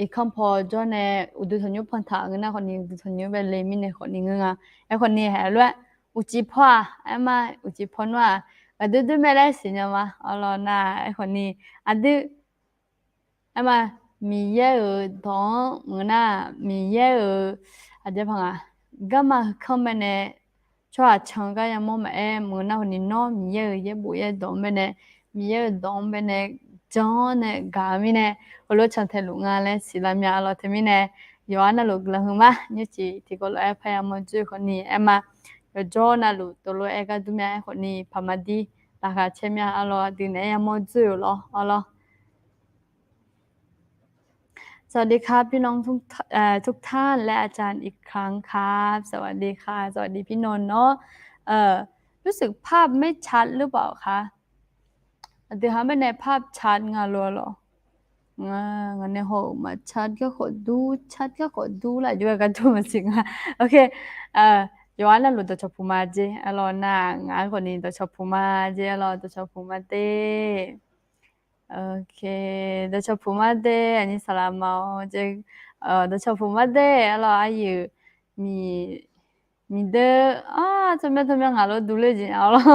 irkanr paw jawr nae uqduq tanqnymr pantaq ngeur nar khawfni uqduq tanqnymr bae le mirnae khawfni ngeur nga. Aerkhawfni haeq lof-aer uqcif paw-aq aer ma, uqcif paw nmr-aq, ghaqdoer doer mae laer siqnya ma. Arlawq nar aerkhawfni aqdui aer ma, Miqyaer-euq dawq-anr maqngeur nar, Miqyaer-euq aqjeq paq nga, garma heukanr baenae tsawrhaq can gar yamawr maqaer maqngeur nar khawfni nawr Miqyaer-euq yaerbof yaerdawq-anr baenae, Miqyaer-euq dawq-anr baenae jan-awr nae gaq-eu mirnae, heulof cantae luf nga laer siqlar mya. Arlawq teumirnae yawqha navluf guiqlanq heu ma. Nymrciq tiqkawv lof-aer parya mawr joer khawfni aer ma. Yawqjawr navluf tov lof-aer gar dur mya aerkhawfni paq ma dir laqkhaq caer mya. Arlawq aqdui naeq-aer yamawr joer-euq lawr. Arlawq สวัสดีครับพี่น้องทุกท่าน และอาจารย์อีกครั้งครับ สวัสดีค่ะ สวัสดีพี่นนท์เนาะ รู้สึกภาพไม่ชัดหรือเปล่าคะ Aqdui ha baenae ภาพชัด nga lof-a lawq. Ngaq nae haw-euq maqchat garkawv dur, chat garkawv dur laf jov-aer gar dur maqsiq nga. Yawqha navluf dawqcawq puq ma jeq arlawq nar, ngaq-anr khawfni dawqcawq puq ma jeq arlawq, dawqcawq puq ma de. Dawqcawq puq ma de, aqnyir saqlaq ma-awr jeq, dawqcawq puq ma de arlawq, aryuif miqdeuv, tsawrmyanr tsawrmyanr ngaq lof durler jeq arlawq.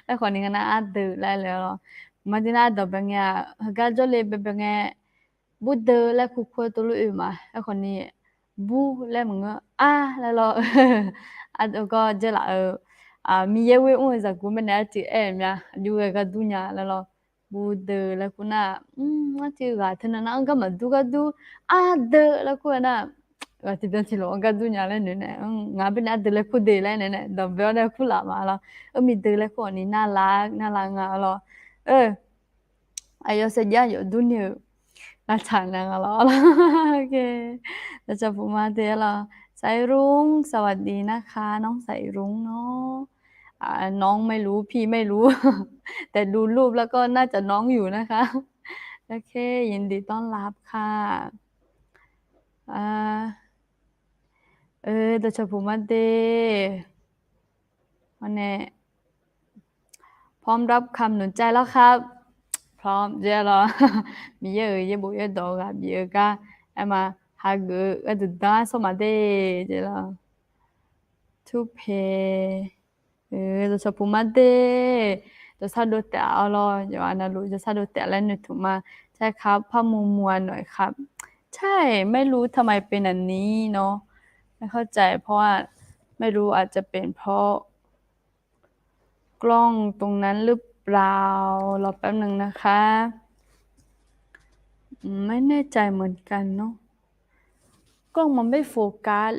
Aerkhawfni ngaq nar ardeuv laer le arlawq. Maqdir nar ardawq bae ngae-aq, heugar jawrle baebae ngae, burdeuv laer kur kur-aer tov lof oe ma. Aerkhawfni bur laer maqngeur, ar laer lawr. Ardawq gawr jaerlaf-eu, Miqyaer ghoer mr-eu zaqguq baenae arcuiv aer-eu mya, aqjox ghae gar dur nya laer lawr. Burdeuv laer kur nar, arcuiv ghaq teunav nar-anr gar maqdur gar dur, ardeuv laer kur-eu nar, ghaq tiqbyan tiqlof-anr gar dur nya laer noeq nae, ngaq baenae ardeuv laer kur de laer noeq nae dawqbae-awr nae kurlaf ma lawr. Eur miqdeuv laer kur-awq ni narlaf narlaf nga lawr. Aqyawf saevjax yawf durni-euq lavtsaq nae nga lawr. Dawqcawq puq ma de lawr. สายรุ้ง สวัสดีนะคะ น้องสายรุ้งเนาะ น้องไม่รู้ พี่ไม่รู้ แต่ดูรูปแล้วก็น่าจะ น้องอยู่นะคะ โอเค ยินดีต้อนรับค่ะ Dawqcawq puq ma de. Hawr nae พร้อมรับคำหนุนใจแล้วครับ พร้อม jeq arlawq. Miqyaer-euq yaerbof yaerdawq ghaq bif-eu gar aer ma. hageuf gharduq dan-aer sawr maq de jeq lawr. Turpae, dawqcawq puq mar de, dawqsar dov taef-a lawr, yawqha navluf dawqsar dov taef laer noeqtmq ma. ใช่ครับ par muq muq-a nawq-iq khar. ใช่ ไม่รู้ทำไมเป็นแบบนี้เนาะ ไม่เข้าใจ เพราะว่า ไม่รู้อาจจะเป็นเพราะ กล้องตรงนั้นหรือเปล่า รอแป๊บนึงนะคะ ไม่แน่ใจเหมือนกันเนาะ กล้องมันไม่โฟกัส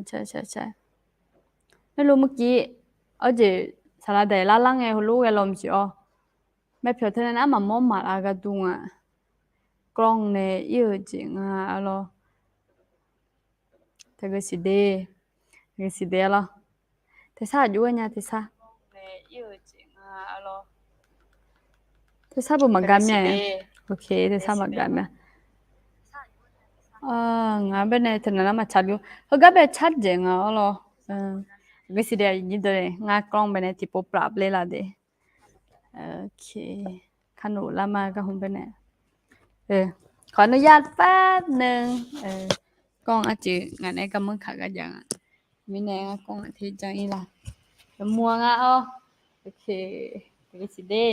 ใช่ใช่ใช่ ไม่รู้เมื่อกี้ เอาเจ saqlaq daeq larlar ngae heulof ghae law mqsiq-awr, maerpyawq teunae nar maqmawr maqlav gharduq nga, กล้อง nae ir-euq jeq nga-a lawr. Taqgeu siqde, taqgeu siqde-a lawr. Tersar aqjox-aer nya tersar. Tersar beu maqgaq mya-a. Ok, tersar maqgaq mya. Ngaq baenae teunav nar maqtsaq luf. Heugar bae tsar dzaeq nga-awr lawr. Taqgeu siqde aqnyir deuq-a, ngar กล้อง baenae tiqpov plavpler laf de. Ok, ขนม lar ma garhmq baenae. ขออนุญาตแป๊บนึง กล้อง arcuiv ngaq nae garmanr kaq gar jav nga. Mirnae ngar กล้อง aqter janr ir la. Yawmuiq nga-awr. Ok, taqgeu siqde.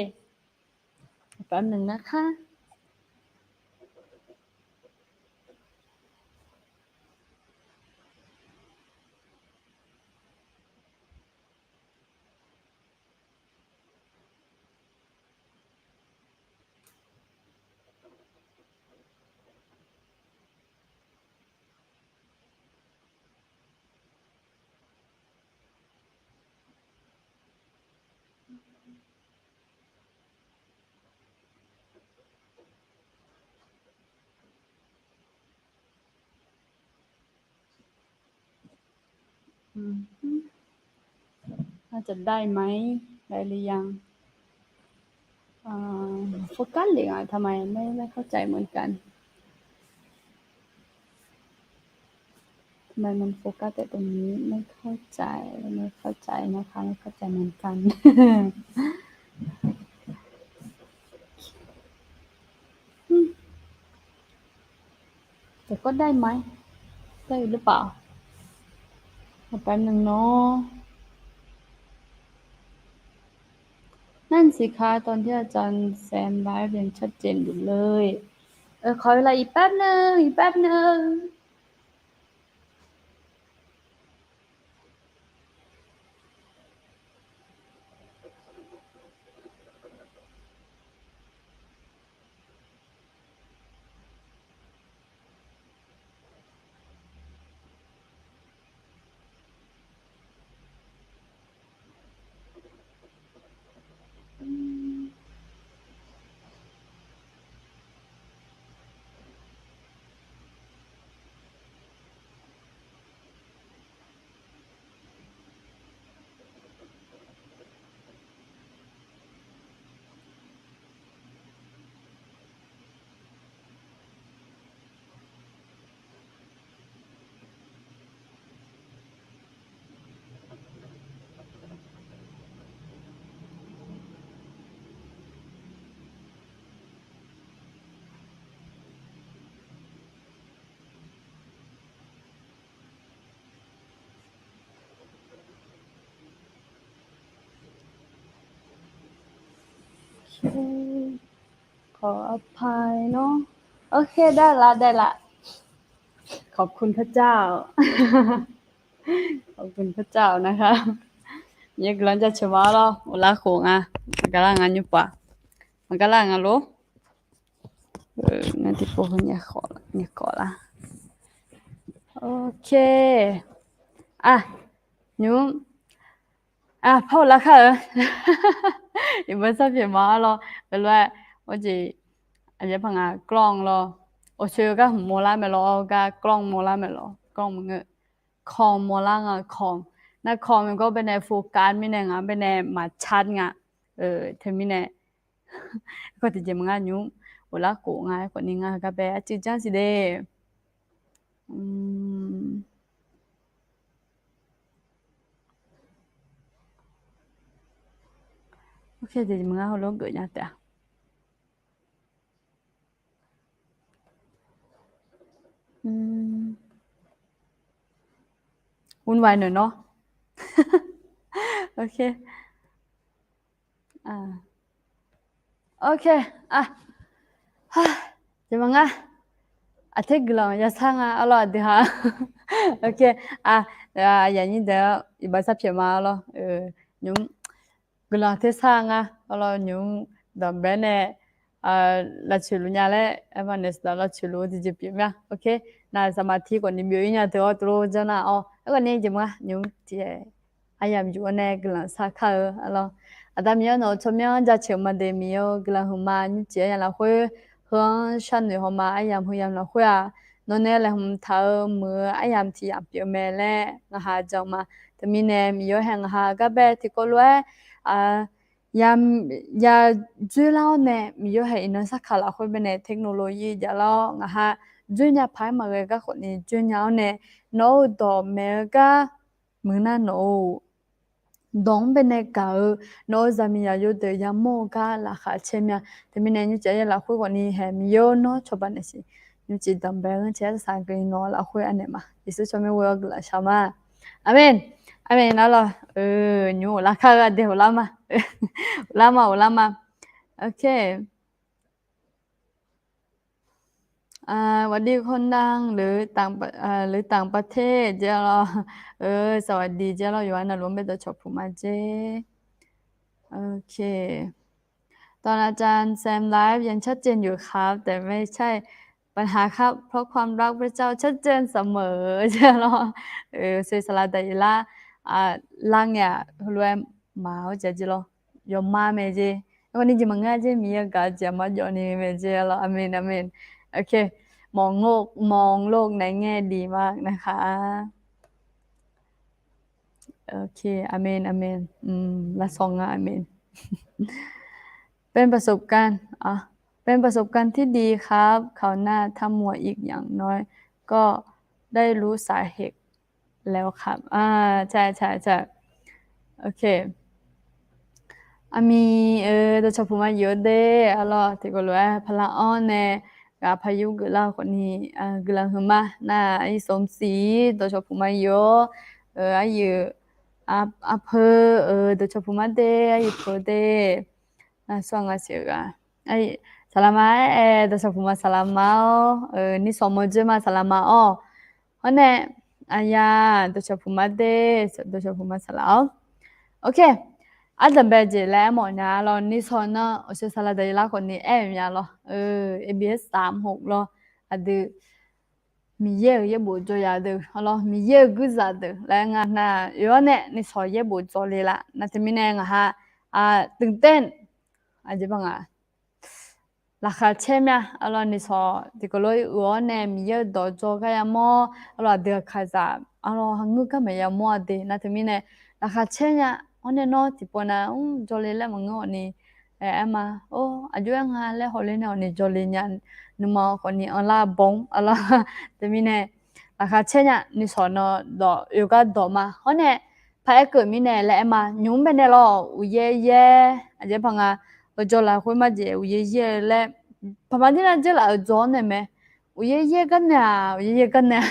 แป๊บนึงนะคะ น่าจะได้ไหม ได้หรือยัง โฟกัสเลยอ่ะ ทำไมไม่ ไม่เข้าใจเหมือนกัน ทำไมมันโฟกัสแต่ตรงนี้ ไม่เข้าใจ ไม่เข้าใจนะคะ ไม่เข้าใจเหมือนกัน แต่ก็ได้ไหม ได้หรือเปล่า เอาแป๊บนึงเนาะ นั่นสิคะ ตอนที่อาจารย์แซมไลฟ์ยังชัดเจนอยู่เลย เออ ขอเวลาอีกแป๊บนึง อีกแป๊บนึง ขออภัยเนาะ โอเค ได้ละ ได้ละ ขอบคุณพระเจ้า ขอบคุณพระเจ้านะคะ Nyiq guiqlanq jaceuq ma-awr lawr, uqlar khof nga, maqgar lar nga nymr paf, maqgar lar nga lor. Ngar tiqpov heu nyaef khawf lar. Ok. Aq, nymr, aq, par uqlar kar-eu. Iqbax sarpyaeq ma-awr lawr, heulof-aer, aqjeq, aqjeq paq nga กล้อง lawr. Awqcoeq gar hmq mawrlar mae lawr, gar กล้อง mawrlar mae lawr, กล้อง maqngeur. คอม mawrlar nga, คอม. Nar คอม gawr baenae โฟกัส mirnae ngaq baenae maqcar nga. Teumirnae, aerkhawf tiqjeq maqnga nymr, uqlar khof nga, aerkhawf ni ngar heugar bae arcuiv janr siq de. Ok, tiqjeq maqnga heulof geuf nya taef-a. Mr. Winer nawr. Ok. Ok. Jeq maqngar. Aqter guiqlanq yashar nga arlawr aqdui ha. Ok. Aqyuif aqnyir deuq-anr iqbax sharpyaeq ma arlawr. Nymq guiqlanq aqter shar nga arlawr nymq danqbae nae lavcoeq luf nya laer, lavcoeq luf-eu tiqjeq pyeuf mir-a. Ok. Naq saqmaq tiq khawf ni byov-ir nya teu-awr tuvlof janr nar-awr. Aerkhawf ni jeq maqngar nymq tiq aryamq yuf-awr nae guiqlanq shar kar-eu arlawr. Aqda Miqyaer nawq-euq tsawrmyanr-anr jaceuq-eu ma de, Miqyaer-eu guiqlanq huiqma nymrcif aryamq lafkhoer heu-anr sharnoeq haw ma aryamq heu yamq lafkhoer-aq, nawq nae laeqhmq taq-eu muiq-eu aryamq tiq yamq pyeuf mae laer ngaq ha jan ma. Teumirnae Miqyaer hae ngaq ha gar bae tiqkawv lof-aer ya dzoerlar-awr nae Miqyaer hae iqnan sarkaq lafkhoer baenae technology javlar-awr ngaq ha dzoer nya paq-aer maqghae gar khawf ni dzoer nya-awr nae nawq-euq dawq maeq-eu gar muiq nar nawq-euq dawq-anr baenae gaq-eu nawq-euq zaqmiqzaq yawdeuq yamawr-eu gar laqkhaq caer mir-a. Teumirnae nymrcif aryamq lafkhoer khawf ni hae Miqyaer-or nawr cawba naeqsiq nymrcif danqbae-anr caer-aer saqsaq keuvni nawq-anr lafkhoer anaeq ma. Yeqsur tsawrmyanr ghoe-awr guiqlanq shaq ma. Aqmeq. Aqmeq nar lawr. Nymq ghoflar kar-eu aqdui ghoflar ma. Ghoflar ma ghoflar ma. Ok. สวัสดีครับ คุณดัง หรือต่างประเทศ jeq lawr. สวัสดี jeq lawr, yawqha navluf-anr bae dawqcawq puq ma jeq. โอเค ตอนอาจารย์แซมไลฟ์ยังชัดเจนอยู่ครับ แต่ไม่ใช่ปัญหาครับ เพราะความรักพระเจ้าชัดเจนเสมอ jeq lawr. Saqlaq daqyeq lar, lar ngae-aq heulof-aer maqaer-awr jav jeq lawr. Yawma mae jeq. Aerkhawf ni jeq maqngeur-a jeq, Miqyaer gaq-eu jeq aqma jawf ni mae jeq lawr. Aqmeq aqmeq. Ok. มองโลกในแง่ดีมากนะคะ Ok. Aqmeq aqmeq. Lavsawq nga aqmeq. เป็นประสบการณ์ เป็นประสบการณ์ที่ดีครับ คราวหน้าถ้ามัวอีกอย่างน้อยก็ได้รู้สาเหตุแล้วครับ ใช่ใช่ใช่ Ok. Aqmiq-eu dawqcawq puq ma yawq de, arlawr tiqkawv lof-aer paqlar-anr nae ghaq paq yur geuflar-eu khawf ni guiqlanq huiqma nar, aqyuif sawmsiq dawqcawq puq ma yawq, aqyuif arpeu-eu dawqcawq puq ma de, aqyuif peuq de, nar sawr nga siq-eu ghaq, saqlaq ma-aer aer dawqcawq puq ma saqlaq ma-awr, nishawq mawrdzoer ma saqlaq ma-awr, hawr nae aqyuif dawqcawq puq ma de, dawqcawq puq ma saqlaq-awr. Ok. Ardanqbae jeq laer aermawf nya lawr, nishawq nan awqshoe saqlaq daqyeq lar khawf ni aer-euq nya lawr, abs saqmq lawr, aqdui Miqyaer-euq yaerbof jawr ya deuq lawr, Miqyaer-euq guirzaq deuq laer nga nar, oe-awr nae nishawq yaerbof dzawle laf nar teumirnae ngaq ha, ตื่นเต้น aqjeq ba ngaq laqkhaq caer mya, arlawr nishawq tiqkawv lof-aer uiq-awr nae Miqyaer-euq dawq jawr gar yamawr, arlawr aqdui aqkaqzaq arlawr hangeur gar maqya mawr-a de nar teumirnae laqkhaq caer nya. Awr nae nawr tiqpov nav mr jawrle laer maqngeur-awq ni, aer ma, or aqjox-aer nga laer hawler nae awq ni jawrle nya, nuima khawf ni anrlar bawr-anr arlawr teumirnae laqkhaq caer nya. Nishawq nan dawq oe gar dawq ma hawr nae paq-aer keuv mirnae laer aer ma, nymq-mr baenae lawr uqyaer yaer aqjeq paq nga, heujawr lafkhoer marjeq uqyaer yaer-eu laer paqma dir nar dzeurlaf-euq dzaw-anr nae mae, uqyaer yaer gar nae-aq, uqyaer yaer gar nae-aq,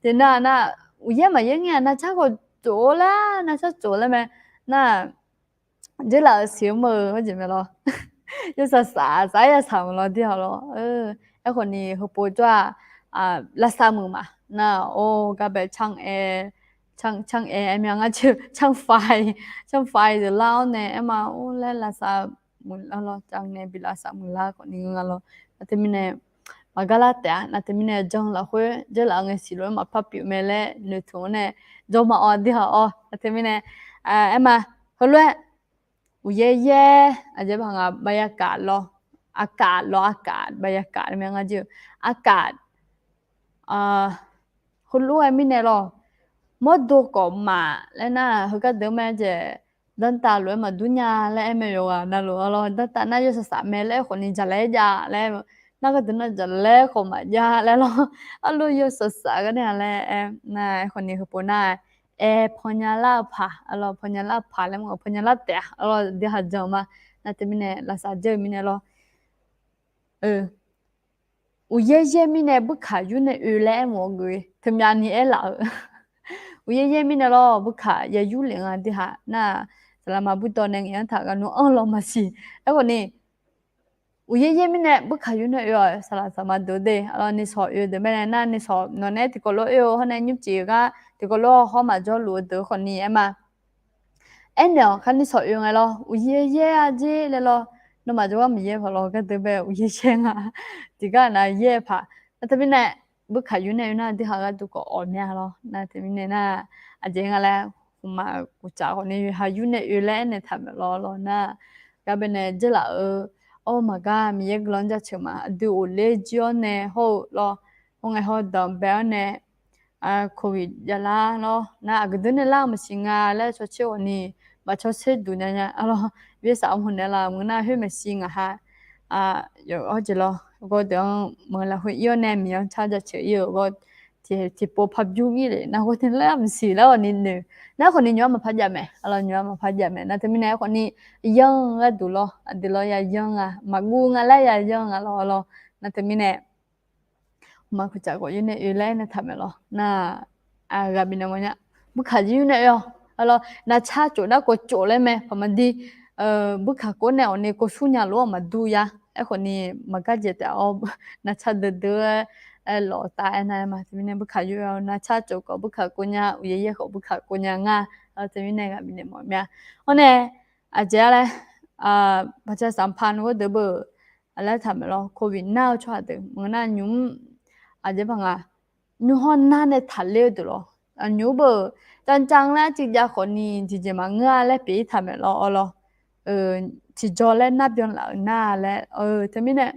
tiqnar nar uqyaer maqyaer ngae-aq nar car khawf tsof-awr lar, nar car tsof laer mae, nar dzeurlaf-euq siq-anr meuq-eu hawr jeq mae lawr. Yawsaq saf saf-aer yasaq meuq lawr dir-awq lawr. Aerkhawf ni heupov jawr-aq, lavsav muiq ma nar, or gar bae canr aer, canr aer aer mya ngar ceuq canr fai, canr fai deuq lar-awr nae aer ma, or laer lavsav muiq lar lawr, canr nae bi lavsav muiq lar khawf ni nga lawr. Nar teumirnae maqgar lar taef-a, nar teumirnae jan lafkhoer dzeurlaf-eu ngae siq lof-aer maqpar pyeuf mae laer noeqtmq-anr nae jawr ma-awr dir-awq. Nar teumirnae aer ma, heulof-aer uqyaer yaer aqjeq paq nga บรรยากาศ lawr, aqkaf lawr, aqkaf บรรยากาศ mya ngar jir-eu aqkaf heulof-aer mirnae lawr, mawrdo khawf maf laer nar, heugar deuq mae jeq, danrtav lof-aer maqdur nya laer aer mae, yawqghaq navluf-a lawr, danrtav nar yawsaq saf mae laer aerkhawf ni jaqlaer jav laer, nar gardeuq nar jaqlaer khawf maqjav laer lawr, arluf yawsaq saf gar nae-a laer aer nar, aerkhawf ni heupov nar, aer pannya lar-eu paq, arlawr pannya lar-eu paq laer maqngeur, pannya lar taef-a, arlawr deuq haq jan ma. Nar teumirnae lavsav dzeur-eu mirnae lawr, uqyaer yaer mirnae burkaq yur nae oe laer aermawf-eu geuf-eu teumyav ni aerlaf-eu, Uqyaer yaer mirnae lawr, burkaq ya yur lef nga dui haq nar, saqlaq maqbur dawv nae ngaeq-anr taq gaq nmr-anr law maqsiq. Aerkhawf ni, uqyaer yaer mirnae burkaq yur nae oe-awq, saqlaq saqma deuq de, aqlawr nishawq oe deuq mae nar, nishawq nawq nae tiqkawv lof oe-eu hawr nae nymrcif gar tiqkawv lof hawr maqjawr luf-eu deuq khawf ni aer ma. Aernaeq-awq kar nishawq oe ngae lawr, uqyaer yaer-a jer laer lawr, nawmaf jawrgar maqyaer paq lawr, gardeuq bae uqyaer yaer nga. Tiqgar nav yaer paq. Nar teumirnae, burkaq yur nae oe nar dui haq gharduq khawf awq mya lawr. Nar teumirnae nar, aqjeq nga laer, khmqmaq kuqtsaf khawf ni ha yur nae oe laer aernaeq taq maeq lawr lawr nar, gar bae nae dzeurlaf-eu, awr maqgar Miqyaer guiqlanq jaceuq ma, aqdui ghofler jir-awr nae hawr-eu lawr, hawr ngae hawr danqbae-awr nae, covid javlar lawr nar, aqgeu deuq nae lar-eu maqsiq nga laer cawtser ghawq ni, baf cawtser duq nya nya, aqlawr, byaer saf-awr maqnaeq laf meuq nar khoer maqsiq ngaq ha. Yawf-awr jeq lawr, gawr deuq-anr meuq lafkhoer ir-awr nae Miqyaer-anr car jaceuq ir-eu gawr, tiqpov parbymr ir le nar gawr teular maqsiq laer ghawq ni noeq. Nar khawf ni nymq-ar maqpar jav mae, aqlawr nymq-ar maqpar jav mae. Nar teumirnae aerkhawf ni, yanr gharduq lawr, aqdui lawr ya yanr nga, maqguv nga laer ya yanr nga lawr, aqlawr. Nar teumirnae, maqkuqtsaf khawf yur nae oe laer aernaeq taq maeq lawr nar, ghaq bifnaeq mawf nya. Burkaq jir yur nae oe-awq, aqlawr navcar tsof nar khawf tsof laer mae paq maqdir. Burkaq kov nae awq ni kov sur nya lof-awr maqdur ya. Aerkhawf ni, maqgar jeq taef-awr navcar deuq deuq-aer lawf tav aernar ma. Teumirnae burkaq yur-awq, navcar tsof khawf burkaq kov nya, uqyaer yaer khawf burkaq kov nya nga. Aqlawr teumirnae ghaq bifnaeq mawf mya. Hawr nae, aqjeq-a laer, paqca sanqpaq nmr gawr deuq beu, aqlaer taq maeq lawr, covid nar-eu tsawrhaq deuq maqngeur nar nymq-mr, aqjeq paq nga, nymr hawr nar nae taqler-eu deuq lawr, nymq-mr beu, cancan laer arcuiv jav khawf ni tiqjeq maqngeur-a laer pyeuf-ir taq maeq lawr, awr lawr. Tiqjaw laer nar byanlaf-euq nar laer, teumirnae,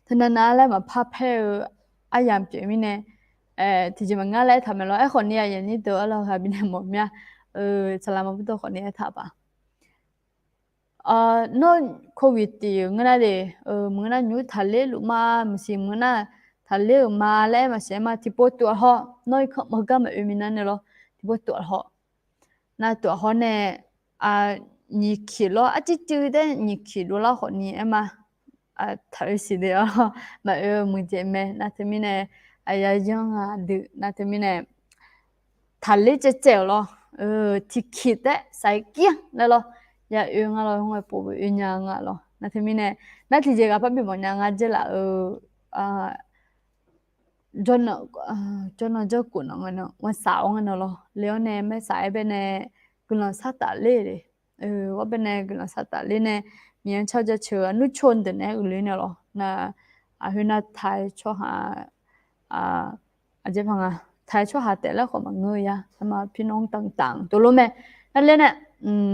teunav nav laer maqpar paer-eu aryamq pyeuf mirnae, tiqjeq maqngeur laer taq maeq lawr. Aerkhawf ni aqyuif aqnyir deuq-anr lawr ghaq bifnaeq mawf mya. Saqlaq maqbur dawv khawf ni aertaq paq. Nawr covid tiq-euq ngeur nar de, maqngeur nar nymq-mr taqler luf ma, maqsiq maqngeur nar taqler-euq ma laer aer maqsiq aer ma, tiqpov tuf-a haw, nawr irkanr maqgar maqoe minav nae lawr, tiqpov tuf-a haw. Nar tuf-a haw nae, nyiq kiq lawr, arcuiv cuiv taer nyiq kiq dovlar khawf ni aer ma. Taq oe siq de-awr, maqoe-eu muiqdzaeq mae. Nar teumirnae, aqya yanr nga deuq nar teumirnae, taqler caevcaev-euq lawr, tiq kiq taer saqaer kir-anr laer lawr, ya oe nga lawr, hawr ngae pov-eu oe nya nga lawr. Nar teumirnae, nar tiqjeq ghaq parbi mawf nya nga dzeurlaf-eu, jawrnan jawrkuf nanq ngae nan, wan saf-awr ngae nan lawr, le-awr nae maer saf-aer bae nae guiqlanq sar tafler le. Ghawr bae nae guiqlanq sar tafler nae, Miqyaer-anr car jaceuq-eu aqnur cawv deuq naeq-aer uiqler nae lawr. Nar, aqkhoer nar taq-aer tsawrhaq, aqjeq paq nga, taq-aer tsawrhaq taef laer khawf maqngeur-eu ya. Arma pirnawr-anr tanqtanq dovlof mae. Nar ler nae,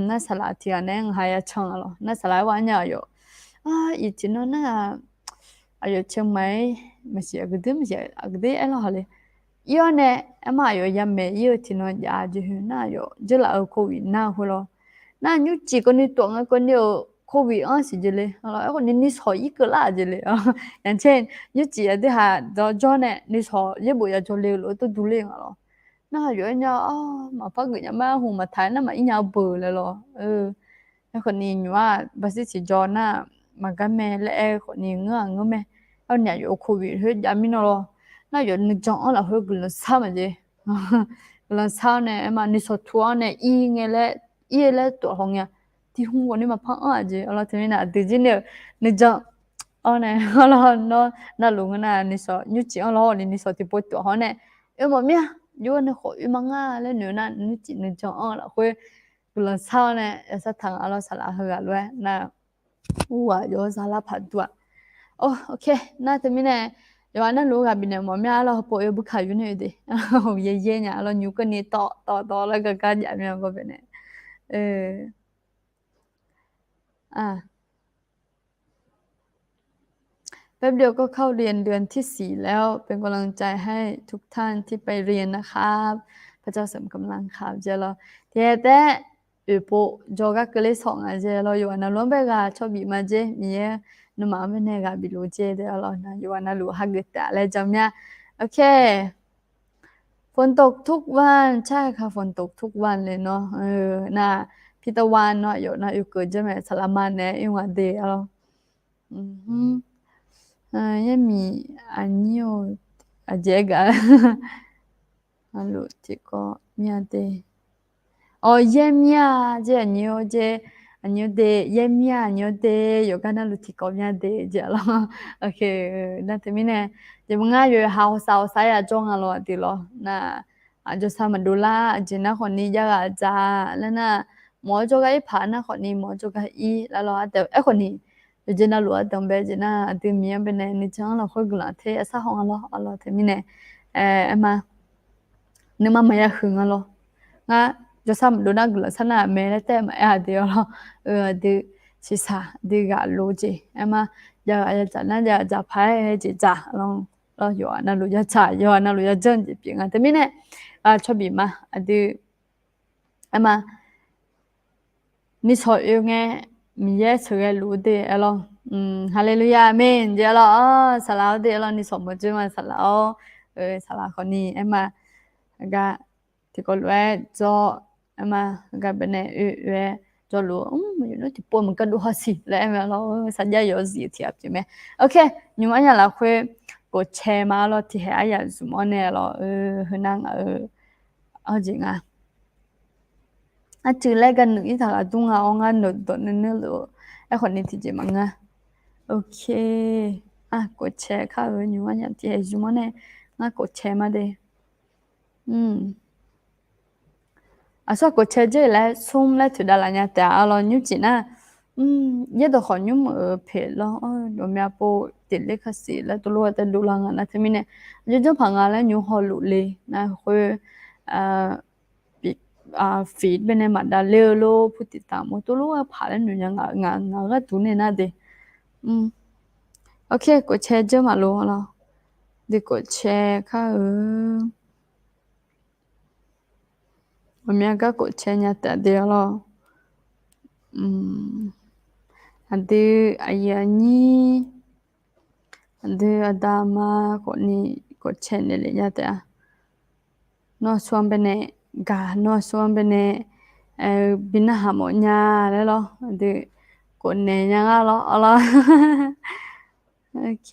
nar saqlaq tiq ghaq nae-aer ngaq ha ya can-a lawr. Nar saqlaq-aer ghaq nya aqyawf, iq tiqnan nar, aqyawf cae maqaer, maqsiq aqgeu deuq maqsiq aqgeu deuq aer lawr haq le. Ir-awr nae, aerma aqyawf ya maeq ir-eu tiqnan jav-a jeq heu nar aqyawf dzeurlaf-eu covid nar-eu khoer lawr. Nar nymrcif keuvni taf ngae keuvni-euq covid-anr siqjeq le. Aerkhawf ni nuisawq irkeuv lar-aq jeq le. Yaqcaer nymrcif aqdui haq dawq jawr nae nuisawq yaerbof ya jawr le-eu lof-aer tov durler nga lawr. Nar aqyawf aer nya-awr maqpar geuf nya ma, hmq maqtaq-aer nar maqir nya-eu beuq laer lawr. Aerkhawf ni nymq-aq baqsir siqjaw nar maqgar mae laer aer-eu khawf ni ngeur-aq ngeur mae. Aerkhawf ni aqyawf-euq covid khoer jav mirnae lawr. Nar aqyawf nuijan-anr lafkhoer guiqlanq sar maqjeq. Guiqlanq sar-awr nae aerma nuisawq tu-awr nae ir ngae laer, ir-eu laer taf haw ngae-a. Tiq hmq khawf ni maqpar anr-aq jeq. Arlawr teumirnae aqdui jir ni-eu nuijan-anr nae, arlawr nawr navluf ngeur nar nuisawq nymrcif-anr lawr ni nuisawq tiqpov taf haw nae, oe mawf mir-a. Jov-aer nae khawf oe ma ngar laer noeq nar nymrcif nuijan-anr lafkhoer guiqlanq sar-awr nae yasar taq nga. Arlawr saqlaq heughaq lof-aer nar, ur-aq jov-aer zalar paq dur-aq. Ok, nar teumirnae yawqghaq navluf ghaq bifnaeq mawf mir-a. Arlawr heupov oe bukaq yur nae oe de, yaer yaer nya. Arlawr nymr keuvni tawv tawv tawv laer gar gar jav mir-a gawr baenae. แป๊บเดียวก็เข้าเรียนเดือนที่สี่แล้ว เป็นกำลังใจให้ทุกท่านที่ไปเรียนนะครับ พระเจ้าเสริมกำลังครับ jeq lawr. Tiq ghaq taef oeqpov jawrgar keuvler sawq nga jeq lawr. Yawqghaq navluf-anr bae ghaq cawbif ma jeq, Miqyaer nuima-anr baenae ghaq bifluf jeq de. Arlawr nar yawqghaq navluf hageuf taef laer jan mir-a. Ok. ฝนตกทุกวัน ใช่ค่ะ ฝนตกทุกวันเลยเนาะ เออ น่ะ พี่ตะวันเนาะ เดี๋ยวนะ อยู่เกิดใช่ไหม สารามานเนี่ย อยู่อ่ะเด เอา อืม เออ ยังมี อันนี้ โอ้ อาจจะก็ Navluf tiqkawv mya de. Awq, yaer mir-a jeq aqnyir-or jeq, aqnyir de, yaer mir-a aqnyir de, yawqgar navluf tiqkawv mya de jeq lawr. Nar teumirnae, jeq maqngar yawqha hawsav hawsav yajawr nga lawr aqdui lawr. Nar, aq, jawrsar maqdov lar, aqjeq nar khawfni jav ghaq dzaq laer nar, mawq-awr jawrgar ir paq nar khawfni mawq-awr jawrgar ir lar lawr. Aerkhawfni, yawqjeq navluf ardanq bae jeq nar aqdui Miqyaer baenae nuijan-anr lafkhoer guiqlanq ter yasar haw nga lawr. Arlawr teumirnae, aerma, nuima maqya huiq nga lawr. Ngar jawrsar maqdov nar guiqlanq sar nar-aq mae laer taef maqaer-a de arlawr. Aqdui shiqshaq dui ghaq lof-eu jeq aerma, jav ghaq yadzaq nar jav dzaq paq-aer jeq dzaq lawr. Yawqghaq navluf yatsaq yawqghaq navluf yajanr jeq pyeuf nga teumirnae, cawbif ma aqdui, aerma, nuisawq oe ngae, Miqyaer sheuqghae luf-eu de arlawr. Haleluya, aqmeq jeq arlawr. Saqlaq-awr de arlawr, nuisawq mawq dzoer ma saqlaq-awr. Saqlaq khawfni aerma, gar tiqkawv lof-aer jawr, aerma, gar baenae oe oe-aer jawrluf-eu, yawqnmr tiqpov maqgardov hawsiq laer aer mae arlawr. Sarjax yawqzif tiq ghaq pyeuf mae. Ok, nymq-mr arnyaf lafkhoer กดแชร์ ma arlawr, tiqhaeq aryaq zmq-awr nae arlawr, heunar ngaq-eu, arjeq nga. Arcuiv laer gar nuiq irtaq ghaq dur nga-awr ngar nawq dawq nuineur luf-eu, aerkhawfni tiqjeq maqngeur. Ok, กดแชร์ kar-eu nymq-mr arnyaf tiqhaeq zmq-awr nae ngar กดแชร์ ma de. Aqsur กดแชร์ dzeur-euq laer smr laer toeqdav laf nya taef-a arlawr. Nymrcif nar, yaerdawq khawf nymr-euq peq lawr, ghawqmya pov tiqler kasiq laer tov lof-aer taedov lar nga nar teumirnae, aqjox janrpaq nga laer nymr hawluf le nar khoer, feed baenae maqdav ler-eu lor, ผู้ติดตาม mur tov lof-aer paq laer noeq nya nga, ngaq gharduq nae nar de. Ok, กดแชร์ dzeur maqlof lawr. De กดแชร์ kar-eu. Ghawqmya gar กดแชร์ nya taef de arlawr. Aqdui aqyuif aqnyir, aqdui aqda aqma khawfni กดแชร์ naeqlef nya taef-a. Nawr aqsur-anr baenae gaq, nawr aqsur-anr baenae bi narhaq mawf nya laer lawr, aqdui กด naeq nya ngar lawr arlawr. Ok,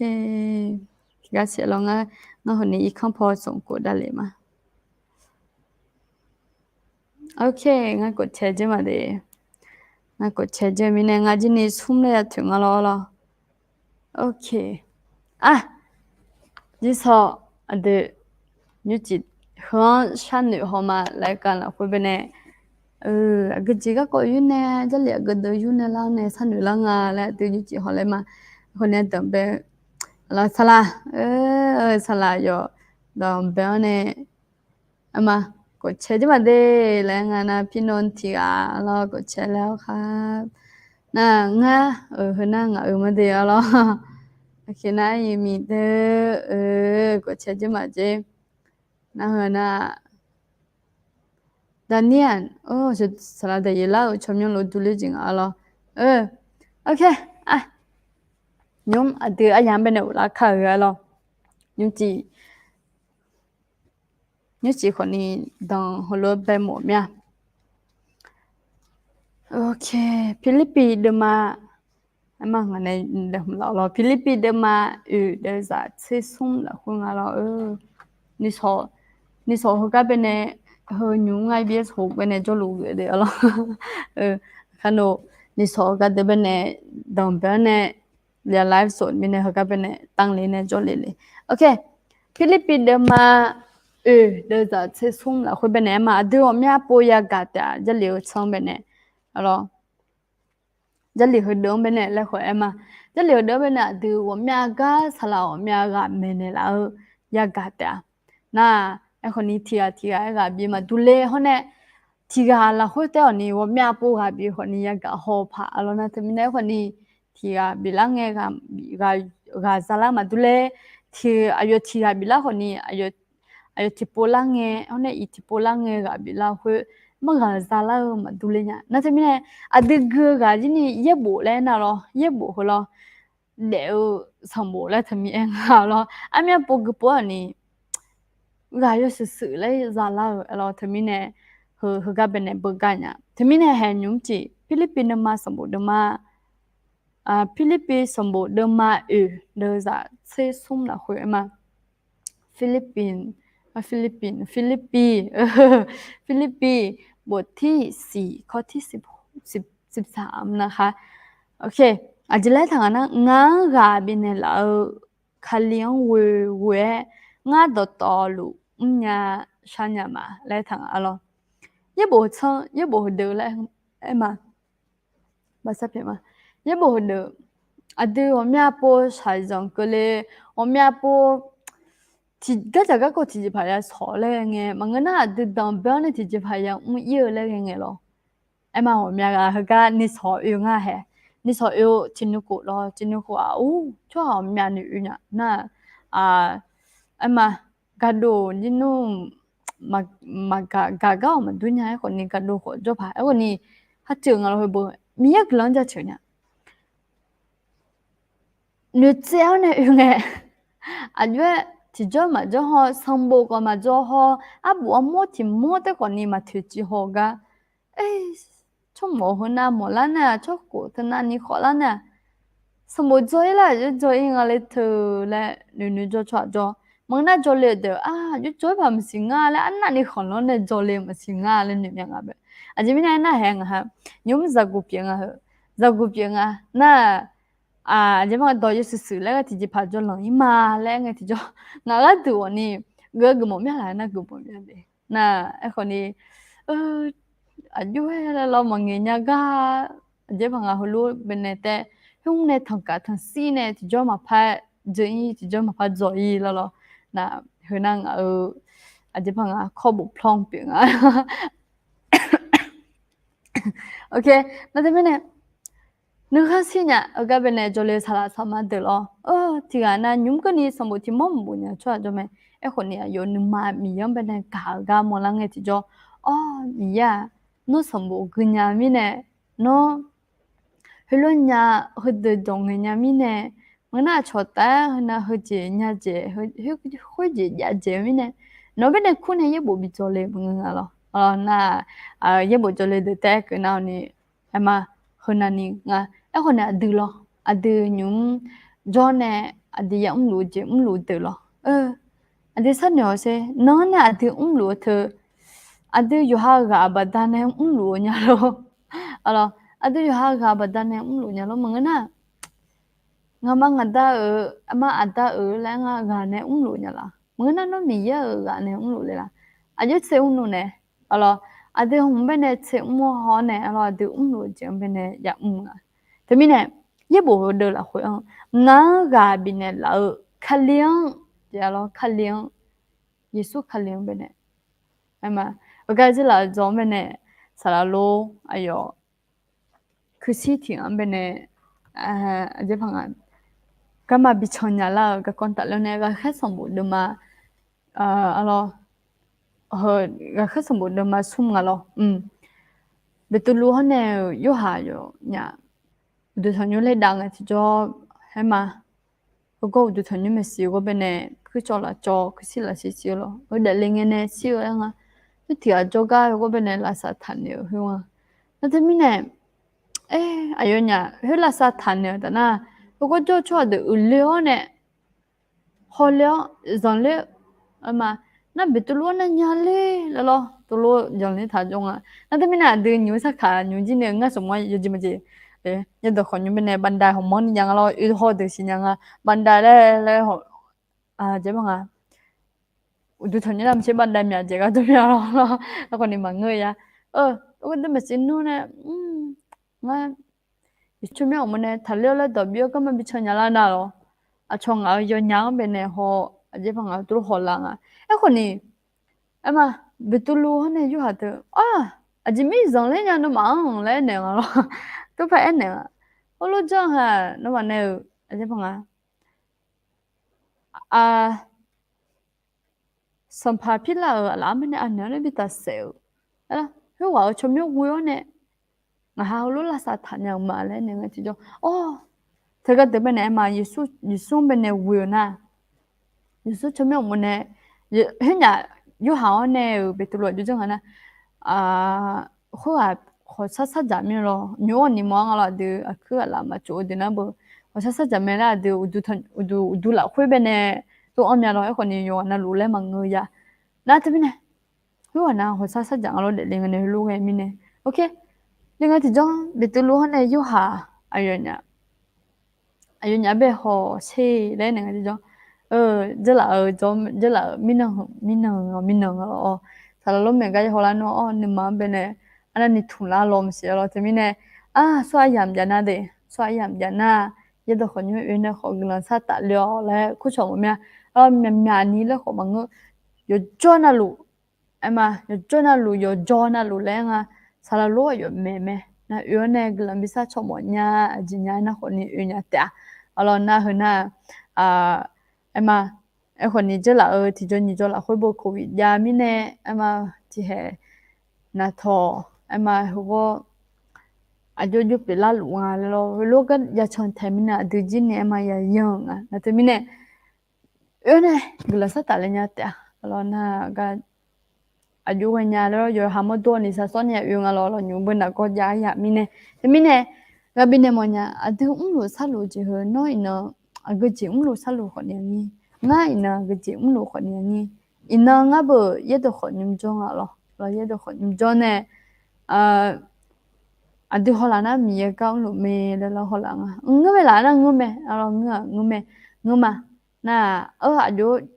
tiqgar saef lawr ngar, ngar hawni irkanr paw smq กด davlef ma. Ok, ngar กดแชร์ dzeur ma de. Ngar กดแชร์ dzeur mirnae ngar jirni smr laer ya toeq nga lawr arlawr. Ok. Ar, jirsawq aqdui nymrcif heu-anr sharnoeq haw ma laer ka lafkhoer baenae, aqgeujeq garkawv yur nae, Jarlif aqgeu deuq yur nae lar-awr nae sharnoeq lar nga laer aqdui nymrcif haw laer ma. Khoer nae danqbae, lawr saqlaq, saqlaq yawf danqbae-awr nae, arma, กดแชร์ dzeur ma de laer nga nar, pirnaw tiq ghaq lawr กดแชร์ laer-awr kha. Nar ngar, heunar ngaq-euq ma de arlawr. Aqkir nar yimiq deuq, กดแชร์ dzeur ma jeq. Nar heu nar, Daniel, saqlaq daqyeq lar-euq tsawrmyanr lof durler jeq nga arlawr. Ok, nymr aqdui aryamq-anr baenae ghoflar kar-eu arlawr. Nymrcif, nymrcif khawfni danq heulof-aer bae mawf mir-a. Ok, Pirlirpiv deuvma, arma ngaq nae daef hmq laf lawr. Pirlirpiv deuvma oeq deuvzaq tser smr lafkhoer nga lawr. Nuisawq heugar baenae, heu nymq ngar byaer sawq baenae jawrluf geuf de arlawr. Kharnoeq, nuisawq heugar deuq baenae danqbae-awr nae, ya live sawq mirnae heugar baenae tanqle nae jawrle le. Ok, Pirlirpiv deuvma oeq deuvzaq tser smr lafkhoer baenae aerma, aqdui ghawqmya pov yagaq taef-a, Jarlif-eu tsanr baenae arlawr. Jarlif heudeuq-anr baenae laer khawf aerma, Jarlif heudeuq-anr baenae aqdui ghawqmya gar saqlaq ghawqmya ghaq maeqnaeq laf-eu yagaq taef-a. Nar, aerkhawfni tiq ghaq tiq ghaq-aer ghaq bi maqdur ler hawr nae, tiq ghaq lafkhoer taef-awq ni ghawqmya pov ghaq bi khawfni yagaq haw paq arlawr nar teumirnae aerkhawfni tiq ghaq biflar ngae ghaq zalar maqdur ler, tiq aqyawf tiq ghaq biflar khawfni aqyawf tiqpov lar ngae hawr nae iq tiqpov lar ngae ghaq biflar khoer, mar ghaq zalar-eu maqdur ler nya nar teumirnae, aqdui gui-eu ghaq jirni yaerbof laer nar lawr, yaerbof heu lawr, daef-eu sanqbof laer teumirnae aer nga lawr, armyanr pov gui pov-awq ni ghaq yawshuif shuif laer zalar-eu arlawr teumirnae, heu heugar baenae beugar nya. Teumirnae haeq nymq mrcif Pirlirpiv deuvma sanqbof deuvma, Pirlirpiv sanqbof deuvma oeq deuvzaq tser smr lafkhoer aerma, Philippines, Philippic, Philippic, Philippic บทที่สี่ ข้อที่สิบ สิบสาม นะคะ. Aqjeq laer taq nga nar, ngaq-anr ghaq bifnaeq laf-eu Kali-anr ghoe ghoe-aer ngar dawqtawvluf mrnya sharnya ma laer taq nga lawr. Yaerbof tsanr yaerbof heudeuq laer aer ma. Yaerbof heudeuq, aqdui ghawqmya pov shaqzanq keuvle, ghawqmya pov tiq gardzaq garkawv tiqjeqpaq ya shawq laer ghae ngae maqngeur nar, aqdui danqbae-anr nae tiqjeqpaq ya mr ir-eu laer ghae ngae lawr. Aer ma, ghawqmya ghaq heugar nisawq oe ngar hae. Nisawq oe-eu tiqnuikhof lawr, tiqnuikhof-aq, ur, tsawrhaq ghawqmya noeq oe nya nar, aer ma, gaqdov jir nmr maqgaq gaq gar-awq maqdur nya. Aerkhawf ni gaqdov khawf jawr paq. Aerkhawf ni, harceuq nga lawr, heu beu Miqyaer guiqlanq-anr jaceuq nya. Noeqtsaev-awr nae oe ngae, aqjox-aer tiqjawr maqjawr haw, sanqbof khawf maqjawr haw, arbof armawr tiq mawr taef khawf ni maqtoeqciv haw gar, tsawrmawf heunav mawflar nae-aq, tsawrkhof teunav ni khawflar nae-aq, sanqbof dzaw ir lar, aqjox dzaw ir nga le teu laer noeqnoeq jawr tsawrhaq jawr. Maqngeur nar jawrle-eu deuq-aq, aqjox dzaw ir paq maqsiq ngar laer arnavni khanqlanr nae jawrle maqsiq ngar laer noeq mya nga bae. Aqjeq mirnae aernar hae ngaq ha, nymq-mr zaqguq pyeuf nga heu, zaqguq pyeuf nga nar, aqjeq ma dawq yawshuif shuif laer ghae tiqjeqpaq jawrlanq ir ma laer aer ngae tiqjawr, ngaq gharduq awq ni geuf-eu geufmawf mya laf nar geufmawf mya de. Nar aerkhawf ni, aqjox-aer laer lawr maqngaeq nya gar, aqjeq paq ngaq heulof baenae taef, khoer mr nae tanqkaq tanqshir nae tiqjawr maqpar dzeur ir, tiqjawr maqpar dzaw ir lawr lawr. Nar heunar ngaq-eu aqjeq paq ngaq kawrbof plawr pyeuf nga. Ok, nar teumirnae, nuikhanr shir nya-eu gar baenae jawrle saqlaq saqma deuq lawr. Tiqghaq nav nymq-mr keuvni sanqbof tiq mawr maqbof nya tsawrhaq jawr mae. Aerkhawf ni aqyawf nuima Miqyaer-anr baenae gaq-eu gar mawrlar ngae tiqjawr, Awr, Miqyaer-aq, nawr sanqbof gui nya mirnae, nawr heulof nya, heudeuq dawq ngaeq nya mirnae, maqngeur nar aqcawq taef-aer heunav heujeq nya dzaeq, khoerjeq jav dzaeq-eu mirnae, nawq-anr baenae kur nae yaerbof bi jawrle maqngeur nga lawr. Nar, yaerbof jawrle deuq taef-aer keuv nar-awq ni, aer ma, heunav ni nga. Aerkhawf nae aqdui lawr, aqdui nymq-mr jawr nae aqdui ya mrluf-eu jeq mrluf-eu deuq lawr. Aqdui sharnoeq-awq sher, nan-anr nae aqdui mrluf-eu teu, aqdui yawqha ghaq baqdanae mrluf-eu nya lor. Aqdui yawqha ghaq baqdanae mrluf nya lor maqngeur nar, ngaqma ngaqda-euq, aqma aqda-euq laer ngar ghaq nae mrluf nya laf. Maqngeur nar nawr Miqyaer-euq ghaq nae mrluf le laf. Aqjox tser mrluf nae, aqdui hmq baenae tser mr-awr haw-awr nae, aqdui mrluf-eu jeq-anr baenae ya mr nga. Teumirnae, yaerbof heudeuq lafkhoer-anr, ngaq-anr ghaq bifnaeq laf-eu Kali-anr, Kali-anr, Yeqsur Kali-anr baenae, aer ma, heugar zirlaf-eu dzaw-anr baenae, saqlaq lor, aqyawf kuirshir tiq ghaq-anr baenae, aqjeq paq nga, garma bican nya lar-eu garkawv tafler nae ghaqkhaer sanqbof deuvma, aqlawr, heu, ghaqkhaer sanqbof deuvma smr nga lawr. Beqtuvluv hawr nae-euq Yorhaq yawqnya, uqduq tanqnymr laer dav ngae tiqjawr, aer ma, heugawr uqduq tanqnymr maeqshi-eu ghawr baenae, kuircawv lafcawv kuirshir lafshir shir-eu lawr, heu daefle ngae nae shir-eu aer nga. Khoer tiq ghaq jawrgar heugawr baenae lavsav taqnaeq-euq khoer nga. Nar teumirnae, aqyawfnyaf khoer lavsav taqnaeq-euq taf nar, heugawr jawr-eu tsawrhaq deuq uiqle-awr nae, hawle-awr zanqler-eu ma. Nar Beqtuvluv-anr nar nya ler laer lawr, tuvluv zanqler taq jawr nga. Nar teumirnae aqdui nymq-mr sarkaq nymq jir nae ngar sanqbof-anr yawjeq maqjeq, yadawq khawf nymq baenae baqdaq hawq manrni nya nga lawr, oe haw deuq siqnya nga, baqdaq laer laer, aqjeq paq nga, uqduq tanqnymr lar maqtser baqdaq myaq dzaeq gar dov mya lawr lawr, aerkhawf ni maqngeur ya. Aqdui maqsiq nmr nae, ngar Yeqsur tsawrmyanr uqmov nae taqler-awr laer dawq bif-awr garma bican nya lar nar lawr, aqcawq ngaq-euq yawnya-anr baenae haw, aqjeq paq ngaq-euq tuvluv hawlaf nga. Aerkhawf ni, aer ma, Beqtuvluv hawr nae Yorhaq teu, aq, aqjeq mir zanqler nya nawmaf-anr laer aernaeq nga lawr. Tov paq aernaeq nga, heulof janr ha, nawmaf nae-euq aqjeq paq nga, Sanqpaq Pirlav-euq aqlaf-anr baenae anaeq-awr nae bi tafsaef-euq, khoerghaq-euq tsawrmyanr ghoe-awr nae, ngaq ha heulof lavsav taqnya-euq ma laer naeq ngae tiqjawr, awr, teugar deuq baenae aer ma, Yeqsur, Yeqsur-anr baenae ghoe-eu nar, Yeqsur tsawrmyanr uqmov nae, khoernyaf Yorhaq-awr nae-euq Beqtuvluv aqjox janr nga nar, khoerghaq khawqshar shardzaq mir lawr, nymq-awr ni mawr-ar nga lawr, aqdui aqkuir aqlaf maqtsov-eu deuq nar beu, khawqshar shardzaq mae laer aqdui uqduq lafkhoer baenae tov-anr mya lawr. Aerkhawf ni yawqghaq navluf laer maqngeur ya. Nar teumirnae, khoerghaq nav hawqshar shardzaq nga lawr daefle ngae nae heulof ghae mirnae. Ok, le ngae tiqjawr beqtuvluv-anr nae yorhaq aqyawfnyaf aqyawfnyaf bae hawq sher laer nae ngae tiqjawr, jeurlaf-eu jawr, jeurlaf-euq mirnan, mirnan-eu mirnan-eu-awr, saqlaq lawr maeq gar ya hawlar nawr-awr nuima-anr bae nae arnavni tmq lar law maqsiq-a lawr. Teumirnae, a, tsawrhaq aryamq jav nar de, tsawrhaq aryamq jav nar, yaerdawq khawf nymr oe nae khawf guiqlanq shartaf le-awq laer kurcawq mawf mir-a. Arlawr myaqmyaq ni laer khawf maqngeur, yawqjawr navluf, aerma, yawqjawr navluf yawqjawr navluf laer nga, saqlaq lor aqyawf maeq mae, nar oe-awr nae guiqlanq bi shar cawq mawf nya, aqjeq nya nar khawfni oe nya taef-a. Arlawr nar heu nar, aerma, aerkhawfni jeurlaf-eu tiqjawr nyiq jawr lafkhoer bo covid jav mirnae, aerma, tiqhaeq naqtawq, aerma, heughawr aqjox jov pyeuflar luf nga laer lawr, heulof gar ya can taeq mirnae aqdui jir ni aerma ya yanr-euq nga. Nar teumirnae, oe-awr nae guiqlanq shartaf le nya taef-a. Arlawr nar gar aqjox ghaenya laer lawr, yawqha mawrdo ni shar sawr ni ya oe nga lawr, lawr nymq beu naq gawr jav-a yaq mirnae. Teumirnae, ghaq bifnaeq mawfnya, aqdui mrluf sharluf jeq heu nawr iqnan aqgeujeq mrluf sharluf khawfni-a nyir, ngar iqnan aqgeujeq mrluf khawfni-a nyir, iqnan ngar beu yaerdawq khawf nymr jawr nga lawr, lawr yaerdawq khawf nymr jawr nae, aqdui hawlaf nar Miqyaer gar mrluf mae laer lawr hawlaf nga. Ngeur mae laf nar ngeur mae, arlawr ngeur-aq ngeur mae, ngeur ma. Nar-aq,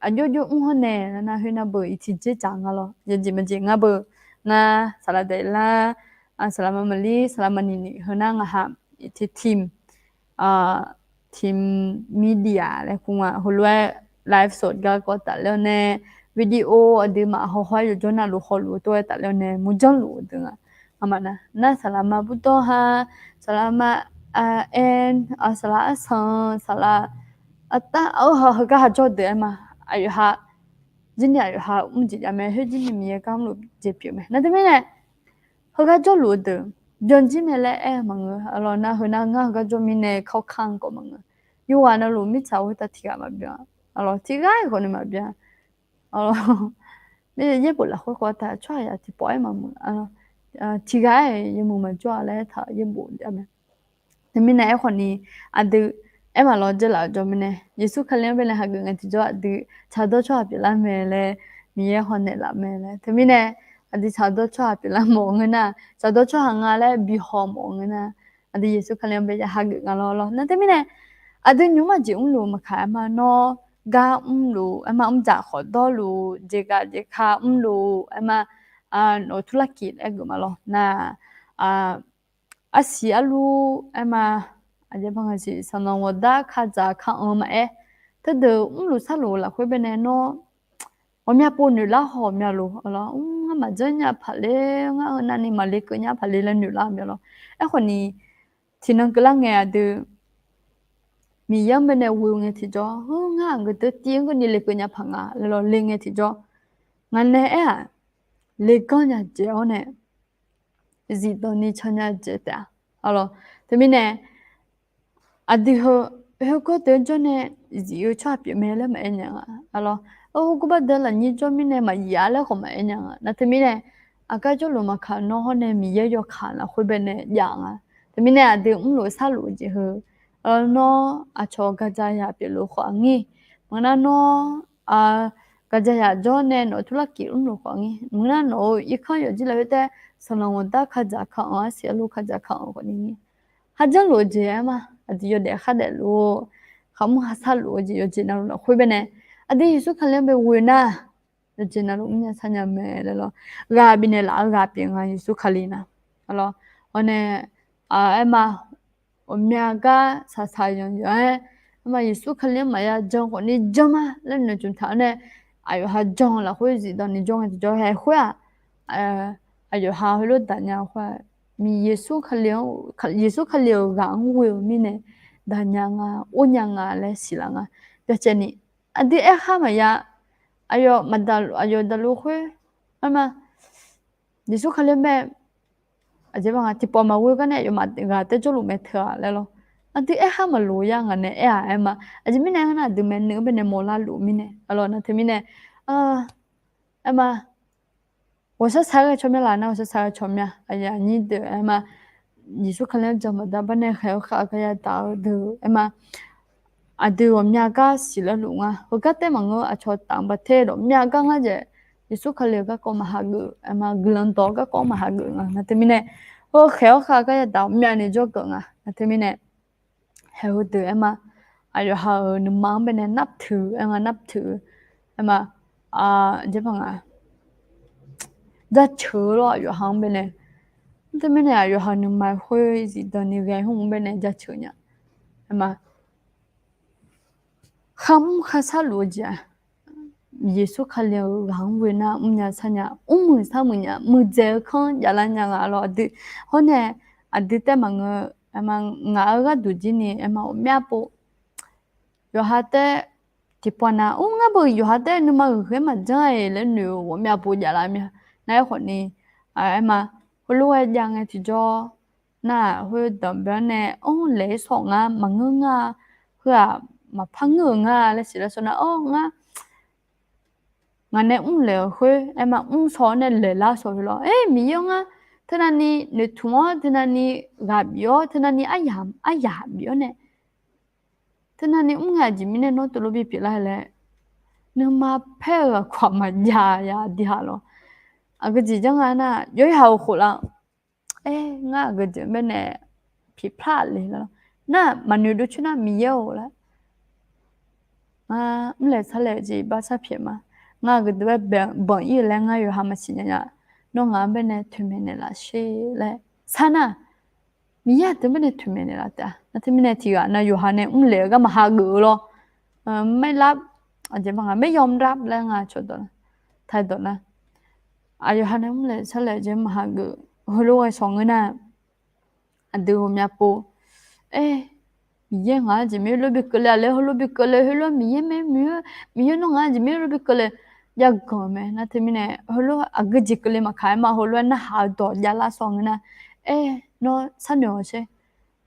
aqjox jov mr hawr nae nar khoernar beu iqtiq dzer dzaq nga lawr, yawjeq maqjeq ngar beu, ngar saqlaq daeflar, saqlaq maqmaqlir, saqlaq maqniq niq heu nar ngahaq iqtiq team, team media laer kur nga, heulof-aer live sot gar kawv tafler-awr nae, video aqduimaf hawhaw-aer yawqjawr navluf hawluf-eu tov-aer tafler-awr nae murjanr luf-eu deuq nga. Arma nar, nar saqlaq ma burdawr ha, saqlaq ma, aer, saqlaq arsanq, saqlaq artav, arha heugar ha jawr deuq aerma, aqyawf ha, jir ni aqyawf ha mr jeq jav mae, khoer jir ni Miqyaer gar mrluf jeq pyeuf mae. Nar teumirnae, heugar jawrluf-eu deuq byanjir mae laer aer-eu maqngeur. Arlawr nar heu nar ngar heugar jawr mirnae kawrkar-anr khawf maqngeur. Yawqghaq navluf mirtsaq khoertav tiqghaq maqbyan. Arlawr tiqghaq-aer khawfni maqbyan. Arlawr, yaerbof lafkhoer khawf taq tsawrhaq yaq tiqpawf-aer maqmuiq. Tiqghaq-aer yawmuiq maqjawr-a laer taq yaerbof jav mae. Teumirnae aerkhawfni, aqdui aerma lawr jeurlaf-eu jawr mirnae, Yeqsur Kali-anr bae nae hageuf ngae tiqjawr aqdui tsaqdawr tsawrhaq pyeuflar mae laer Miqyaer hawnaeq laf mae laer. Teumirnae, aqdui tsaqdawr tsawrhaq pyeuflar mawf-eu ngeur nar, tsaqdawr tsawrhaq nga laer bihaw mawf-eu ngeur nar, aqdui Yeqsur Kali-anr bae ya hageuf nga lawr lawr. Nar teumirnae, aqdui nymr maqjeq mrluf maqkaq aerma nawr gar mrluf aerma mrdzaq khawf dawrluf jeqgaf jeqka mrluf aerma, nawq-eu turlarkif aer geuf ma lawr nar, arsiq arlur aerma, aqjeq baqngaq siq sanqlanq ghawqdar kadzaq ka-anr maqaer, teudeuq mrluf sharluf lafkhoer bae nae nawr ghawqmya pov noeqlar haw ghawqmya luf lawr, ngar maqjanr nya paq ler, ngar heu navni maqle keuv nya paq ler laer noeqlar-eu mya lawr. Aerkhawfni, tiqnan keuvlar ngae aqdui Miqyaer-anr bae nae ghoe ngae tiqjawr, heu ngar aqgeu deuq tiv-anr keuvni le keuv nya paq nga laer lawr le ngae tiqjawr, ngaq nae aer-aq, leganr nya jeq-awr nae zifdan ni can nya jeq taef-a. Arlawr, teumirnae, aqdui heu, heu gawr deuq-anr jawr nae zif-eu tsawrhaq pyeuf mae laer maqaer nya nga. Arlawr, heu gawr bar deuq lafnyir jawr mirnae maqyaf laer khawf maqaer nya nga. Nar teumirnae, aqgar jawrluf maqkaq nawr hawr nae Miqyaer yawkaq lafkhoer bae nae jav nga. Teumirnae aqdui mrluf sharluf-eu jeq heu, nawr aqcawq gaqdzaq yaq pyeufluf khawf aqnyir, maqngeur nar nawr gaqdzaq yaq jawr nae nawq-eu turlarkif mrluf khawf aqnyir, maqngeur nar nawq-eu irkanr yawqjir lafkhoer taef sanqlanq ghawqdar kadzaq ka-anr arsiq arlur kadzaq ka-anr khawfni, kharjanr luf-eu jeq aerma, aqdui yawdaef khardaef luf-eu, khaqmr khaqshar luf-eu jeq yawqjeq navluf lafkhoer bae nae, aqdui Yeqsur Kali-anr bae ghoe nar, yawqjeq navluf mrnya sharnya mae laer lawr. Ghaq bifnaeq laf-eu ghaq pyeuf nga Yeqsur Kali nar. Arlawr, hawr nae, aerma, ghawqmya gar saqsaq yanqyanq-aer, aerma Yeqsur Kali-anr maqya jan khawfni jan ma laer noeqtmq taq-awr nae, aqyawf ha jan lafkhoer zifdan ni jawr ngae tiqjawr hae khoer-aq, aqyawf ha heulof daq nya khoer-aq, Yeqsur Kali-anr, Yeqsur Kali-euq ghaq-anr ghoe-eu mirnae daq nya nga, or nya nga laer siqlaf nga. Byacaevni, aqdui aerkhar maqya, aqyawf maqdaq, aqyawf daqlu khoer, aerma, Yeqsur Kali-anr bae, aqjeq baqngaq tiqpawf maqghoe gar nae aqyawfmaf ghaq taef jawrluf mae teu-aq laer lawr. Aqdui aerkhar maqloq ya ngaq nae aer-aq aerma. Aqjeq mirnae aernar aqdui maeqnan-anr bae nae mawrlar luf mirnae, arlawr nar teumirnae, aerma, ghawqshar shaq-aer ghae tsawrmyanr laf nar ghawqshar shaq-aer ghae tsawrmyanr, aqyuif aqnyir deuq aerma, Yeqsur Kali-anr jan baqda bar nae khaeq-eu khav gar yadaq-eu deuq aerma, aqdui ghawqmya gar siqlar luf nga. Heugar taef maqngeur, aqcawq taf baqter dawqmya gar ngar jaeq Yeqsur Kali-euq garkawv maqhageuf, aerma guiqlanq dawq-eu garkawv maqhageuf nga. Nar teumirnae, hawkhaeq-awr khav gar yadaq-awr myavni jawrgeuf nga. Nar teumirnae, haeq heudeuq aerma, aqyawf ha-euq nuima-anr baenae nartuiq, aer nga nartuiq, aerma, aqjeq paq nga, jaceuq-eu lawr aqyawf ha-anr baenae. Nar teumirnae aqyawf ha nuima khoer zifdan ni ghae hmq-anr baenae jaceuq nya. Aerma, kharmr kharshar luf-eu jeq-aq, Yeqsur Kali-euq ghaq-anr ghoe nar mrnya sharnya, mrmuiq sharmuiq nya, muiqdzaeq-eu kanr javlar nya nga lawr aqdui. Hawr nae aqdui taef maqngeur, aerma ngaq-euq gharduq jir ni aerma ghawqmyav pov yawqha taef tiqpawf nav, ur ngar beu yawqha taef nuima ghae maqjanr-a laer noeq-eu ghawqmyav pov javlar mir-a. Nar aerkhawf ni, aerma, heulof-aer jav ngae tiqjawr nar-aq, khoerdanq byanr nae anr laeq-aer sawq ngar maqngeur nga, heu-aq maqpar ngeur-euq nga laer siqlar sawq nar, awr ngar ngaq nae mrlaeq-euq khoer aerma mr shaw-awr nae laeqlar shaw heu lawr. Aer, Miqyaer-anr ngar teunavni noeqtmq-awr, teunavni ghaq bif-awr, teunavni aryaq, aryaq bif-awr nae teunavni mr ngae aqjeq mirnae nawr teulof bipyeuf lar laer, nuima paer-eu ghaq kawq maqjav ya diha lawr. Aqgeujeq janr nga nar, yawqha-euq khoflar, aer, ngar aqgeujeq baenae piqplar le lawr. Nar maqnoeq dov coer nar Miqyaer-or laer, ngar mrlaeq sarlaeq-eu jeq bar sar pyaeq ma. Ngar aqgeujeq bae banq ir-eu laer ngar yawqha maqsiq nya nya. Nawr ngaq-anr baenae toeqmaeq naeqlaf sher laer sar nar, Miqyaer aqdui baenae toeqmaeq naeqlaf taef-a. Nar teumirnae tiqghaq nav yawqha nae mrlaeq-eu gar maqhageuf-eu lawr. ไม่รับ, aqjeq ma nga ไม่ยอมรับ laer nga cawqdawq nar, taqdawq nar, aqyawf ha nae mrlaeq sarlaeq jeq maqhageuf, heulof-aer shawq ngeur nar, aqdui ghawqmya pov, aer, Miqyaer ngaq-anr jeq mir lof bi keuvle-a laer heulof bi keuvle heulof Miqyaer mae, Miqyaer nawr ngaq-anr jeq mir lof bi keuvle jav ganq mae. Nar teumirnae heulof aqgeujeq keuvle maqkaq aerma heulof-aer narhaq-eu dawq javlar shawq ngeur nar, aer, nawr sharnoeq-awq sher.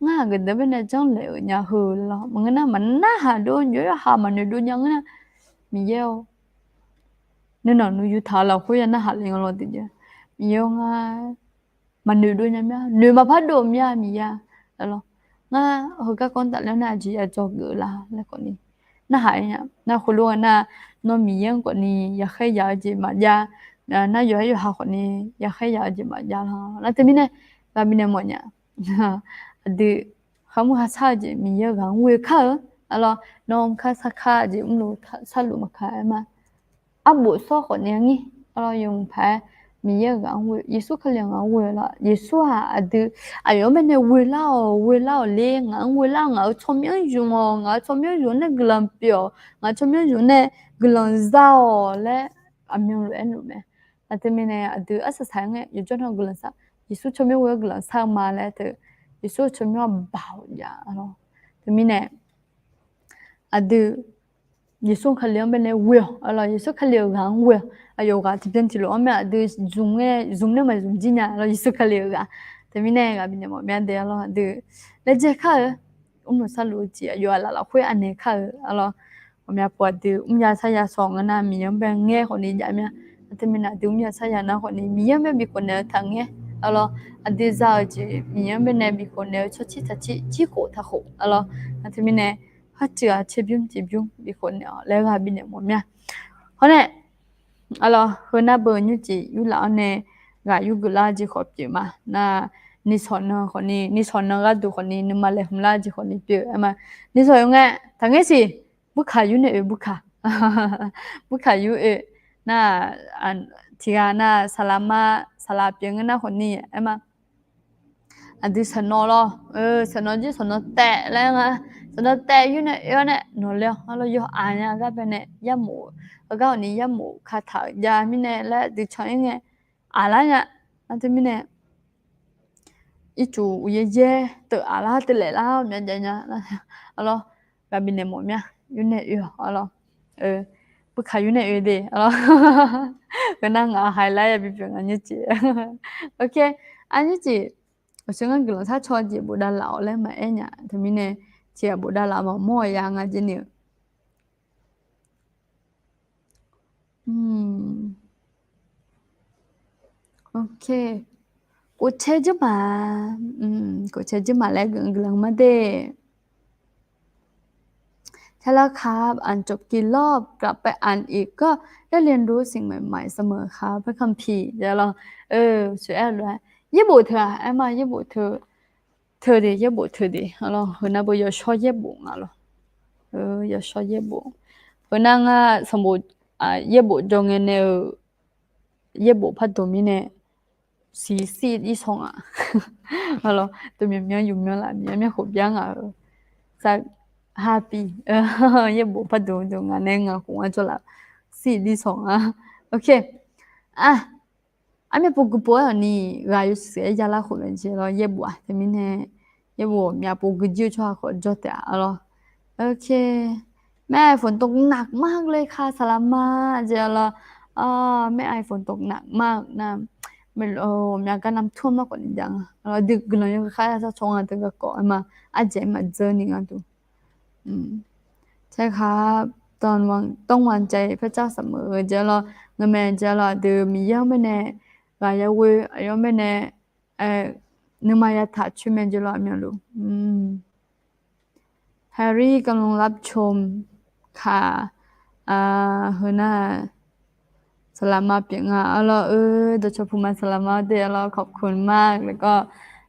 Ngar aqgeujeq baenae janrlaeq-euq nya heu lawr maqngeur nar maqnarhaq dov, yawqha maqnoeq dov nya ngeur nar, Miqyaer-or, nuinanq nuiyu taq-eu lafkhoer ya narhaq le nga lawr deuq jeq. Miqyaer-or ngar maqnoeq dov nya mya, noeq maqpar dov mya Miqyaer-a. Lawr, ngar heugar kawv tafler nar aqjeq ya dzawgeuf la laer khawf ni narhaq-aer nya. Nar khoerlof-aer nar, nawr Miqyaer-anr khawf ni yaqkhaer yaq-eu jeq maqjav, nar yawqha-aer yawqha khawf ni yaqkhaer yaq-eu jeq maqjav la. Nar teumirnae ghaq bifnaeq mawf nya. Aqdui kharmr kharshar-eu jeq Miqyaer-eu ghaq-anr ghoe kar-eu, arlawr, nawr mr kar sar kar jeq mrluf sharluf maqkaq aer ma. Arbof sawr khawf ni-a ngir, arlawr, yawmuiq paq-aer Miqyaer-eu ghaq-anr ghoe, Yeqsur Kali-eu ghaq-anr ghoe lawr. Yeqsur-aq aqdui aqyawf-anr baenae ghoe lar-awq, ghoe lar-awq le, ngaq-anr ghoe lar-awq, ngaq-euq tsawrmyanr zmq-awq, ngaq-euq tsawrmyanr zmq nae guiqlanq pyeuf-awq, ngaq-euq tsawrmyanr zmq nae guiqlanq za-awq laer aqmyanluf aerluf mae. Nar teumirnae aqdui arsaq saq-aer ngae yawjawr nan guiqlanq shar, Yeqsur tsawrmyanr ghoe-awr guiqlanq shar-eu ma laer teu, Yeqsur-eu tsawrmyanr-anr baoq jav-a lawr. Teumirnae aqdui Yeqsur Kali-anr baenae ghoe-awq, arlawr, Yeqsur Kali-euq ghaq-anr ghoe-awq. Aqyawf ghaq tiqbyan tiqlof-anr mae aqdui zmq ngae zmq nae maqzmq jir nya lawr, Yeqsur Kali-euq ghaq. Teumirnae ghaq bifnaeq mawf mya de, arlawr, aqdui laejae kar-eu, mrluf sharluf-eu jeq aqyawf aqlaf lafkhoer anaeq kar-eu, arlawr, ghawqmya pov aqdui mr ya sar ya shawq ngeur nar Miqyaer-anr bae ngaer khawf ni jav mya. Nar teumirnae aqdui mr ya sar ya nar khawf ni Miqyaer-anr bae bikhof naeq-eu taqngaer, arlawr, aqdui za-eu jeq Miqyaer-anr baenae bikhof naeq-eu tsawrcir taqcir cir khof taq khof, arlawr, nar teumirnae harcuiv-aq caerbymr caerbymr bikhof naeq-awq laer ghaq bifnaeq mawf mya. Hawr nae, arlawr, heu nar beu nymrcif yurlaf-awr nae ghaq yurgeuf lar-eu jeq khawf pyeuf ma. Nar nishawq nan khawf ni, nishawq nan gharduq khawf ni nuima laeqhmq lar-eu jeq khawf ni pyeuf-eu aer ma. Nishawq yawf ngae taqngaer siq, burkaq yur nae oe burkaq, burkaq yur oe. Nar tiqghaq nar saqlaq ma, saqlaq pyeuf ngeur nar khawf ni aer ma. Aqdui saqnawv lawr, saqnawv jir saqnawv taev laer nga, saqnawv taev yur nae oe-awr nae nawqle-awr, arlawr, yawqha aqnya gar baenae yarmof, heugar awqni yarmof kataq-euq jav mirnae laer aqdui can-ir ngae aqlar nya. Nar teumirnae ircuf uqyaer yaer teuq aqlar teuq laeq lar myav jav nya, arlawr, ghaq bifnaeq mawf mya, yur nae oe-awq, arlawr, burkaq yur nae oe de, arlawr, heu nar ngaq haiq lar ya bipyeuf nga nymrcif. Ok, aq nymrcif, aqsur ngar guiqlanq sar caw jeq bofdav laf-awq laer maqaer nya. Teumirnae tiqghaq bofdav laf maqmawr-awq ya nga jeq ni-eu. Ok. Kofcaer jir ma, kofcaer jir ma laer guiqlanq ma de. ถ้าเราครับ อ่านจบกี่รอบ กลับไปอ่านอีก ก็ได้เรียนรู้สิ่งใหม่ๆ เสมอครับ พระคัมภีร์ jeq lawr. Sheuq-aer lof-aer, yaerbof teu-aq, aer ma, yaerbof teu, teu de, yaerbof teu de, lawr, heunar beu yawshawr yaerbof nga lawr. Yawshawr yaerbof. Heunar ngar sanqbof, yaerbof jawr ngae nae-euq yaerbof pardmq mirnae siq sir ir sanq-aq. Lawr, teu myanr myanr yuf myanr laf myanr myanr khof bya ngaq-euq. Sar, hapi, yaerbof pardmq deuq ngaq nae ngaq khof ngar jawr laf sir ir sanq-aq. Ok. Armyav pov gui pov-aer-awq ni, ghaq yawshuif-aer yalar khof mae jeq lawr, yaerbof-aq teumirnae, yaerbof myavpov gui jir-eu tsawrhaq khawf jawr taef-a lawr. Ok. แม่ไอฝนตกหนักมากเลยค่ะ สาลามา jeq lawr. แม่ไอฝนตกหนักมากนะ myavgar น้ำท่วม nar khawf ni jav nga. Aqdui guiqlanq yawkhav khar ya sar caw nga teu garkawv-aer ma, ardzaeq-aer maqdzeur ni nga duq. ใช่ครับ ต้องวางใจพระเจ้าเสมอ jeq lawr, ngeurmae jeq lawr, aqdui Miqyaer-anr baenae ghaq yaghoe, aqyawf-anr baenae nuima yataq coer mae jeq lawr, aqmyanluf. Harry กำลังรับชมค่ะ heunar สาลามา pyeuf nga. Arlawr-eu, dawqcawq puq ma สาลามา de, arlawr ขอบคุณมาก แล้วก็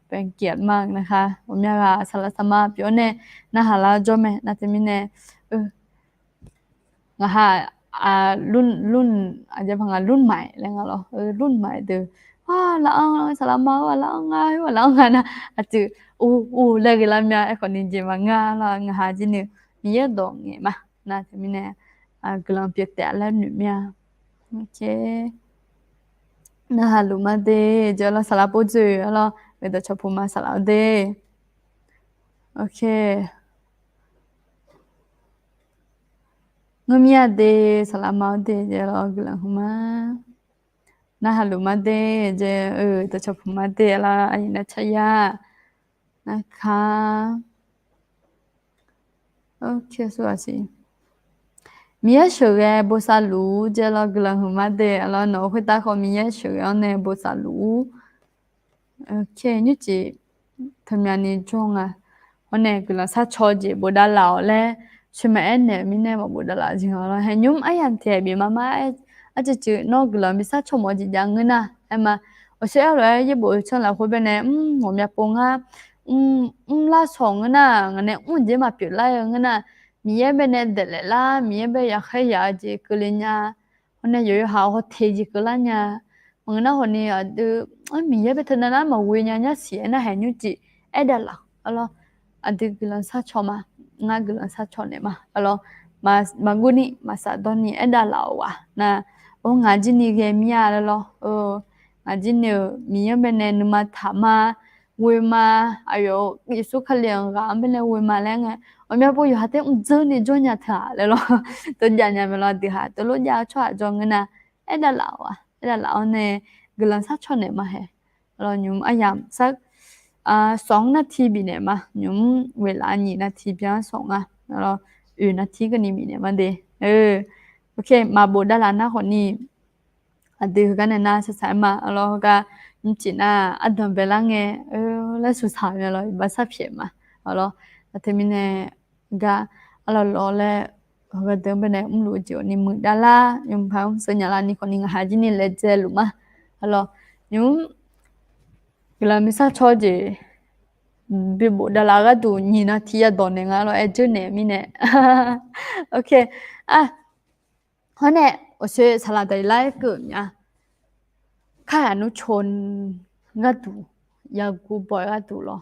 เป็นเกียรติมากนะคะ ghawqmya ghaq สาลามา pyeuf-awr nae narhaq lar-awr jawr mae. Nar teumirnae ngaq ha, รุ่น, รุ่น, aqjeq paq ngaq รุ่นใหม่ laer nga lawr, รุ่นใหม่ deuq, laf-anr สาลามา ghaq laf-anr nga, ghaq laf-anr nga nar, aqteuq, u, u laer ghae lar mya. Aerkhawf ni jeq maqngeur lawr, ngaq ha jir ni Miqyaer dawq ngaeq ma. Nar teumirnae guiqlanq pyeuf taef laer noeq mya. Narhaq luf ma de, jeq lawr, สาลา pov dzoeq lawr, dawqcawq puq ma สาลา de. Ok. Ngeurmir-a de, สาลามา de, jeq lawr, guiqlanq hmq ma. Narhaq luf ma de, jeq, dawqcawq puq ma de lawr, aqyuif nar carya. Narka. Ok, aqsur aqsiq. Miqyaer sheuqghae bosav luf-ur, jeq lawr, guiqlanq hmq ma de, arlawr, nawq-euq khoertav khawf Miqyaer sheuqghae-awr nae bosav luf-ur. Ok, nymrcif teumyani jawr nga. Hawr nae guiqlanq sharcaw jeq bofdav laf-awq laer, sheuq maqaer naeq-euq mirnae maqbofdav laf-eu jeq nga lawr. Haeq nymr aryamq tiq ghaq bif ma ma, arcuiv cuiv nawr guiqlanq bi sharcaw mawf-eu jeq jav ngeur nar, aer ma. Awqshoer aer lof-aer yaerbof-eu tsanr lafkhoer baenae, mr, ghawqmya pov ngar, mr, mr lar shawq ngeur nar, ngaq nae mr jeq maqpyeuf lar-eu ngeur nar, Miqyaer baenae daeflaef lar, Miqyaer bae yaqkhaer yaq-eu jeq keuvle nya. Hawr nae yawqyawq haq haw te jeq keuvlar nya. Maqngeur nar khawf ni aqdui, Miqyaer bae teunav nar maqghoe nya nyar siq-aer nar haeq nymrcif aerdav laf-awq lawr. Aqdui guiqlanq sharcaw ma. Ngar guiqlanq sharcaw naeq ma. Arlawr, maqguv ni maqsaf dawr ni aerdav laf-awq ghaq nar, or, ngaq jir ni ghae mir-a laer lawr. Ngaq jir ni-euq Miqyaer baenae nuima taq ma, ghoe ma, aqyawf Yeqsur Kali-anr ghaq-anr baenae ghoe ma laer ngae, ghawqmya pov yawqha taef mr dzeur ni jawr nya teu-aq laer lawr. Teujav nya mae lawr, dui haq teulof jav-eu tsawrhaq jawr ngeur nar, aerdav laf-awq-a, aerdav laf-awr nae guiqlanq sharcaw naeq ma haeq. Arlawr, nymq aryamq sar, sawq-anr nar tiq bifnaeq ma. Nymq-mr ghoeqlaf nyiq nar tiq byan-anr sawq nga. Arlawr, oeq nar tiq keuvni bifnaeq ma de. Ok, maqbofdav laf nar khawf ni, aqdui heugar nae nar saqsaq-aer ma. Arlawr, heugar nymrcif nar ardanq baelar ngae, laer suqsaq mae lawr, iqbax sharpyaeq ma. Arlawr, nar teumirnae gar arlawr lawr laer, heugar deuq-anr baenae mrluf-eu jeq-awq ni muiqdav lar, nymq paq-anr seuv nyaf lar ni khawf ni ngaq ha jir ni laedzae luf ma. Arlawr, nymq-mr guiqlanq bi sharcaw jeq bi bofdav laf-eu gharduq nyiq nar tiq ya dawq naeq nga lawr, aer dzeur naeq mirnae. Ok, a, hawr nae awqshoer saqlaq daqliq lar-aer keuv-euq mya. Kar-aq nmr co gharduq, yaguv baw-aer gharduq lawr,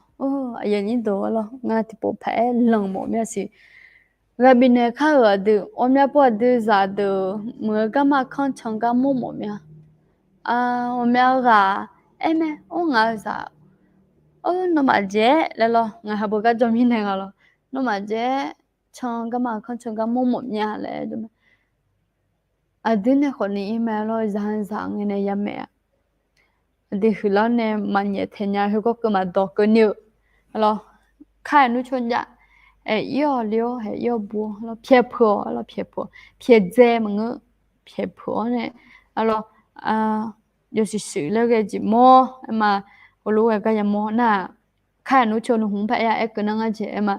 aqyuif aqnyir deuq-a lawr, ngar tiqpov paq-aer lanq mawf mya siq. Ghaq bifnaeq kar-euq aqdui, ghawqmya pov aqdui zaqdeuq meuq-eu garma kanr can gar mawr mawf mya. Ghawqmya ghaq aer mae, or, ngaq-eu zaq, or, nawmaf dzaeq-aer laer lawr, ngaq ha beugar jawr mirnae nga lawr, nawmaf dzaeq-aer can garma kanr can gar mawr mawf mya laer jawr mae. Aqdui nae khawf ni ir mae lawr, zaq-anr zaq ngae nae yamaeq-a. Aqdui huiqlar nae maqnyaef taeq nya, heugawr keuv maqdawq keuvni-eu lawr, kar-aq nmr co jav, aer ir-awq le-awr, aer ir-awq bu-awr lawr, pyaeq peuq-awq lawr, pyaeq peuq-awq, pyaeqdzae maqngeur, pyaeq peuq-awr nae, arlawr, yawshuif shuif laer ghae jeq mawr-awr aer ma. Heulof-aer gar yamawr nar-aq, kar-aq nmr co nuihmq par aer-a, aer keuv nar ngar jeq aer ma.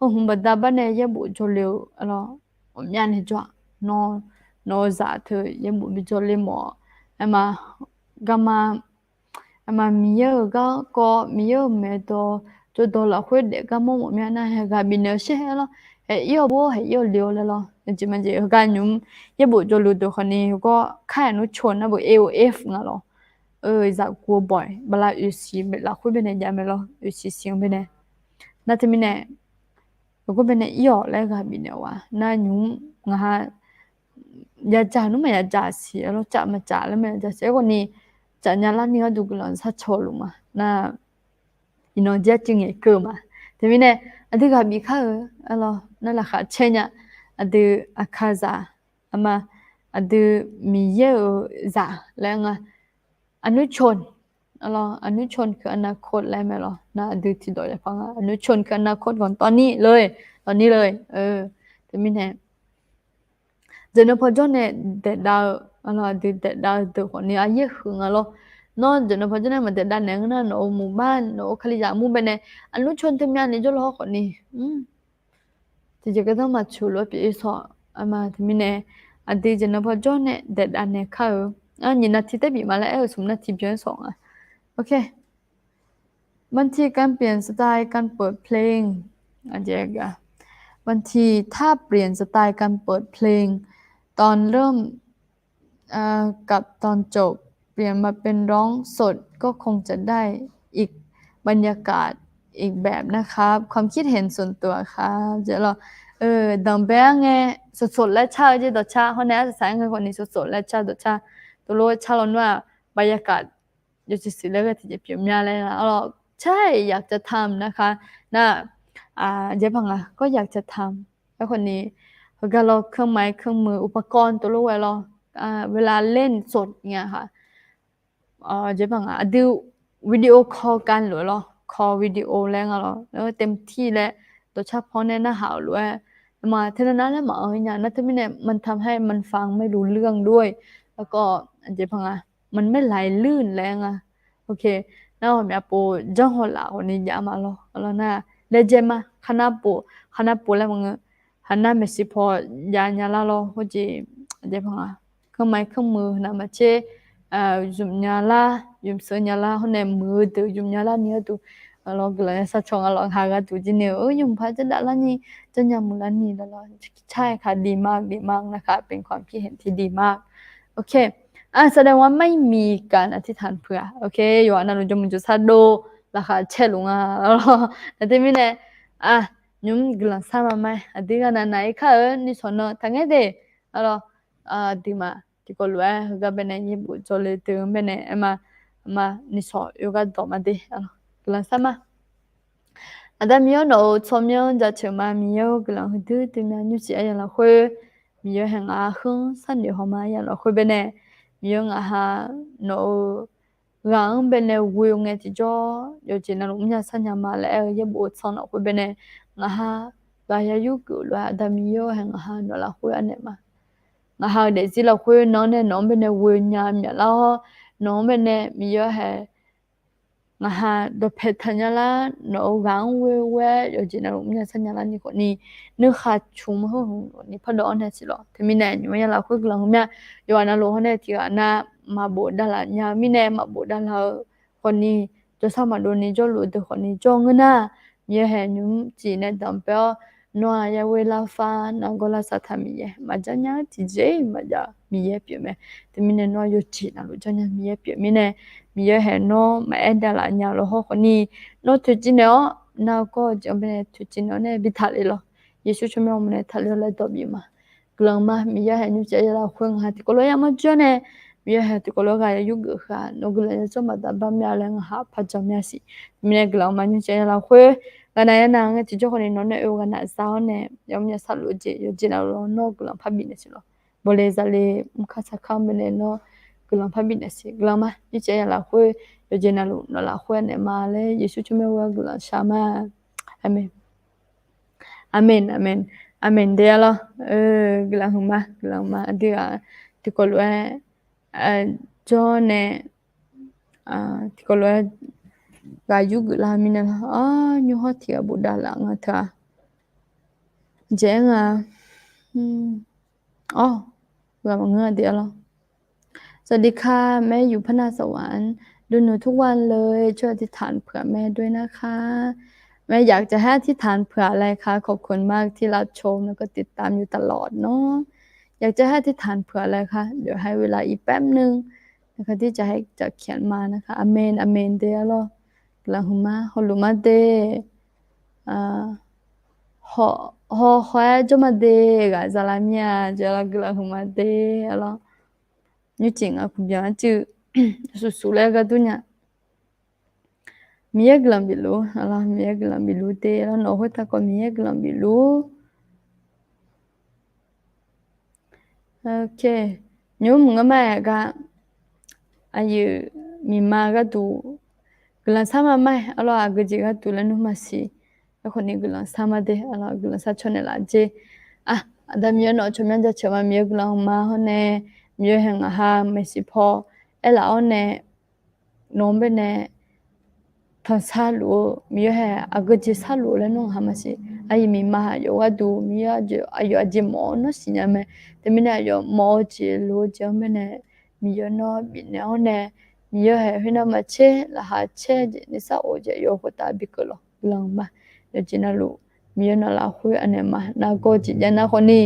Heu hmq baqda bar nae yaerbof jawrle-eu, aqlawq, ghawqmyavni jawr-aq, nawr, nawq-eu zaq teu yaerbof bi jawrle mawf-awq. Aerma, garma, aerma Miqyaer-euq garkawv, Miqyaer-euq maeqdawq, jawrdawq lafkhoer daef gar mawr mawf mya nar, haeq ghaq bifnaeq-eu shaer haer lawr. Haeq ir-awr bo, haeq ir-awr le-awr laer lawr. Aqjeq maqjeq, heugar nymq yaerbof jawrluf deuq khawfni, heugar kar-aq nmr caw nar beu A O F nga lawr. Zaqguq-eu bawq bala oeqsiq lafkhoer baenae jav mae lawr, oeqsiq siq-anr baenae. Nar teumirnae, heugar baenae ir-awq laer ghaq bifnaeq-awq-a. Nar nymq ngaq ha yadzaq nmr maqyadzaq siq, aqlawq, caf maqcaf laer maqyadzaq siq. Aerkhawfni, caf nya larni gharduq guiqlanq sharcaw luf ma. Nar iqnan jar cuiv ngaeqkeuv ma. Teumirnae, aqdui ghaq bif kar-eu, aqlawq, nar laqkhaq caer nya, aqdui aqkazaq, aqma, aqdui Miqyaer-euq zaq laer nga. Aqnmr caw, aqlawq, aqnmr caw keuq aqnav kawv laer mae lawr. Nar aqdui tiqdawq yaqpaq nga, aqnmr caw keuq aqnav kawv ganq tawv ni le, tawv ni le. Teumirnae, jeq nan paw jawr nae daeqdav-eu, aqlawq, aqdui daeqdav-eu deuq khawfni aryaer huiq nga lawr. Nawr jeq nan paw jawr nae maqdaeqdav naeq-eu nar, nawq-euq muiq bar, nawq-euq kalizaq mur baenae, aqnmr caw teumyavni jawrluf-awr khawfni, tiqjeq gardanr maqtsoeq lof-aer pyeuf-ir sawq. Aqma teumirnae, aqdui jeq nan paw jawr nae daeqdav naeq kar-eu, nyiq nav tiq taer bif ma laer aer-eu smq nav tiq byan-aer sawq nga. บางทีการเปลี่ยนสไตล์การเปิดเพลง บางทีถ้าเปลี่ยนสไตล์การเปิดเพลง ตอนเริ่ม กับตอนจบ เปลี่ยนมาเป็นร้องสด ก็คงจะได้อีกบรรยากาศอีกแบบนะครับ ความคิดเห็นส่วนตัวครับ jeq lawr. Danqbae-aer ngae, สดๆ laer car-eu jeq dawqcar hawr nae arsaq saq-aer ngae khawfni สดๆ laer car dawqcar, tov lof-aer car lawnmr-aq, บรรยากาศ yawjeq siq laer ghae tiqjeq pyeuf mya laer lawr. ใช่ อยากจะทำนะคะ nar, jeq paq nga, ก็อยากจะทำ aerkhawfni, heugar lawr เครื่องไม้เครื่องมือ อุปกรณ์ tov lof ghae lawr, เวลาเล่นสด nya ha. Jeq paq nga, aqdui video call กัน lof-aer lawr, call video laer nga lawr, เต็มที่ laer dawqcar paw nae narhaq-euq lof-aer, aqma teunav nar laer maqanr nya nar teumirnae มันทำให้มันฟังไม่รู้เรื่องด้วย แล้วก็ jeq paq nga, มันไม่ไหลลื่น laer nga. Nar ghawqmya pov janr haw laf khawfni jav ma lawr, aqlawq nar, laejae ma, kharnar pov, kharnar pov laer maqngeur, haqnar maeqshi paw jav nya lar lawr, khoerjeq, jeq paq nga, เครื่องไม้เครื่องมือ navmaqtser, zmq nya lar, zmq sheuq nya lar, hawr nae muiq-eu deuq zmq nya larni gharduq, aqlawq, guiqlanq ya sharcaw nga lawr, ha gharduq jir ni-eu, yawmuiq par janrdav larni, janrnya muiq larni lawr, car-aer ka ดีมาก ดีมาก นะครับ เป็นความคิดเห็นที่ดีมาก โอเค แสดงว่าไม่มีการอธิษฐานเผื่อ โอเค yawqha navluf jawrmuiq jawrsar dov laqkhaq caer luf nga lawr. Nar teumirnae, nymq guiqlanq shar ma ma, aqdui ghaq naq naq-ir kar-eu nuisawq nan taqngaer de, aqlawq, aqduimaf tiqkawv lof-aer heugar baenae yaerbof jawrle deuq-anr baenae aerma, aqma nuisawq oe gardawq ma de, guiqlanq shar ma. Aqda Miqyaer nawq-euq tsawrmyanr jaceuq ma, Miqyaer-or, guiqlanq huiqdui dui mya nymrcif aryaq lafkhoer, Miqyaer hae ngaq-anr heu-anr sharnoeq haw ma aryaq lafkhoer baenae, Miqyaer ngaq ha nawq-euq ghaq-anr baenae ghoe-eu ngae tiqjawr yawqjeq navluf mrnya sarnya ma laer aer-eu yaerbof-eu tsanr lafkhoer baenae, ngaq ha ghaq ya yurgeuf lof-aer Aqda Miqyaer-or, hae ngaq ha nawq lafkhoer anaeq ma. Ngaq ha-euq daefzir lafkhoer nawq-anr nae nawq-anr baenae ghoe nya myaqlar-awr, nawq-anr baenae Miqyaer hae ngaq ha dawqpae taqnya lar, nawq-euq ghaq-anr ghoe-aer yawqjeq navluf mrnya sarnya larni khawfni, nuikha cmq heu hmq khawfni pardawv-anr nae siq lawq. Teumirnae nymq-mr ya lafkhoer guiqlanq huiqmya, yawqghaq navluf hawr nae tiqghaq nav maqbof davlaf nya-eu mirnae maqbof davlaf-eu khawfni, jawrshar maqdov ni jawrluf-eu deuq khawfni jawr ngeur nar, Miqyaer hae nymq-mr cif nae danqbae-awr, nawr-aq yaghoe lavfar nargawr lavsav taq Miqyaer maqjanr nya-eu tiqjeq-iq maqjav-eu Miqyaer pyeuf mae. Teumirnae nawr yawqjeq navluf janrnya Miqyaer pyeuf mirnae, Miqyaer hae nawr maqaer davlaf nya-eu lafkhoer khawfni, nawr toeqciv naeq-awr nargawr-eu jeq-anr baenae toeqciv naeq-awr nae bi taqler lawq. Yeqsur tsawrmyanr-anr nae taqler-awr laer dawq bif ma. Guiqlanq ma, Miqyaer hae nymr cif aryaq lafkhoer ngaq ha tiqkawv lof-aer yamawr jir-awr nae, Miqyaer hae tiqkawv lof-aer ghaq ya yurgeuf heu-aq nawq-eu guiqlanq ya jawr maqdaq bar mya laer ngaq ha par jan mya siq. Teumirnae guiqlanq ma, nymr cif aryaq lafkhoer ghaqnav ya nav ngae tiqjawr khawfni nawq nae oe-eu ghaqnav za-awr nae yamawr ya sarluf-eu jeq yawqjeq navluf nawr guiqlanq par bifnaeq siq lawq. Bawle zale mrkar sarkar-anr baenae nawr guiqlanq par bifnaeq siq. Guiqlanq ma, nymr cif aryaq lafkhoer yawqjeq navluf nawq lafkhoer anaeq ma laer Yeqsur tsawrmyanr ghoer-awr guiqlanq shar ma. Aqmeq. Aqmeq, aqmeq, aqmeq de-a lawr. Guiqlanq huiqma, guiqlanq huiqma, aqdui-aq tiqkawv lof-aer jawr nae tiqkawv lof-aer ghaq yurgeuf lar mirnae lawr, nymr hawr tiq ghaq bof davlaf nga teu-aq. Jaev-aer nga. Awr, ghaq maqngeur-a de arlawr. สวัสดีค่ะ แม่อยู่พระนครสวรรค์ ดูหนูทุกวันเลย ช่วยอธิษฐานเผื่อแม่ด้วยนะคะ แม่อยากจะให้อธิษฐานเผื่ออะไรคะ ขอบคุณมากที่รับชมแล้วก็ติดตามอยู่ตลอดเนาะ อยากจะให้อธิษฐานเผื่ออะไรคะ เดี๋ยวให้เวลาอีกแป๊บนึงนะคะ ที่จะให้ จะเขียนมานะคะ อาเมน อาเมน de arlawr. Guiqlanq huiqma, hawluf ma de. Haw, haw-aer jawr ma de, ghaq zaqlaq mir-a jeq arlawr, guiqlanq huiqma de arlawr. Nymrcif ngaq kuqbyan arcuiv sufsuf laer gharduq nya. Miqyaer guiqlanq bifluf, Miqyaer guiqlanq bifluf de arlawr, nawq khoertav khawf Miqyaer guiqlanq bifluf. Ok, nymq mr ngeur ma-aer gar, aqyuif miqma gharduq guiqlanq shar ma ma-aer arlawr, aqgeu jeq gharduq laer nmr maqsiq. Aerkhawf ni guiqlanq shar ma de arlawr, guiqlanq shar caw naeqlaf jer. Aqda Miqyaer nawq tsawrmyanr jaceuq ma, Miqyaer guiqlanq ma hawr nae, Miqyaer hae ngaq ha maeqshi paw aerlaf-awr nae, nawq-anr baenae tanqsar luf-eu, Miqyaer hae aqgeu jeq sharluf-eu laer nmr ngaq ha maqsiq. Aqyuif miqma aqyawf gharduq Miqyaer aqyawf aqjeq mawf-awr nawr siqnya mae. Teumirnae aqyawf mawf-eu jeq lof-eu jeq-anr baenae Miqyaer nawr bifnaeq-awr nae, Miqyaer hae khoernav maqcaer laqkhaq caer jeq nuisar of jeq yawf khoertav bikeuv lawq. Guiqlanq ma. Yawqjeq navluf Miqyaer nawq lafkhoer anaeq ma. Nargawr jeq jav nar khawf ni,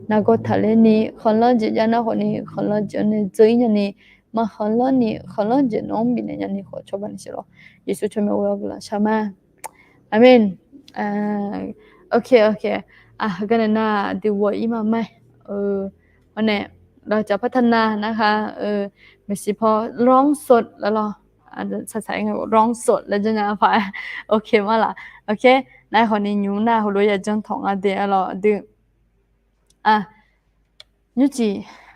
nargawr taqler ni, khanqlanr jeq jav nar khawf ni, khanqlanr jeq-anr nae dzeur-ir nyani, maqkhanqlanr ni, khanqlanr jeq nawq-anr bifnaeq nyani khawf cawba naeq siq lawq. Yeqsur tsawrmyanr ghoe-awr guiqlanq shar ma. Aqmeq. Ok, ok. Heugar nae nar aqdui ghawq-ir ma ma-aer. Hawr nae, เราจะพัฒนานะคะ maeqshi paw ร้องสด laer lawr. Saqsaq-aer nga ร้องสด laer janrnya paq-aer. Ok ma laq. Ok. Nar khawf ni nymq nar heulof-aer yajanr tawq nga de arlawr aqdui. Nymrcif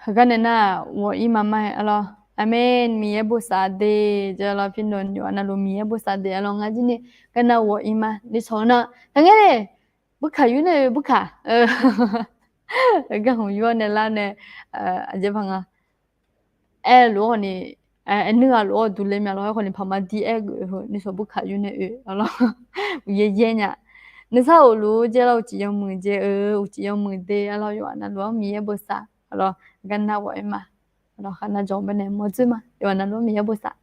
heugar nae nar ghawq-ir ma ma-aer arlawr. Aqmeq. Miqyaer bosav de jeq arlawr, pirnawq nymq-a navluf Miqyaer bosav de arlawr. Ngar jir ni gar nar ghawq-ir ma nuisawq-eu nar taqngaer le. Burkaq yur nae oe burkaq. Garhmq yur-awr nae lar nae, aqjeq paq nga. Aerluf-awr khawf ni, aernuir ghaq luf-awr duq le mya lawr, aerkhawf ni paqma dir aer geuf heu nuisawq burkaq yur nae oe arlawr. Uqyaer yaer nya. Nuisar of luf-eu jeq lawr, uqcif yawmuiq jeq-eu, uqcif yawmuiq de arlawr, yawqha navluf-anr Miqyaer bosav arlawr, gar nar ghawq-ir ma. Arlawr khaq nar jawq baenae mawrdzoer ma, yawqha navluf-anr Miqyaer bosav.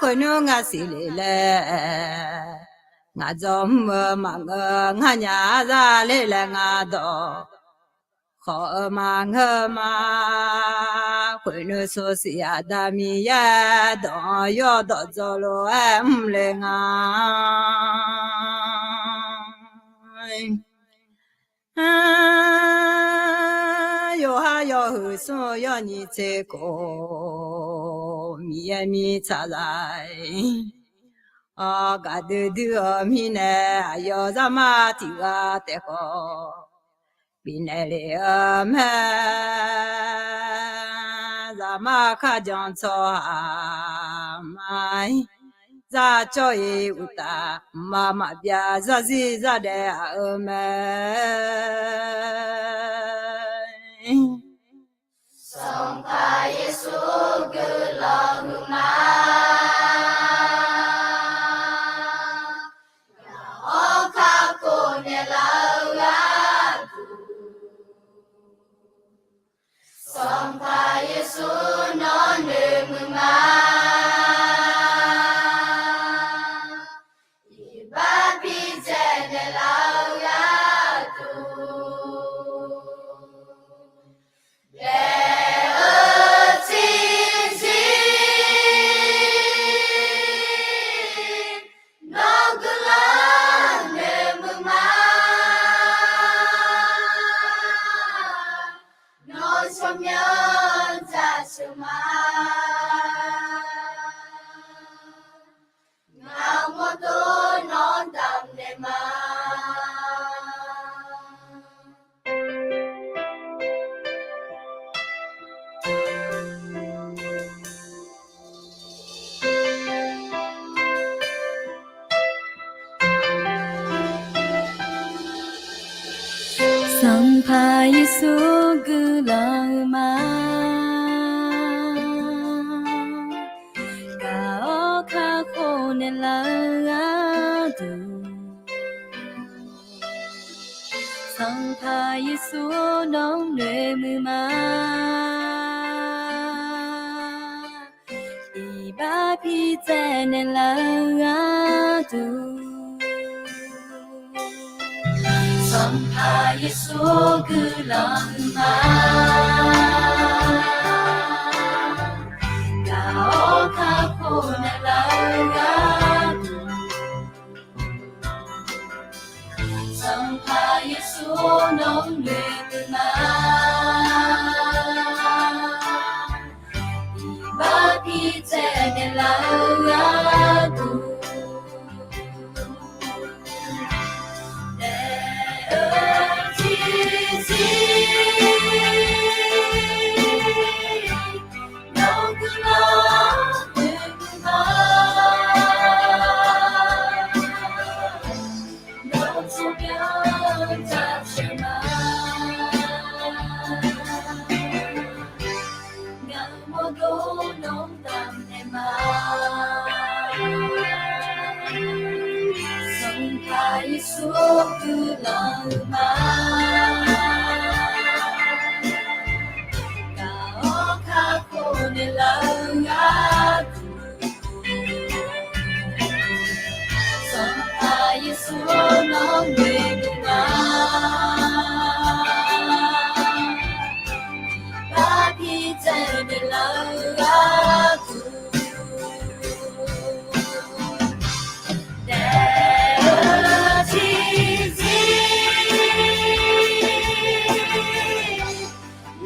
Khoernmr ngar siqle laer, ngaq dzawr mr-eu maqngeur, ngar nya za le laer ngar dawq khawf-eu maqngeur ma. Khoernmr sawr siq Aqda Miqyaer dawq-anr yawdawq dzaw lof-aer mr le nga. Yawqha yawhuiq smr-eu yawnyir tser khof, Miqyaer mirtsaq zaq-ir, gaqdui dui-eu mirnae aqyawf zaqmar tiq ghaq taef khawf bifnaeq lef-eu mae. Zaqmar kharjan tsawrhaq ma-ir, zar cawr-ir uqtaf, mqmaq maqbyav zarzir zardaef aq-eu mae. Sanqpaq Yeqsur guiqlanq huiqma. Gaq-awr kakhof naeqlaf-eu gharduq, Sanqpaq Yeqsur nawr noeqmuiq ma. Iqbax bidzaeq naeqlaf-eu gharduq, daef-eu tiqzir nawr guiqlanq noeqmuiq ma. Nawr tsawrmyanr jaceuq ma. Ngaq mawrdov nawr damqnaeq ma. Sanqpaq Yeqsur guiqlanq huiqma. Gaq-awr kakhof naeqlaf-eu gharduq, Yeqsur nawq-anr noeqmuiq ma. Iqbax bidzae naeqlaf-eu gharduq, Sanqpaq Yeqsur guiqlanq-eu ma. Gaq-awr kakhof naeqlaf-eu gharduq, Sanqpaq Yeqsur nawq-anr noeqmuiq ma. Iqbax bidzae naeqlaf-eu gharduq, daef-eu tiqzir nawq guiqlanq noeqmuiq ma. Nawr tsawrmyanr jaceuq ma. Ngaq mawrdo nawq-anr damqnaeq ma. Sanqpaq Yeqsur guiqlanq-eu ma. Gaq-awr kakhof naeqlaf-eu gharduq, Sanqpaq Yeqsur nawq-anr noeqmuiq ma. Iqbax bidzae naeqlaf-eu gharduq, daef-eu tiqzir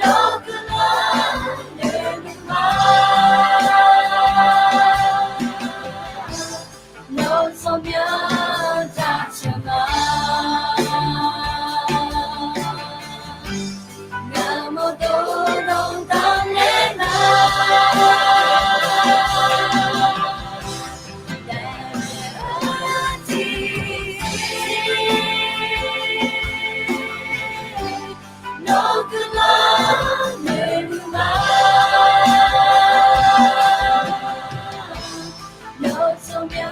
nawq guiqlanq noeqmuiq ma. Nawr tsawrmyanr jaceuq ma. Ngaq mawrdo nawq-anr damqnaeq ma. Daef-eu tiqzir nawq guiqlanq noeqmuiq ma. Nawr tsawrmyanr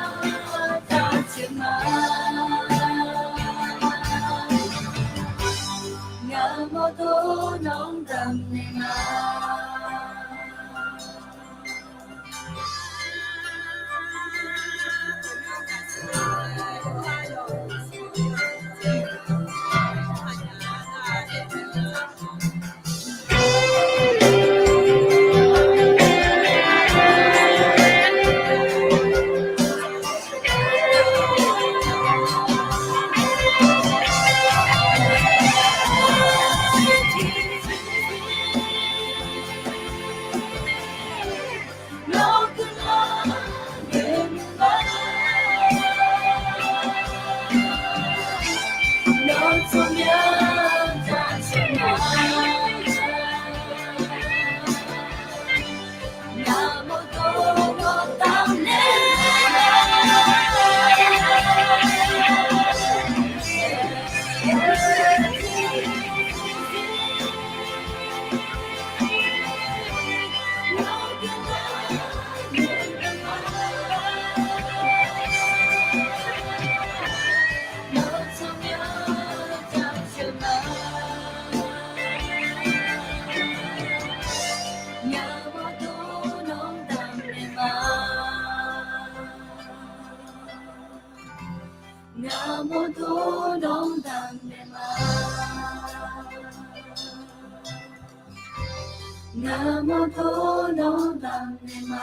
jaceuq ma. Ngaq mawrdo nawq-anr damqnaeq ma. Ngaq mawrdo nawq-anr damqnaeq ma. Ngaq mawrdo nawq-anr damqnaeq ma.